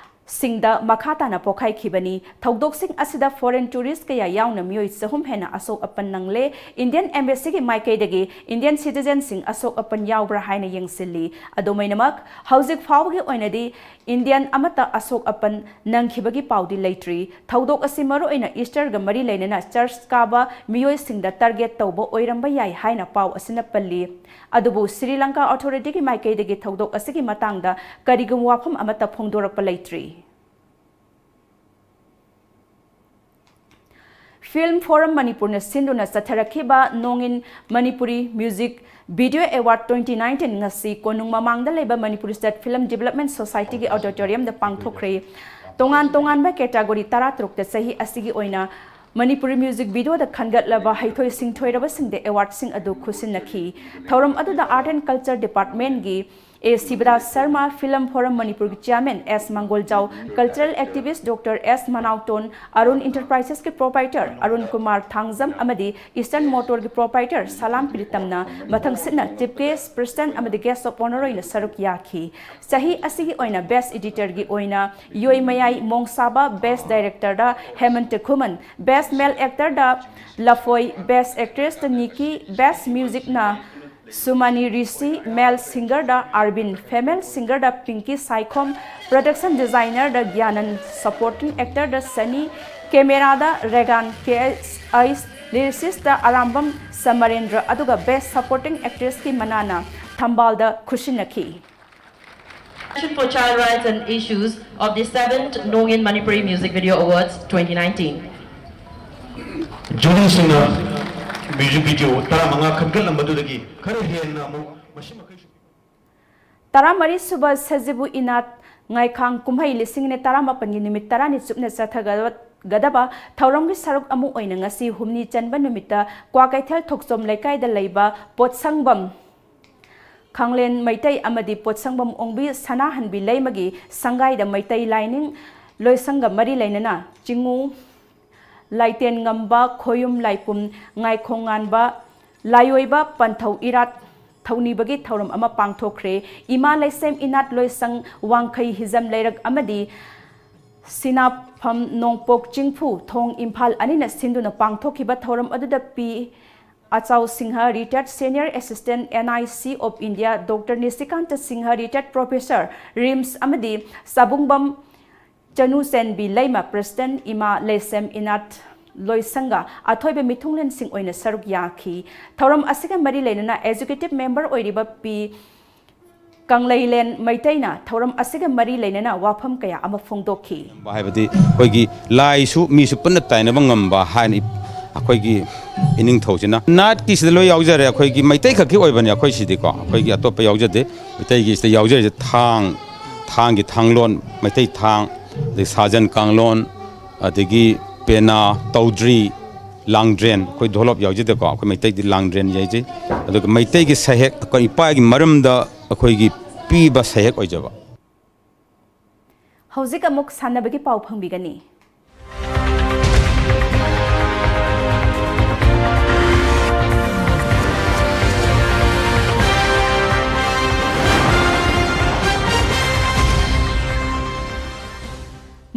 ꯁꯤꯡꯗ ꯃꯈꯥ ꯇꯥꯅ ꯄꯣꯈꯥꯏꯈꯤꯕꯅꯤ꯫ ꯊꯧꯗꯣꯛꯁꯤꯡ ꯑꯁꯤꯗ foreign tourist ꯀꯌꯥ ꯌꯥꯎꯅ ꯃꯤꯑꯣꯏ ꯆꯍꯨꯝ ꯍꯦꯟꯅ ꯑꯁꯣꯛ ꯑꯄꯟ ꯅꯪꯂꯦ꯫ Indian embassy ꯒꯤ ꯃꯥꯏꯀꯩꯗꯒꯤ Indian citizen ꯁꯤꯡ ꯑꯁꯣꯛ ꯑꯄꯟ ꯌꯥꯎꯕ꯭ꯔꯥ ꯍꯥꯏꯅ ꯌꯦꯡꯁꯤꯜꯂꯤ꯫ ꯑꯗꯨꯃꯥꯏꯅꯃꯛ, ꯍꯧꯖꯤꯛ ꯐꯥꯎꯕꯒꯤ ꯑꯣꯏꯅꯗꯤ Indian ꯑꯃꯠꯇ ꯑꯁꯣꯛ ꯑꯄꯟ ꯅꯪꯈꯤꯕꯒꯤ ꯄꯥꯎꯗꯤ ꯂꯩꯇ꯭ꯔꯤ꯫ ꯊꯧꯗꯣꯛ ꯑꯁꯤ ꯃꯔꯨꯑꯣꯏꯅ Easter ꯒ ꯃꯔꯤ ꯂꯩꯅꯅ church ꯀꯥꯕ ꯃꯤꯑꯣꯏꯁꯤꯡꯗ target ꯇꯧꯕ ꯑꯣꯏꯔꯝꯕ ꯌꯥꯏ ꯍꯥꯏꯅ ꯄꯥꯎ ꯑꯁꯤꯅ ꯄꯜꯂꯤ꯫ ꯑꯗꯨꯕꯨ ꯁ꯭ꯔꯤ ꯂꯪꯀꯥ authority ꯒꯤ ꯃꯥꯏꯀꯩꯗꯒꯤ ꯊꯧꯗꯣꯛ ꯑꯁꯤꯒꯤ ꯃꯇꯥꯡꯗ ꯀꯔꯤꯒꯨꯝꯕ ꯋꯥꯐꯝ ꯑꯃꯠꯇ ꯐꯣꯡꯗꯣꯔꯛꯄ ꯂꯩꯇ꯭ꯔꯤ꯫ Film Forum ꯃꯅꯤꯄꯨꯔꯅ ꯁꯤꯟꯗꯨꯅ ꯆꯠꯊꯔꯛꯈꯤꯕ Nongin Manipuri Music Video Award twenty nineteen ꯉꯁꯤ ꯀꯣꯅꯨꯡ ꯃꯃꯥꯡꯗ ꯂꯩꯕ Manipuri State Film Development Society ꯒꯤ auditorium ꯗ ꯄꯥꯡꯊꯣꯛꯈ꯭ꯔꯦ꯫ ꯇꯣꯉꯥꯟ ꯇꯣꯉꯥꯟꯕ category ꯇꯔꯥꯇꯔꯨꯛꯇ ꯆꯍꯤ ꯑꯁꯤꯒꯤ ꯑꯣꯏꯅ ꯃꯅꯤꯄꯨꯔꯤ music video ꯗ ꯈꯟꯒꯠꯂꯕ ꯍꯩꯊꯣꯏ ꯁꯤꯡꯊꯣꯏꯔꯕꯁꯤꯡꯗ award ꯁꯤꯡ ꯑꯗꯨ ꯈꯨꯠꯁꯤꯟꯅꯈꯤ꯫ ꯊꯧꯔꯝ ꯑꯗꯨꯗ Art and Culture Department ꯒꯤ ꯑꯦ ꯁꯤꯕꯔꯥꯖ ꯁꯔꯃ, Film Forum ꯃꯅꯤꯄꯨꯔꯒꯤ chairman ꯑꯦꯁ ꯃꯪꯒꯣꯜꯖꯥꯎ, cultural activist ꯗꯣꯛꯇꯔ ꯑꯦꯁ ꯃꯅꯥꯎꯇꯣꯟ, ꯑꯔꯨꯟ Enterprises ꯀꯤ proprietor ꯑꯔꯨꯟ ꯀꯨꯃꯥꯔ ꯊꯥꯡꯖꯝ ꯑꯃꯗꯤ Eastern Motor ꯒꯤ proprietor ꯁꯂꯥꯝ ꯄ꯭ꯔꯤꯇꯝꯅ ꯃꯊꯪꯁꯤꯠꯅ chief guest, president ꯑꯃꯗꯤ guest of honour ꯑꯣꯏꯅ ꯁꯔꯨꯛ ꯌꯥꯈꯤ꯫ ꯆꯍꯤ ꯑꯁꯤꯒꯤ ꯑꯣꯏꯅ best editor ꯒꯤ ꯑꯣꯏꯅ ꯌꯣꯏꯃꯌꯥꯏ ꯃꯣꯡꯁꯥꯕ, best director ꯗ ꯍꯦꯃꯟꯇ ꯈꯨꯃꯟ, best male actor ꯗ ꯂꯐꯣꯏ, best actress ꯇ ꯅꯤꯀꯤ, best music ꯅ ꯁꯨꯃꯥꯅꯤ ꯔꯤꯁꯤ, male singer ꯗ ꯑꯥꯔꯕꯤꯟ, female singer ꯗ ꯄꯤꯡꯀꯤ ꯁꯥꯏꯈꯣꯝ, production designer ꯗ ꯒ꯭ꯌꯥꯅꯟ, supporting actor ꯗ ꯁꯅꯤ, camera ꯗ ꯔꯦꯒꯥꯟ, ꯀꯦ ꯑꯩꯁ ꯑꯩꯁ, lyricist ꯗ ꯑꯔꯥꯝꯕꯝ ꯁꯃꯔꯦꯟꯗ꯭ꯔ, ꯑꯗꯨꯒ best supporting actress ꯀꯤ ꯃꯅꯥꯅ ꯊꯝꯕꯥꯜꯗ ꯈꯨꯠꯁꯤꯟꯅꯈꯤ꯫ Action for Child Rights and Issues of the seventh Nongin Manipuri Music Video Awards twenty nineteen. Jury ꯁꯤꯡꯅ music video ꯇꯔꯥꯃꯉꯥ ꯈꯟꯒꯠꯂꯝꯕꯗꯨꯗꯒꯤ ꯈꯔ ꯍꯦꯟꯅ ꯑꯃꯨꯛ ꯇꯔꯥꯃꯔꯤ ꯁꯨꯕ ꯁꯖꯤꯕꯨ ꯏꯅꯥꯠ ꯉꯥꯏꯈꯥꯡ ꯀꯨꯝꯍꯩ ꯂꯤꯁꯤꯡ ꯑꯅꯤ ꯇꯔꯥꯃꯥꯄꯟꯒꯤ ꯅꯨꯃꯤꯠ ꯇꯔꯥꯅꯤ ꯆꯨꯞꯅ ꯆꯠꯊꯒꯗꯕ ꯊꯧꯔꯝꯒꯤ ꯁꯔꯨꯛ ꯑꯃ ꯑꯣꯏꯅ ꯉꯁꯤ ꯍꯨꯝꯅꯤ ꯆꯟꯕ ꯅꯨꯃꯤꯠꯇ ꯀ꯭ꯋꯥꯀꯩꯊꯦꯜ ꯊꯣꯛꯆꯣꯝ ꯂꯩꯀꯥꯏꯗ ꯂꯩꯕ ꯄꯣꯠꯁꯪꯕꯝ ꯈꯥꯡꯂꯦꯟ ꯃꯩꯇꯩ ꯑꯃꯗꯤ ꯄꯣꯠꯁꯪꯕꯝ ꯑꯣꯡꯕꯤ ꯁꯅꯥꯍꯟꯕꯤ ꯂꯩꯃꯒꯤ ꯁꯪꯒꯥꯏꯗ ꯃꯩꯇꯩ ꯂꯥꯏꯅꯤꯡ ꯂꯣꯏꯁꯪꯒ ꯃꯔꯤ ꯂꯩꯅꯅ ꯆꯤꯡꯉꯨ ꯂꯥꯏꯇꯦꯟ ꯉꯝꯕ, ꯈꯣꯌꯨꯝ ꯂꯥꯏꯄꯨꯝ, ꯉꯥꯏꯈꯣꯡ ꯉꯥꯟꯕ, ꯂꯥꯏꯑꯣꯏꯕ ꯄꯟꯊꯧ ꯏꯔꯥꯠ ꯊꯧꯅꯤꯕꯒꯤ ꯊꯧꯔꯝ ꯑꯃ ꯄꯥꯡꯊꯣꯛꯈ꯭ꯔꯦ꯫ ꯏꯃꯥ ꯂꯩꯁꯦꯝ ꯏꯅꯥꯠ ꯂꯣꯏꯁꯪ ꯋꯥꯡꯈꯩ ꯍꯤꯖꯝ ꯂꯩꯔꯛ ꯑꯃꯗꯤ ꯁꯤꯅꯥꯐꯝ ꯅꯣꯡꯄꯣꯛ ꯆꯤꯡꯐꯨ ꯊꯣꯡ ꯏꯝꯐꯥꯜ ꯑꯅꯤꯅ ꯁꯤꯟꯗꯨꯅ ꯄꯥꯡꯊꯣꯛꯈꯤꯕ ꯊꯧꯔꯝ ꯑꯗꯨꯗ ꯄꯤ ꯑꯆꯥꯎ Singh, retired senior assistant N I C of India, Doctor ꯅꯤꯁꯤꯀꯥꯟꯇ Singh, retired professor, RIMS, ꯑꯃꯗꯤ ꯆꯥꯕꯨꯡꯕꯝ ꯆꯅꯨ ꯆꯦꯟꯕꯤ ꯂꯩꯃ, president, ꯏꯃꯥ ꯂꯩꯁꯦꯝ ꯏꯅꯥꯠ ꯂꯣꯏꯁꯪꯒ ꯑꯊꯣꯏꯕ ꯃꯤꯊꯨꯡꯂꯦꯟꯁꯤꯡ ꯑꯣꯏꯅ ꯁꯔꯨꯛ ꯌꯥꯈꯤ꯫ ꯊꯧꯔꯝ ꯑꯁꯤꯒ ꯃꯔꯤ ꯂꯩꯅꯅ executive member ꯑꯣꯏꯔꯤꯕ ꯄꯤ ꯀꯪꯂꯩꯂꯦꯟ ꯃꯩꯇꯩꯅ ꯊꯧꯔꯝ ꯑꯁꯤꯒ ꯃꯔꯤ ꯂꯩꯅꯅ ꯋꯥꯐꯝ ꯀꯌꯥ ꯑꯃ ꯐꯣꯡꯗꯣꯛꯈꯤ꯫ ꯍꯥꯏꯕꯗꯤ ꯑꯩꯈꯣꯏꯒꯤ ꯂꯥꯏꯁꯨ ꯃꯤꯁꯨ ꯄꯨꯟꯅ ꯇꯥꯏꯅꯕ ꯉꯝꯕ ꯍꯥꯏꯅ ꯑꯩꯈꯣꯏꯒꯤ ꯏꯅꯤꯡꯊꯧꯁꯤꯅ ꯅꯥꯠꯀꯤꯁꯤꯗ ꯂꯣꯏ ꯌꯥꯎꯖꯔꯦ꯫ ꯑꯩꯈꯣꯏꯒꯤ ꯃꯩꯇꯩ ꯈꯛꯀꯤ ꯑꯣꯏꯕꯅꯦ ꯑꯩꯈꯣꯏ ꯁꯤꯗꯤꯀꯣ, ꯑꯩꯈꯣꯏꯒꯤ ꯑꯇꯣꯞꯄ ꯌꯥꯎꯖꯗꯦ꯫ ꯃꯩꯇꯩꯒꯤꯁꯤꯗ ꯌꯥꯎꯖꯔꯤꯁꯦ ꯊꯥꯡ, ꯊꯥꯡꯒꯤ ꯊꯥꯡꯂꯣꯟ, ꯃꯩꯇꯩ ꯊꯥꯡ, ꯑꯗꯩ ꯁꯥꯖꯟ ꯀꯥꯡꯂꯣꯟ, ꯑꯗꯒꯤ ꯄꯦꯅꯥ, ꯇꯧꯗ꯭ꯔꯤ, ꯂꯥꯡꯗ꯭ꯔꯦꯟ, ꯑꯩꯈꯣꯏ ꯙꯣꯂꯣꯞ ꯌꯥꯎꯖꯗꯦꯀꯣ, ꯑꯩꯈꯣꯏ ꯃꯩꯇꯩꯗꯤ ꯂꯥꯡꯗ꯭ꯔꯦꯟ ꯌꯥꯏꯖꯩ꯫ ꯑꯗꯨꯒ ꯃꯩꯇꯩꯒꯤ ꯁꯩꯍꯦꯛ, ꯑꯩꯈꯣꯏ ꯏꯄꯥꯒꯤ ꯃꯔꯝꯗ ꯑꯩꯈꯣꯏꯒꯤ ꯄꯤꯕ ꯁꯩꯍꯦꯛ ꯑꯣꯏꯖꯕ꯫ ꯍꯧꯖꯤꯛ ꯑꯃꯨꯛ ꯁꯥꯟꯅꯕꯒꯤ ꯄꯥꯎ ꯐꯪꯕꯤꯒꯅꯤ꯫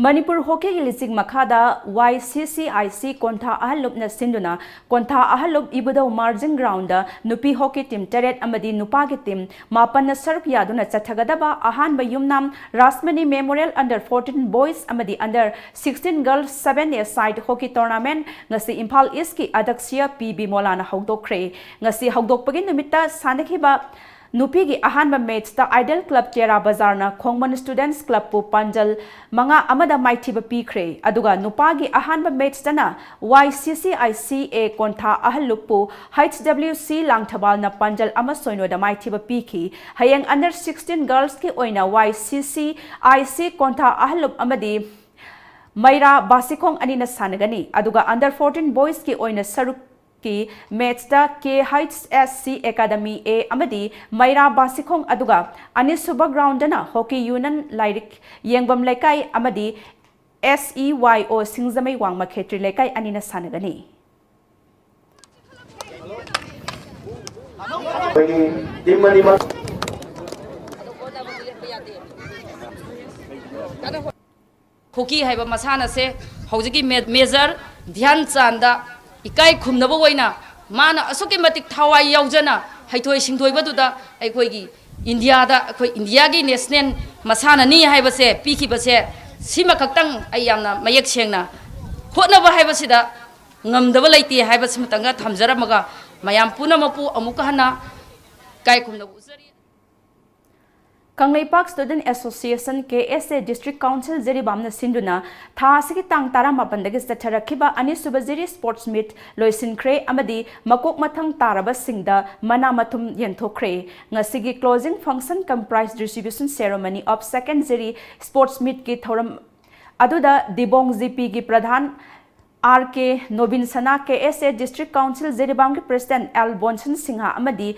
ꯃꯅꯤꯄꯨꯔ ꯍꯣꯀꯤꯒꯤ ꯂꯤꯆꯤꯡ ꯃꯈꯥꯗ Y C C I C ꯀꯣꯟꯊꯥ ꯑꯍꯜ ꯂꯨꯞꯅ ꯁꯤꯟꯗꯨꯅ ꯀꯣꯟꯊꯥ ꯑꯍꯜ ꯂꯨꯞ ꯏꯕꯨꯙꯧ ꯃꯥꯔꯖꯤꯡ ꯒ꯭ꯔꯥꯎꯟꯗ ꯅꯨꯄꯤ ꯍꯣꯀꯤ ꯇꯤꯝ ꯇꯔꯦꯠ ꯑꯃꯗꯤ ꯅꯨꯄꯥꯒꯤ ꯇꯤꯝ ꯃꯥꯄꯟꯅ ꯁꯔꯨꯛ ꯌꯥꯗꯨꯅ ꯆꯠꯊꯒꯗꯕ ꯑꯍꯥꯟꯕ ꯌꯨꯝꯅꯥꯝ ꯔꯥꯁꯃꯅꯤ Memorial Under Fourteen Boys ꯑꯃꯗꯤ Under Sixteen Girls Seven A Side Hockey Tournament ꯉꯁꯤ ꯏꯝꯐꯥꯜ ꯏꯁꯀꯤ ꯑꯗꯛꯁꯤꯌꯥ ꯄꯤ ꯕꯤꯃꯣꯂꯥꯅ ꯍꯧꯗꯣꯛꯈ꯭ꯔꯦ꯫ ꯉꯁꯤ ꯍꯧꯗꯣꯛꯄꯒꯤ ꯅꯨꯃꯤꯠꯇ ꯁꯥꯟꯅꯈꯤꯕ ꯅꯨꯄꯤꯒꯤ ꯑꯍꯥꯟꯕ ꯃꯦꯠꯁꯇ ꯑꯥꯏꯗꯜ ꯀ꯭ꯂꯕ ꯇꯦꯔꯥ ꯕꯖꯥꯔꯅ ꯈꯣꯡꯃꯟ ꯁ꯭ꯇꯨꯗꯦꯟꯠꯁ ꯀ꯭ꯂꯕꯄꯨ ꯄꯥꯟꯖꯜ ꯃꯉꯥ ꯑꯃꯗ ꯃꯥꯏꯊꯤꯕ ꯄꯤꯈ꯭ꯔꯦ꯫ ꯑꯗꯨꯒ ꯅꯨꯄꯥꯒꯤ ꯑꯍꯥꯟꯕ ꯃꯦꯠꯁꯇꯅ ꯋꯥꯏ ꯁꯤ C I C A ꯀꯣꯟꯊꯥ ꯑꯍꯜꯂꯨꯞꯄꯨ H W ꯁꯤ ꯂꯥꯡꯊꯕꯥꯜꯅ ꯄꯥꯟꯖꯜ ꯑꯃ ꯁꯣꯏꯅꯣꯗ ꯃꯥꯏꯊꯤꯕ ꯄꯤꯈꯤ꯫ ꯍꯌꯦꯡ ꯑꯟꯗꯔ ꯁꯤꯛꯁꯇꯤꯟ ꯒꯔꯜꯁꯀꯤ ꯑꯣꯏꯅ ꯋꯥꯏ ꯁꯤ ꯁꯤ ꯑꯥꯏ ꯁꯤ ꯀꯣꯟꯊꯥ ꯑꯍꯜꯂꯨꯞ ꯑꯃꯗꯤ ꯃꯩꯔꯥ ꯕꯥꯁꯤꯈꯣꯡ ꯑꯅꯤꯅ ꯁꯥꯟꯅꯒꯅꯤ꯫ ꯑꯗꯨꯒ ꯑꯟꯗꯔ ꯐꯣꯔꯇꯤꯟ ꯕꯣꯏꯁꯀꯤ ꯑꯣꯏꯅ ꯁꯔꯨꯛ ꯀꯤ ꯃꯦꯠꯁꯇ ꯀꯦ ꯍꯩꯆ ꯑꯦꯁ ꯁꯤ ꯑꯦꯀꯥꯗꯃꯤ ꯑꯦ ꯑꯃꯗꯤ ꯃꯩꯔꯥ ꯕꯥꯁꯤꯈꯣꯡ, ꯑꯗꯨꯒ ꯑꯅꯤꯁꯨꯕ ꯒ꯭ꯔꯥꯎꯟꯗꯅ ꯍꯣꯀꯤ ꯌꯨꯅꯤꯌꯟ ꯂꯥꯏꯔꯤꯛ ꯌꯦꯡꯕꯝ ꯂꯩꯀꯥꯏ ꯑꯃꯗꯤ ꯑꯦꯁ ꯏ ꯋꯥꯏ ꯑꯣ ꯁꯤꯡꯖꯃꯩ ꯋꯥꯡꯃ ꯈꯦꯇ꯭ꯔꯤ ꯂꯩꯀꯥꯏ ꯑꯅꯤꯅ ꯁꯥꯟꯅꯒꯅꯤ꯫ ꯑꯩꯈꯣꯏꯒꯤ ꯇꯤꯝ ꯑꯅꯤꯃꯛ ꯍꯣꯀꯤ ꯍꯥꯏꯕ ꯃꯁꯥꯟꯅꯁꯦ ꯍꯧꯖꯤꯛꯀꯤ ꯃꯦ-, ꯃꯦꯖꯔ ꯙ꯭ꯌꯥꯟ ꯆꯥꯟꯗ ꯏꯀꯥꯏ ꯈꯨꯝꯅꯕ ꯑꯣꯏꯅ ꯃꯥꯅ ꯑꯁꯨꯛꯀꯤ ꯃꯇꯤꯛ ꯊꯋꯥꯏ ꯌꯥꯎꯖꯅ ꯍꯩꯊꯣꯏ ꯁꯤꯡꯊꯣꯏꯕꯗꯨꯗ ꯑꯩꯈꯣꯏꯒꯤ ꯏꯟꯗꯤꯌꯥꯗ, ꯑꯩꯈꯣꯏ ꯏꯟꯗꯤꯌꯥꯒꯤ ꯅꯦꯁꯅꯦꯜ ꯃꯁꯥꯟꯅꯅꯤ ꯍꯥꯏꯕꯁꯦ ꯄꯤꯈꯤꯕꯁꯦ, ꯁꯤꯃꯈꯛꯇꯪ ꯑꯩ ꯌꯥꯝꯅ ꯃꯌꯦꯛ ꯁꯦꯡꯅ ꯍꯣꯠꯅꯕ ꯍꯥꯏꯕꯁꯤꯗ ꯉꯝꯗꯕ ꯂꯩꯇꯦ ꯍꯥꯏꯕꯁꯤꯃꯇꯪꯒ ꯊꯝꯖꯔꯝꯃꯒ, ꯃꯌꯥꯝ ꯄꯨꯝꯅꯃꯛꯄꯨ ꯑꯃꯨꯛꯀ ꯍꯟꯅ ꯏꯀꯥꯏ ꯈꯨꯝꯅꯕ ꯎꯠꯆꯔꯤ꯫ Kangleipak student association, K S A, district council ꯖꯤꯔꯤꯕꯥꯝꯅ ꯁꯤꯟꯗꯨꯅ ꯊꯥ ꯑꯁꯤꯒꯤ ꯇꯥꯡ ꯇꯔꯥꯃꯥꯄꯟꯗꯒꯤ ꯆꯠꯊꯔꯛꯈꯤꯕ ꯑꯅꯤꯁꯨꯕ ꯖꯤꯔꯤ ꯁ꯭ꯄꯣꯔꯠꯁ ꯃꯤꯠ ꯂꯣꯏꯁꯤꯟꯈ꯭ꯔꯦ ꯑꯃꯗꯤ ꯃꯀꯣꯛ ꯃꯊꯪ ꯇꯥꯔꯕꯁꯤꯡꯗ ꯃꯅꯥ ꯃꯊꯨꯝ ꯌꯦꯟꯊꯣꯛꯈ꯭ꯔꯦ꯫ ꯉꯁꯤꯒꯤ closing function cum prize distribution ceremony of second Jiri sports ꯃꯤꯠꯀꯤ ꯊꯧꯔꯝ ꯑꯗꯨꯗ ꯗꯤꯕꯣꯡ ꯖꯤꯄꯤꯒꯤ ꯄ꯭ꯔꯙꯥꯟ R K Nobin Sana, K S A district council ꯖꯤꯔꯤꯕꯥꯝꯒꯤ ꯄ꯭ꯔꯦꯁꯤꯗꯦꯟꯠ ꯑꯦꯜ ꯕꯣꯟꯁꯟ ꯁꯤꯡꯍ ꯑꯃꯗꯤ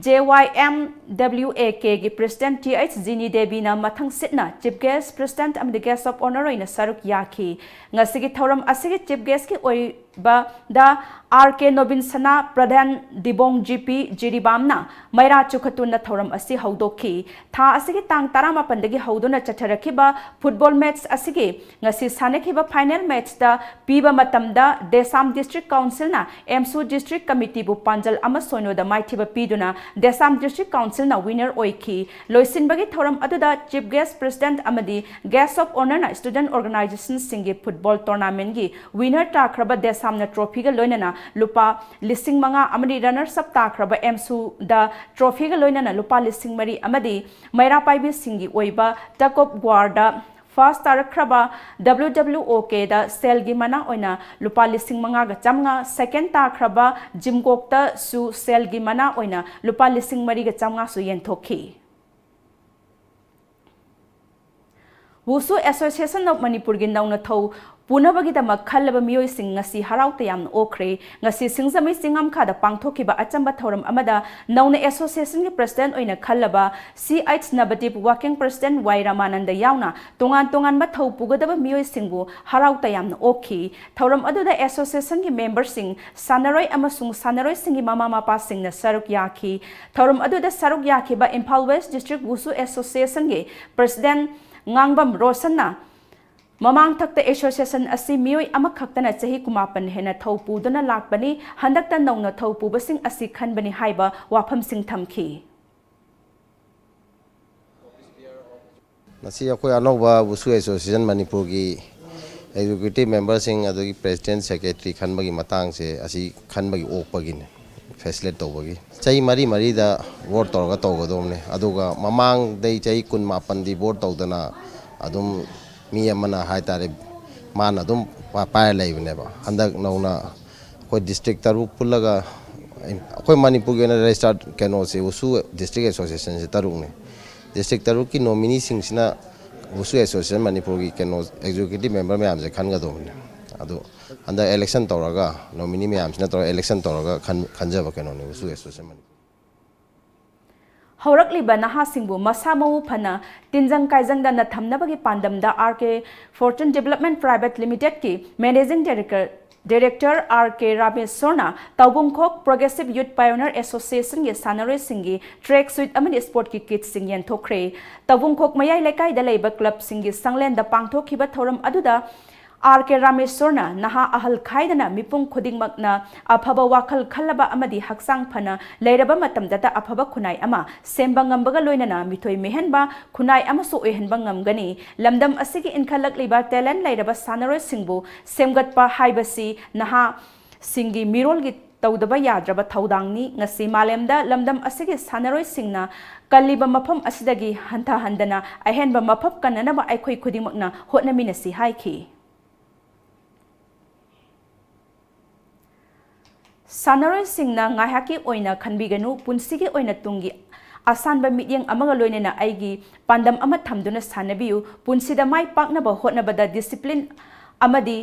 J Y M W A ꯀꯦꯒꯤ ꯄ꯭ꯔꯦꯁꯤꯗꯦꯟꯠ ꯇꯤ ꯑꯩꯆ ꯖꯤꯅꯤ ꯗꯦꯕꯤꯅ ꯃꯊꯪ ꯁꯤꯠꯅ ꯆꯤꯐ ꯒꯦꯁ꯭ꯠ, ꯄ꯭ꯔꯦꯁꯤꯗꯦꯟꯠ ꯑꯃꯗꯤ ꯒꯦꯁ꯭ꯠ ꯑꯣꯐ ꯑꯣꯅꯔ ꯑꯣꯏꯅ ꯁꯔꯨꯛ ꯌꯥꯈꯤ꯫ ꯉꯁꯤꯒꯤ ꯊꯧꯔꯝ ꯑꯁꯤꯒꯤ ꯆꯤꯐ ꯒꯦꯁ꯭ꯠꯀꯤ ꯑꯣꯏꯕꯗ ꯑꯥꯔ ꯀꯦ ꯅꯣꯕꯤꯟ ꯁꯅꯥ, ꯄ꯭ꯔꯙꯥꯟ ꯗꯤꯕꯣꯡ ꯖꯤꯄꯤ ꯖꯤꯔꯤꯕꯥꯝꯅ ꯃꯩꯔꯥ ꯆꯨꯈꯠꯇꯨꯅ ꯊꯧꯔꯝ ꯑꯁꯤ ꯍꯧꯗꯣꯛꯈꯤ꯫ ꯊꯥ ꯑꯁꯤꯒꯤ ꯇꯥꯡ ꯇꯔꯥꯃꯥꯄꯟꯗꯒꯤ ꯍꯧꯗꯨꯅ ꯆꯠꯊꯔꯛꯈꯤꯕ ꯐꯨꯠꯕꯣꯜ ꯃꯦꯠꯆ ꯑꯁꯤꯒꯤ ꯉꯁꯤ ꯁꯥꯟꯅꯈꯤꯕ ꯐꯥꯏꯅꯦꯜ ꯃꯦꯠꯆꯇ ꯄꯤꯕ ꯃꯇꯝꯗ ꯗꯦꯁꯥꯝ ꯗꯤꯁꯇ꯭ꯔꯤꯛ ꯀꯥꯎꯟꯁꯤꯜꯅ ꯑꯦꯝꯁꯨ ꯗꯤꯁꯇ꯭ꯔꯤꯛ ꯀꯃꯤꯇꯤꯕꯨ ꯄꯥꯟꯖꯜ ꯑꯃ ꯁꯣꯏꯅꯣꯗ ꯃꯥꯏꯊꯤꯕ ꯄꯤꯗꯨꯅ ꯗꯦꯁꯥꯝ ꯗꯤꯁꯇ꯭ꯔꯤꯛ ꯀꯥꯎꯟꯁꯤꯜꯅ ꯋꯤꯅꯔ ꯑꯣꯏꯈꯤ꯫ ꯂꯣꯏꯁꯤꯟꯕꯒꯤ ꯊꯧꯔꯝ ꯑꯗꯨꯗ ꯆꯤꯐ ꯒꯦꯁ꯭ꯠ, ꯄ꯭ꯔꯦꯁꯤꯗꯦꯟꯠ ꯑꯃꯗꯤ ꯒꯦꯁ꯭ꯠ ꯑꯣꯐ ꯑꯣꯅꯔꯅ ꯁ꯭ꯇꯨꯗꯦꯟꯠ ꯑꯣꯔꯒꯅꯥꯏꯖꯦꯁꯟꯁꯤꯡꯒꯤ ꯐꯨꯠꯕꯣꯜ ꯇꯣꯔꯅꯥꯃꯦꯟꯠꯀꯤ ꯋꯤꯅꯔ ꯇꯥꯈ꯭ꯔꯕ ꯗꯦꯁꯥꯝꯅ ꯇ꯭ꯔꯣꯐꯤꯒ ꯂꯣꯏꯅꯅ ꯂꯨꯄꯥ ꯂꯤꯁꯤꯡ ꯃꯉꯥ ꯑꯃꯗꯤ runners up ꯇꯥꯈ꯭ꯔꯕ ꯑꯦꯝꯁꯨꯗ trophyꯒ ꯂꯣꯏꯅꯅ ꯂꯨꯄꯥ ꯂꯤꯁꯤꯡ ꯃꯔꯤ ꯑꯃꯗꯤ ꯃꯩꯔꯥ ꯄꯥꯏꯕꯤꯁꯤꯡꯒꯤ ꯑꯣꯏꯕ tug of warꯗ first ꯇꯥꯔꯛꯈ꯭ꯔꯕ W W O Kꯗ ꯁꯦꯜꯒꯤ ꯃꯅꯥ ꯑꯣꯏꯅ ꯂꯨꯄꯥ ꯂꯤꯁꯤꯡ ꯃꯉꯥꯒ ꯆꯥꯝꯃꯉꯥ, second ꯇꯥꯈ꯭ꯔꯕ ꯖꯤꯝꯒꯣꯛꯇꯁꯨ ꯁꯦꯜꯒꯤ ꯃꯅꯥ ꯑꯣꯏꯅ ꯂꯨꯄꯥ ꯂꯤꯁꯤꯡ ꯃꯔꯤꯒ ꯆꯥꯝꯃꯉꯥꯁꯨ ꯌꯦꯟꯊꯣꯛꯈꯤ꯫ Wushu Association of ꯃꯅꯤꯄꯨꯔꯒꯤ ꯅꯧꯅ ꯊꯧ ꯄꯨꯅꯕꯒꯤꯗꯃꯛ ꯈꯜꯂꯕ ꯃꯤꯑꯣꯏꯁꯤꯡ ꯉꯁꯤ ꯍꯔꯥꯎ ꯇꯌꯥꯝꯅ ꯑꯣꯛꯈ꯭ꯔꯦ꯫ ꯉꯁꯤ ꯁꯤꯡꯖꯃꯩ ꯆꯤꯡꯉꯝꯈꯥꯗ ꯄꯥꯡꯊꯣꯛꯈꯤꯕ ꯑꯆꯝꯕ ꯊꯧꯔꯝ ꯑꯃꯗ ꯅꯧꯅ associationꯒꯤ president ꯑꯣꯏꯅ ꯈꯜꯂꯕ C H Navadip, working president Y Ramananda ꯌꯥꯎꯅ ꯇꯣꯉꯥꯟ ꯇꯣꯉꯥꯟꯕ ꯊꯧ ꯄꯨꯒꯗꯕ ꯃꯤꯑꯣꯏꯁꯤꯡꯕꯨ ꯍꯔꯥꯎ ꯇꯌꯥꯝꯅ ꯑꯣꯛꯈꯤ꯫ ꯊꯧꯔꯝ ꯑꯗꯨꯗ associationꯒꯤ memberꯁꯤꯡ, ꯁꯥꯟꯅꯔꯣꯏ ꯑꯃꯁꯨꯡ ꯁꯥꯟꯅꯔꯣꯏꯁꯤꯡꯒꯤ ꯃꯃꯥ ꯃꯄꯥꯁꯤꯡꯅ ꯁꯔꯨꯛ ꯌꯥꯈꯤ꯫ ꯊꯧꯔꯝ ꯑꯗꯨꯗ ꯁꯔꯨꯛ ꯌꯥꯈꯤꯕ Imphal West District Wushu Associationꯒꯤ president ꯉꯥꯡꯕꯝ ꯔꯣꯁꯟꯅ ꯃꯃꯥꯡꯊꯛꯇ association ꯑꯁꯤ ꯃꯤꯑꯣꯏ ꯑꯃꯈꯛꯇꯅ ꯆꯍꯤ ꯀꯨꯟꯃꯥꯄꯟ ꯍꯦꯟꯅ ꯊꯧ ꯄꯨꯗꯨꯅ ꯂꯥꯛꯄꯅꯤ, ꯍꯟꯗꯛꯇ ꯅꯧꯅ ꯊꯧ ꯄꯨꯕꯁꯤꯡ ꯑꯁꯤ ꯈꯟꯕꯅꯤ ꯍꯥꯏꯕ ꯋꯥꯐꯝꯁꯤꯡ ꯊꯝꯈꯤ꯫ ꯉꯁꯤ ꯑꯩꯈꯣꯏ ꯑꯅꯧꯕ Wushu Association ꯃꯅꯤꯄꯨꯔꯒꯤ executive memberꯁꯤꯡ ꯑꯗꯒꯤ president, secretary ꯈꯟꯕꯒꯤ ꯃꯇꯥꯡꯁꯦ ꯑꯁꯤ ꯈꯟꯕꯒꯤ ꯑꯣꯛꯄꯒꯤꯅꯤ, facilitate ꯇꯧꯕꯒꯤ꯫ ꯆꯍꯤ ꯃꯔꯤ ꯃꯔꯤꯗ vote ꯇꯧꯔꯒ ꯇꯧꯒꯗꯧꯕꯅꯤ꯫ ꯑꯗꯨꯒ ꯃꯃꯥꯡꯗꯩ ꯆꯍꯤ ꯀꯨꯟꯃꯥꯄꯟꯗꯤ vote ꯇꯧꯗꯅ ꯑꯗꯨꯝ ꯃꯤ ꯑꯃꯅ ꯍꯥꯏꯇꯥꯔꯦ, ꯃꯥꯅ ꯑꯗꯨꯝ ꯄꯥꯏꯔ ꯂꯩꯕꯅꯦꯕ꯫ ꯍꯟꯗꯛ ꯅꯧꯅ ꯑꯩꯈꯣꯏ district ꯇꯔꯨꯛ ꯄꯨꯜꯂꯒ, ꯑꯩꯈꯣꯏ ꯃꯅꯤꯄꯨꯔꯒꯤ ꯑꯣꯏꯅ registered ꯀꯩꯅꯣꯁꯦ, Wushu district associationꯁꯦ ꯇꯔꯨꯛꯅꯤ꯫ District ꯇꯔꯨꯛꯀꯤ nomineeꯁꯤꯡꯁꯤꯅ Wushu Association ꯃꯅꯤꯄꯨꯔꯒꯤ ꯀꯩꯅꯣ executive member ꯃꯌꯥꯝꯁꯦ ꯈꯟꯒꯗꯧꯕꯅꯤ꯫ ꯑꯗꯨ ꯍꯟꯗꯛ election ꯇꯧꯔꯒ, nominee ꯃꯌꯥꯝꯁꯤꯅ ꯇꯧꯔꯒ election ꯇꯧꯔꯒ ꯈꯟ-, ꯈꯟꯖꯕ ꯀꯩꯅꯣꯅꯤ Wushu Association ꯃꯅꯤꯄꯨꯔ꯫ ꯍꯧꯔꯛꯂꯤꯕ ꯅꯍꯥꯁꯤꯡꯕꯨ ꯃꯁꯥ ꯃꯎ ꯐꯅ ꯇꯤꯟꯖꯪ ꯀꯥꯏꯖꯪꯗꯅ ꯊꯝꯅꯕꯒꯤ ꯄꯥꯟꯗꯝꯗ R K Fortune Development Private Limitedꯀꯤ Managing Director, Director R K ꯔꯥꯃꯦꯁꯣꯔꯅ ꯇꯧꯕꯨꯡꯈꯣꯛ Progressive Youth Pioneer Associationꯒꯤ ꯁꯥꯟꯅꯔꯣꯏꯁꯤꯡꯒꯤ track suit ꯑꯃꯗꯤ sportꯀꯤ kitꯁꯤꯡ ꯌꯦꯟꯊꯣꯛꯈ꯭ꯔꯦ꯫ ꯇꯧꯕꯨꯡꯈꯣꯛ ꯃꯌꯥꯏ ꯂꯩꯀꯥꯏꯗ ꯂꯩꯕ clubꯁꯤꯡꯒꯤ ꯁꯪꯂꯦꯟꯗ ꯄꯥꯡꯊꯣꯛꯈꯤꯕ ꯊꯧꯔꯝ ꯑꯗꯨꯗ R K ꯔꯥꯃꯦꯁꯣꯔꯅ ꯅꯍꯥ ꯑꯍꯜ ꯈꯥꯏꯗꯅ ꯃꯤꯄꯨꯝ ꯈꯨꯗꯤꯡꯃꯛꯅ ꯑꯐꯕ ꯋꯥꯈꯜ ꯈꯜꯂꯕ ꯑꯃꯗꯤ ꯍꯛꯆꯥꯡ ꯐꯅ ꯂꯩꯔꯕ ꯃꯇꯝꯗꯇ ꯑꯐꯕ ꯈꯨꯟꯅꯥꯏ ꯑꯃ ꯁꯦꯝꯕ ꯉꯝꯕꯒ ꯂꯣꯏꯅꯅ ꯃꯤꯊꯣꯏ ꯃꯤꯍꯦꯟꯕ ꯈꯨꯟꯅꯥꯏ ꯑꯃꯁꯨ ꯑꯣꯏꯍꯟꯕ ꯉꯝꯒꯅꯤ꯫ ꯂꯝꯗꯝ ꯑꯁꯤꯒꯤ ꯏꯟꯈꯠꯂꯛꯂꯤꯕ talent ꯂꯩꯔꯕ ꯁꯥꯟꯅꯔꯣꯏꯁꯤꯡꯕꯨ ꯁꯦꯝꯒꯠꯄ ꯍꯥꯏꯕꯁꯤ ꯅꯍꯥ ꯁꯤꯡꯒꯤ ꯃꯤꯔꯣꯜꯒꯤ ꯇꯧꯗꯕ ꯌꯥꯗ꯭ꯔꯕ ꯊꯧꯗꯥꯡꯅꯤ꯫ ꯉꯁꯤ ꯃꯥꯂꯦꯝꯗ ꯂꯝꯗꯝ ꯑꯁꯤꯒꯤ ꯁꯥꯟꯅꯔꯣꯏꯁꯤꯡꯅ ꯀꯜꯂꯤꯕ ꯃꯐꯝ ꯑꯁꯤꯗꯒꯤ ꯍꯟꯊꯍꯟꯗꯅ ꯑꯍꯦꯟꯕ ꯃꯐꯝ ꯀꯟꯅꯅꯕ ꯑꯩꯈꯣꯏ ꯈꯨꯗꯤꯡꯃꯛꯅ ꯍꯣꯠꯅꯃꯤꯟꯅꯁꯤ ꯍꯥꯏꯈꯤ꯫ ꯁꯥꯟꯅꯔꯣꯏꯁꯤꯡꯅ ꯉꯥꯏꯍꯥꯛꯀꯤ ꯑꯣꯏꯅ ꯈꯟꯕꯤꯒꯅꯨ, ꯄꯨꯟꯁꯤꯒꯤ ꯑꯣꯏꯅ ꯇꯨꯡꯒꯤ ꯑꯁꯥꯟꯕ ꯃꯤꯠꯌꯦꯡ ꯑꯃꯒ ꯂꯣꯏꯅꯅ ꯑꯩꯒꯤ ꯄꯥꯟꯗꯝ ꯑꯃ ꯊꯝꯗꯨꯅ ꯁꯥꯟꯅꯕꯤꯌꯨ꯫ ꯄꯨꯟꯁꯤꯗ ꯃꯥꯏ ꯄꯥꯛꯅꯕ ꯍꯣꯠꯅꯕꯗ discipline ꯑꯃꯗꯤ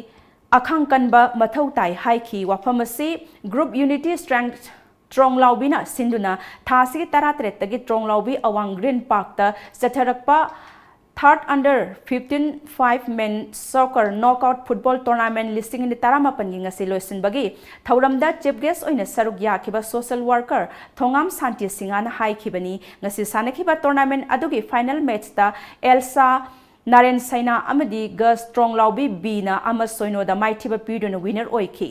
ꯑꯈꯥꯡ ꯀꯟꯕ ꯃꯊꯧ ꯇꯥꯏ ꯍꯥꯏꯈꯤ꯫ ꯋꯥꯐꯝ ꯑꯁꯤ Group Unity Strength ꯇ꯭ꯔꯣꯡꯂꯥꯎꯕꯤꯅ ꯁꯤꯟꯗꯨꯅ ꯊꯥ ꯑꯁꯤꯒꯤ ꯇꯔꯥꯇꯔꯦꯠꯇꯒꯤ ꯇ꯭ꯔꯣꯡꯂꯥꯎꯕꯤ ꯑꯋꯥꯡ Green Parkꯇ ꯆꯠꯊꯔꯛꯄ Third Under Fifteen Five Men Soccer Knockout Football Tournament ꯂꯤꯁꯤꯡ ꯑꯅꯤ ꯇꯔꯥꯃꯥꯄꯟꯒꯤ ꯉꯁꯤ ꯂꯣꯏꯁꯤꯟꯕꯒꯤ ꯊꯧꯔꯝꯗ chief guest ꯑꯣꯏꯅ ꯁꯔꯨꯛ ꯌꯥꯈꯤꯕ social worker ꯊꯣꯉꯥꯝ ꯁꯥꯟꯇꯤ ꯁꯤꯡꯍꯅ ꯍꯥꯏꯈꯤꯕꯅꯤ꯫ ꯉꯁꯤ ꯁꯥꯟꯅꯈꯤꯕ tournament ꯑꯗꯨꯒꯤ final matchꯇ ꯑꯦꯜꯁꯥ ꯅꯥꯔꯦꯟ ꯁꯩꯅꯥ ꯑꯃꯗꯤ ꯒꯁ ꯇ꯭ꯔꯣꯡꯂꯥꯎꯕꯤ ꯕꯤꯅ ꯑꯃ ꯁꯣꯏꯅꯣꯗ ꯃꯥꯏꯊꯤꯕ ꯄꯤꯗꯨꯅ winner ꯑꯣꯏꯈꯤ꯫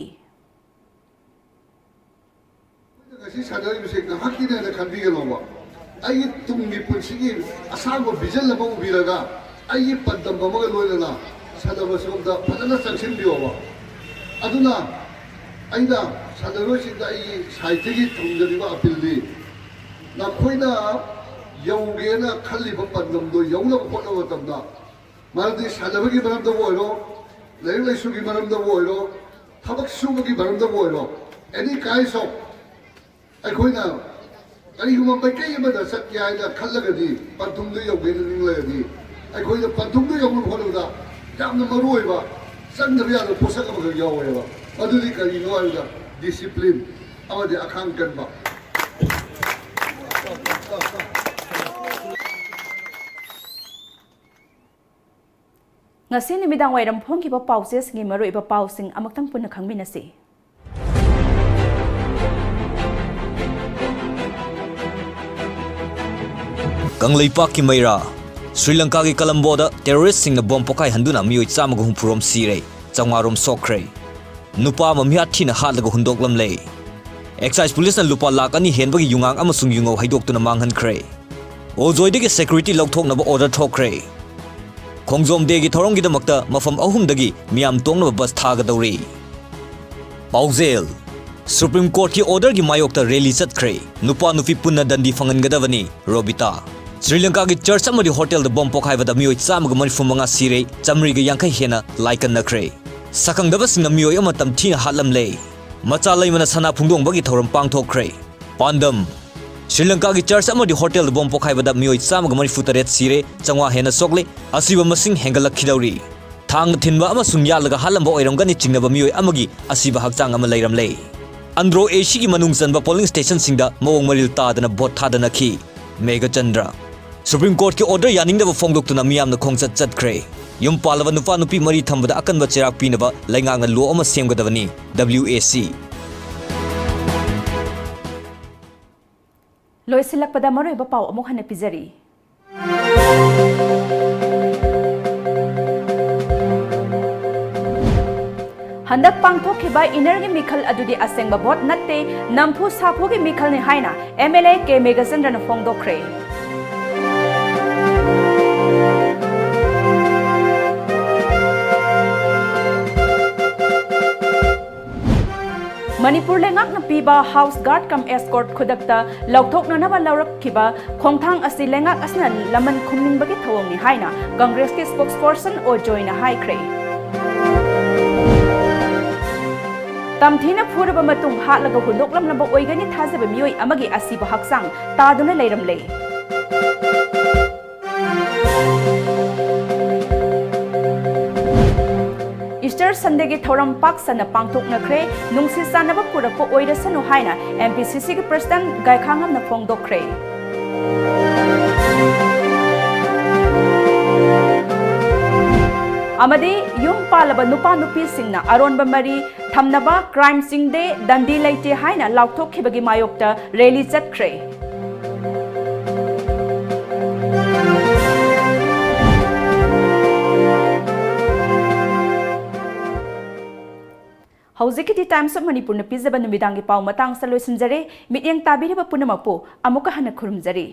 ꯉꯁꯤ ꯁꯥꯟꯅꯔꯤꯕꯁꯦ ꯉꯥꯏꯍꯥꯛꯀꯤꯅꯦꯅ ꯈꯟꯕꯤꯒꯅꯣꯕ꯫ ꯑꯩꯒꯤ ꯇꯨꯡꯒꯤ ꯄꯨꯟꯁꯤꯒꯤ ꯑꯁꯥꯡꯕ vision ꯑꯃ ꯎꯕꯤꯔꯒ, ꯑꯩꯒꯤ ꯄꯥꯟꯗꯝ ꯑꯃꯒ ꯂꯣꯏꯅꯅ ꯁꯥꯟꯅꯕꯁꯤꯔꯣꯝꯗ ꯐꯖꯅ ꯆꯪꯁꯤꯟꯕꯤꯌꯣꯕ꯫ ꯑꯗꯨꯅ ꯑꯩꯅ ꯁꯥꯟꯅꯔꯣꯏꯁꯤꯡꯗ ꯑꯩꯒꯤ sideꯇꯒꯤ ꯊꯝꯖꯔꯤꯕ appealꯗꯤ, ꯅꯈꯣꯏꯅ ꯌꯧꯒꯦꯅ ꯈꯜꯂꯤꯕ ꯄꯥꯟꯗꯝꯗꯣ ꯌꯧꯅꯕ ꯍꯣꯠꯅꯕ ꯃꯇꯝꯗ, ꯃꯔꯝꯗꯤ ꯁꯥꯟꯅꯕꯒꯤ ꯃꯔꯝꯗꯕꯨ ꯑꯣꯏꯔꯣ, ꯂꯥꯏꯔꯤꯛ ꯂꯥꯏꯁꯨꯒꯤ ꯃꯔꯝꯗꯕꯨ ꯑꯣꯏꯔꯣ, ꯊꯕꯛ ꯁꯨꯕꯒꯤ ꯃꯔꯝꯗꯕꯨ ꯑꯣꯏꯔꯣ, any kinds of, ꯑꯩꯈꯣꯏꯅ ꯀꯔꯤꯒꯨꯝꯕ ꯃꯥꯏꯀꯩ ꯑꯃꯗ ꯆꯠꯀꯦ ꯍꯥꯏꯅ ꯈꯜꯂꯒꯗꯤ, ꯄꯟꯊꯨꯡꯗ ꯌꯧꯒꯦꯅ ꯅꯤꯡꯂꯒꯗꯤ, ꯑꯩꯈꯣꯏꯅ ꯄꯟꯊꯨꯡꯗ ꯌꯧꯅꯕ ꯍꯣꯠꯅꯕꯗ ꯌꯥꯝꯅ ꯃꯔꯨ ꯑꯣꯏꯕ, ꯆꯪꯗꯕ ꯌꯥꯗꯕ ꯄꯣꯠꯁꯛ ꯑꯃꯈꯛ ꯌꯥꯎꯋꯦꯕ꯫ ꯃꯗꯨꯗꯤ ꯀꯔꯤꯅꯣ ꯍꯥꯏꯕꯗ, discipline ꯑꯃꯗꯤ ꯑꯈꯥꯡ ꯀꯟꯕ꯫ ꯉꯁꯤ ꯅꯨꯃꯤꯗꯥꯡ ꯋꯥꯏꯔꯝ ꯐꯣꯡꯈꯤꯕ ꯄꯥꯎꯆꯦꯁꯤꯡꯒꯤ ꯃꯔꯨꯑꯣꯏꯕ ꯄꯥꯎꯁꯤꯡ ꯑꯃꯨꯛꯇꯪ ꯄꯨꯟꯅ ꯈꯪꯃꯤꯟꯅꯁꯤ꯫ ꯀꯪꯂꯩꯄꯥꯛꯀꯤ ꯃꯩꯔꯥ꯫ ꯁ꯭ꯔꯤ ꯂꯪꯀꯥꯒꯤ ꯀꯂꯝꯕꯣꯗ terroristꯁꯤꯡꯅ bomb ꯄꯣꯈꯥꯏꯍꯟꯗꯨꯅ ꯃꯤꯑꯣꯏ ꯆꯥꯝꯃꯒ ꯍꯨꯝꯐꯨ ꯔꯣꯝ ꯁꯤꯔꯦ, ꯆꯥꯝꯃꯉꯥ ꯔꯣꯝ ꯁꯣꯛꯈ꯭ꯔꯦ꯫ ꯅꯨꯄꯥ ꯑꯃ ꯃꯤꯍꯥꯠ ꯊꯤꯅ ꯍꯥꯠꯂꯒ ꯍꯨꯟꯗꯣꯛꯂꯝꯂꯦ꯫ Excise policeꯅ ꯂꯨꯄꯥ ꯂꯥꯈ ꯑꯅꯤ ꯍꯦꯟꯕꯒꯤ ꯌꯨꯉꯥꯡ ꯑꯃꯁꯨꯡ ꯌꯨꯉꯧ ꯍꯩꯗꯣꯛꯇꯨꯅ ꯃꯥꯡꯍꯟꯈ꯭ꯔꯦ꯫ ꯑꯣꯖꯣꯏꯗꯒꯤ security ꯂꯧꯊꯣꯛꯅꯕ order ꯊꯣꯛꯈ꯭ꯔꯦ꯫ ꯈꯣꯡꯖꯣꯝ Dayꯒꯤ ꯊꯧꯔꯝꯒꯤꯗꯃꯛꯇ ꯃꯐꯝ ꯑꯍꯨꯝꯗꯒꯤ ꯃꯤꯌꯥꯝ ꯇꯣꯡꯅꯕ bus ꯊꯥꯒꯗꯧꯔꯤ꯫ ꯄꯥꯎꯖꯦꯜ: Supreme Courtꯀꯤ orderꯒꯤ ꯃꯥꯌꯣꯛꯇ rally ꯆꯠꯈ꯭ꯔꯦ꯫ ꯅꯨꯄꯥ ꯅꯨꯄꯤ ꯄꯨꯟꯅ ꯗꯟꯗꯤ ꯐꯪꯍꯟꯒꯗꯕꯅꯤ, ꯔꯣꯕꯤꯇꯥ꯫ ꯁ꯭ꯔꯤ ꯂꯪꯀꯥꯒꯤ church ꯑꯃꯗꯤ hotelꯗ bomb ꯄꯣꯈꯥꯏꯕꯗ ꯃꯤꯑꯣꯏ ꯆꯥꯝꯃꯒ ꯃꯔꯤꯐꯨ ꯃꯉꯥ ꯁꯤꯔꯦ, ꯆꯥꯃꯔꯤꯒ ꯌꯥꯡꯈꯩ ꯍꯦꯟꯅ ꯂꯥꯏꯀꯟꯅꯈ꯭ꯔꯦ꯫ ꯁꯛꯈꯪꯗꯕꯁꯤꯡꯅ ꯃꯤꯑꯣꯏ ꯑꯃ ꯇꯝꯊꯤꯅ ꯍꯥꯠꯂꯝꯂꯦ꯫ ꯃꯆꯥ ꯂꯩꯃꯅ ꯁꯅꯥ ꯐꯣꯡꯗꯣꯛꯄꯒꯤ ꯊꯧꯔꯝ ꯄꯥꯡꯊꯣꯛꯈ꯭ꯔꯦ꯫ ꯄꯥꯟꯗꯝ: ꯁ꯭ꯔꯤ ꯂꯪꯀꯥꯒꯤ church ꯑꯃꯗꯤ hotelꯗ bomb ꯄꯣꯈꯥꯏꯕꯗ ꯃꯤꯑꯣꯏ ꯆꯥꯝꯃꯒ ꯃꯔꯤꯐꯨ ꯇꯔꯦꯠ ꯁꯤꯔꯦ, ꯆꯥꯝꯃꯉꯥ ꯍꯦꯟꯅ ꯁꯣꯛꯂꯦ꯫ ꯑꯁꯤꯕ ꯃꯁꯤꯡ ꯍꯦꯟꯒꯠꯂꯛꯈꯤꯗꯧꯔꯤ꯫ ꯊꯥꯡꯅ ꯊꯤꯟꯕ ꯑꯃꯁꯨꯡ ꯌꯥꯠꯂꯒ ꯍꯥꯠꯂꯝꯕ ꯑꯣꯏꯔꯝꯒꯅꯤ ꯆꯤꯡꯅꯕ ꯃꯤꯑꯣꯏ ꯑꯃꯒꯤ ꯑꯁꯤꯕ ꯍꯛꯆꯥꯡ ꯑꯃ ꯂꯩꯔꯝꯂꯦ꯫ ꯑꯟꯗ꯭ꯔꯣ ACꯒꯤ ꯃꯅꯨꯡ ꯆꯟꯕ polling stationꯁꯤꯡꯗ ꯃꯑꯣꯡ ꯃꯔꯤꯜ ꯇꯥꯗꯅ vote ꯊꯥꯗꯅꯈꯤ꯫ ꯃꯦꯘꯆꯟꯗ꯭ꯔ: Supreme Courtꯀꯤ order ꯌꯥꯅꯤꯡꯗꯕ ꯐꯣꯡꯗꯣꯛꯇꯨꯅ ꯃꯤꯌꯥꯝꯅ ꯈꯣꯡꯆꯠ ꯆꯠꯈ꯭ꯔꯦ꯫ ꯌꯨꯝ ꯄꯥꯜꯂꯕ ꯅꯨꯄꯥ ꯅꯨꯄꯤ ꯃꯔꯤ ꯊꯝꯕꯗ ꯑꯀꯟꯕ ꯆꯩꯔꯥꯛ ꯄꯤꯅꯕ ꯂꯩꯉꯥꯛꯅ law ꯑꯃ ꯁꯦꯝꯒꯗꯕꯅꯤ, WAC꯫ ꯂꯣꯏꯁꯤꯜꯂꯛꯄꯗ ꯃꯔꯨꯑꯣꯏꯕ ꯄꯥꯎ ꯑꯃꯨꯛ ꯍꯟꯅ ꯄꯤꯖꯔꯤ꯫ ꯍꯟꯗꯛ ꯄꯥꯡꯊꯣꯛꯈꯤꯕ innerꯒꯤ ꯃꯤꯈꯜ ꯑꯗꯨꯗꯤ ꯑꯁꯦꯡꯕ vote ꯅꯠꯇꯦ, ꯅꯝꯐꯨ ꯁꯥꯐꯨꯒꯤ ꯃꯤꯈꯜꯅꯤ ꯍꯥꯏꯅ MLA ꯀꯦ ꯃꯦꯘꯆꯟꯗ꯭ꯔꯅ ꯐꯣꯡꯗꯣꯛꯈ꯭ꯔꯦ꯫ ꯃꯅꯤꯄꯨꯔ ꯂꯩꯉꯥꯛꯅ ꯄꯤꯕ house guard cum escort ꯈꯨꯗꯛꯇ ꯂꯧꯊꯣꯛꯅꯅꯕ ꯂꯧꯔꯛꯈꯤꯕ ꯈꯣꯡꯊꯥꯡ ꯑꯁꯤ ꯂꯩꯉꯥꯛ ꯑꯁꯤꯅ ꯂꯃꯟ ꯈꯨꯝꯅꯤꯡꯕꯒꯤ ꯊꯧꯑꯣꯡꯅꯤ ꯍꯥꯏꯅ ꯀꯪꯒ꯭ꯔꯦꯁꯀꯤ spokesperson ꯑꯣ ꯖꯣꯏꯅ ꯍꯥꯏꯈ꯭ꯔꯦ꯫ ꯇꯝꯊꯤꯅ ꯐꯨꯔꯕ ꯃꯇꯨꯡ ꯍꯥꯠꯂꯒ ꯍꯨꯟꯗꯣꯛꯂꯝꯂꯕ ꯑꯣꯏꯒꯅꯤ ꯊꯥꯖꯕ ꯃꯤꯑꯣꯏ ꯑꯃꯒꯤ ꯑꯁꯤꯕ ꯍꯛꯆꯥꯡ ꯇꯥꯗꯨꯅ ꯂꯩꯔꯝꯂꯦ꯫ Easter Sundayꯒꯤ ꯊꯧꯔꯝ ꯄꯥꯛ ꯁꯟꯅ ꯄꯥꯡꯊꯣꯛꯅꯈ꯭ꯔꯦ꯫ ꯅꯨꯡꯁꯤ ꯆꯥꯟꯅꯕ ꯄꯨꯔꯛꯄ ꯑꯣꯏꯔꯁꯅꯨ ꯍꯥꯏꯅ MPCCꯒꯤ president ꯒꯥꯏꯈꯥꯉꯝꯅ ꯐꯣꯡꯗꯣꯛꯈ꯭ꯔꯦ꯫ ꯑꯃꯗꯤ ꯌꯨꯝ ꯄꯥꯜꯂꯕ ꯅꯨꯄꯥ ꯅꯨꯄꯤꯁꯤꯡꯅ ꯑꯔꯣꯟꯕ ꯃꯔꯤ ꯊꯝꯅꯕ, crime ꯆꯤꯡꯗꯦ, ꯗꯟꯗꯤ ꯂꯩꯇꯦ ꯍꯥꯏꯅ ꯂꯥꯎꯊꯣꯛꯈꯤꯕꯒꯤ ꯃꯥꯌꯣꯛꯇ rally ꯆꯠꯈ꯭ꯔꯦ꯫ ꯍꯧꯖꯤꯛꯀꯤꯗꯤ Times of Manipurꯅ ꯄꯤꯖꯕ ꯅꯨꯃꯤꯗꯥꯡꯒꯤ ꯄꯥꯎ ꯃꯇꯥꯡ ꯑꯁꯤꯗ ꯂꯣꯏꯁꯤꯟꯖꯔꯦ꯫ ꯃꯤꯠꯌꯦꯡ ꯇꯥꯕꯤꯔꯤꯕ ꯄꯨꯝꯅꯃꯛꯄꯨ ꯑꯃꯨꯛꯀ ꯍꯟꯅ ꯈꯨꯔꯨꯝꯖꯔꯤ꯫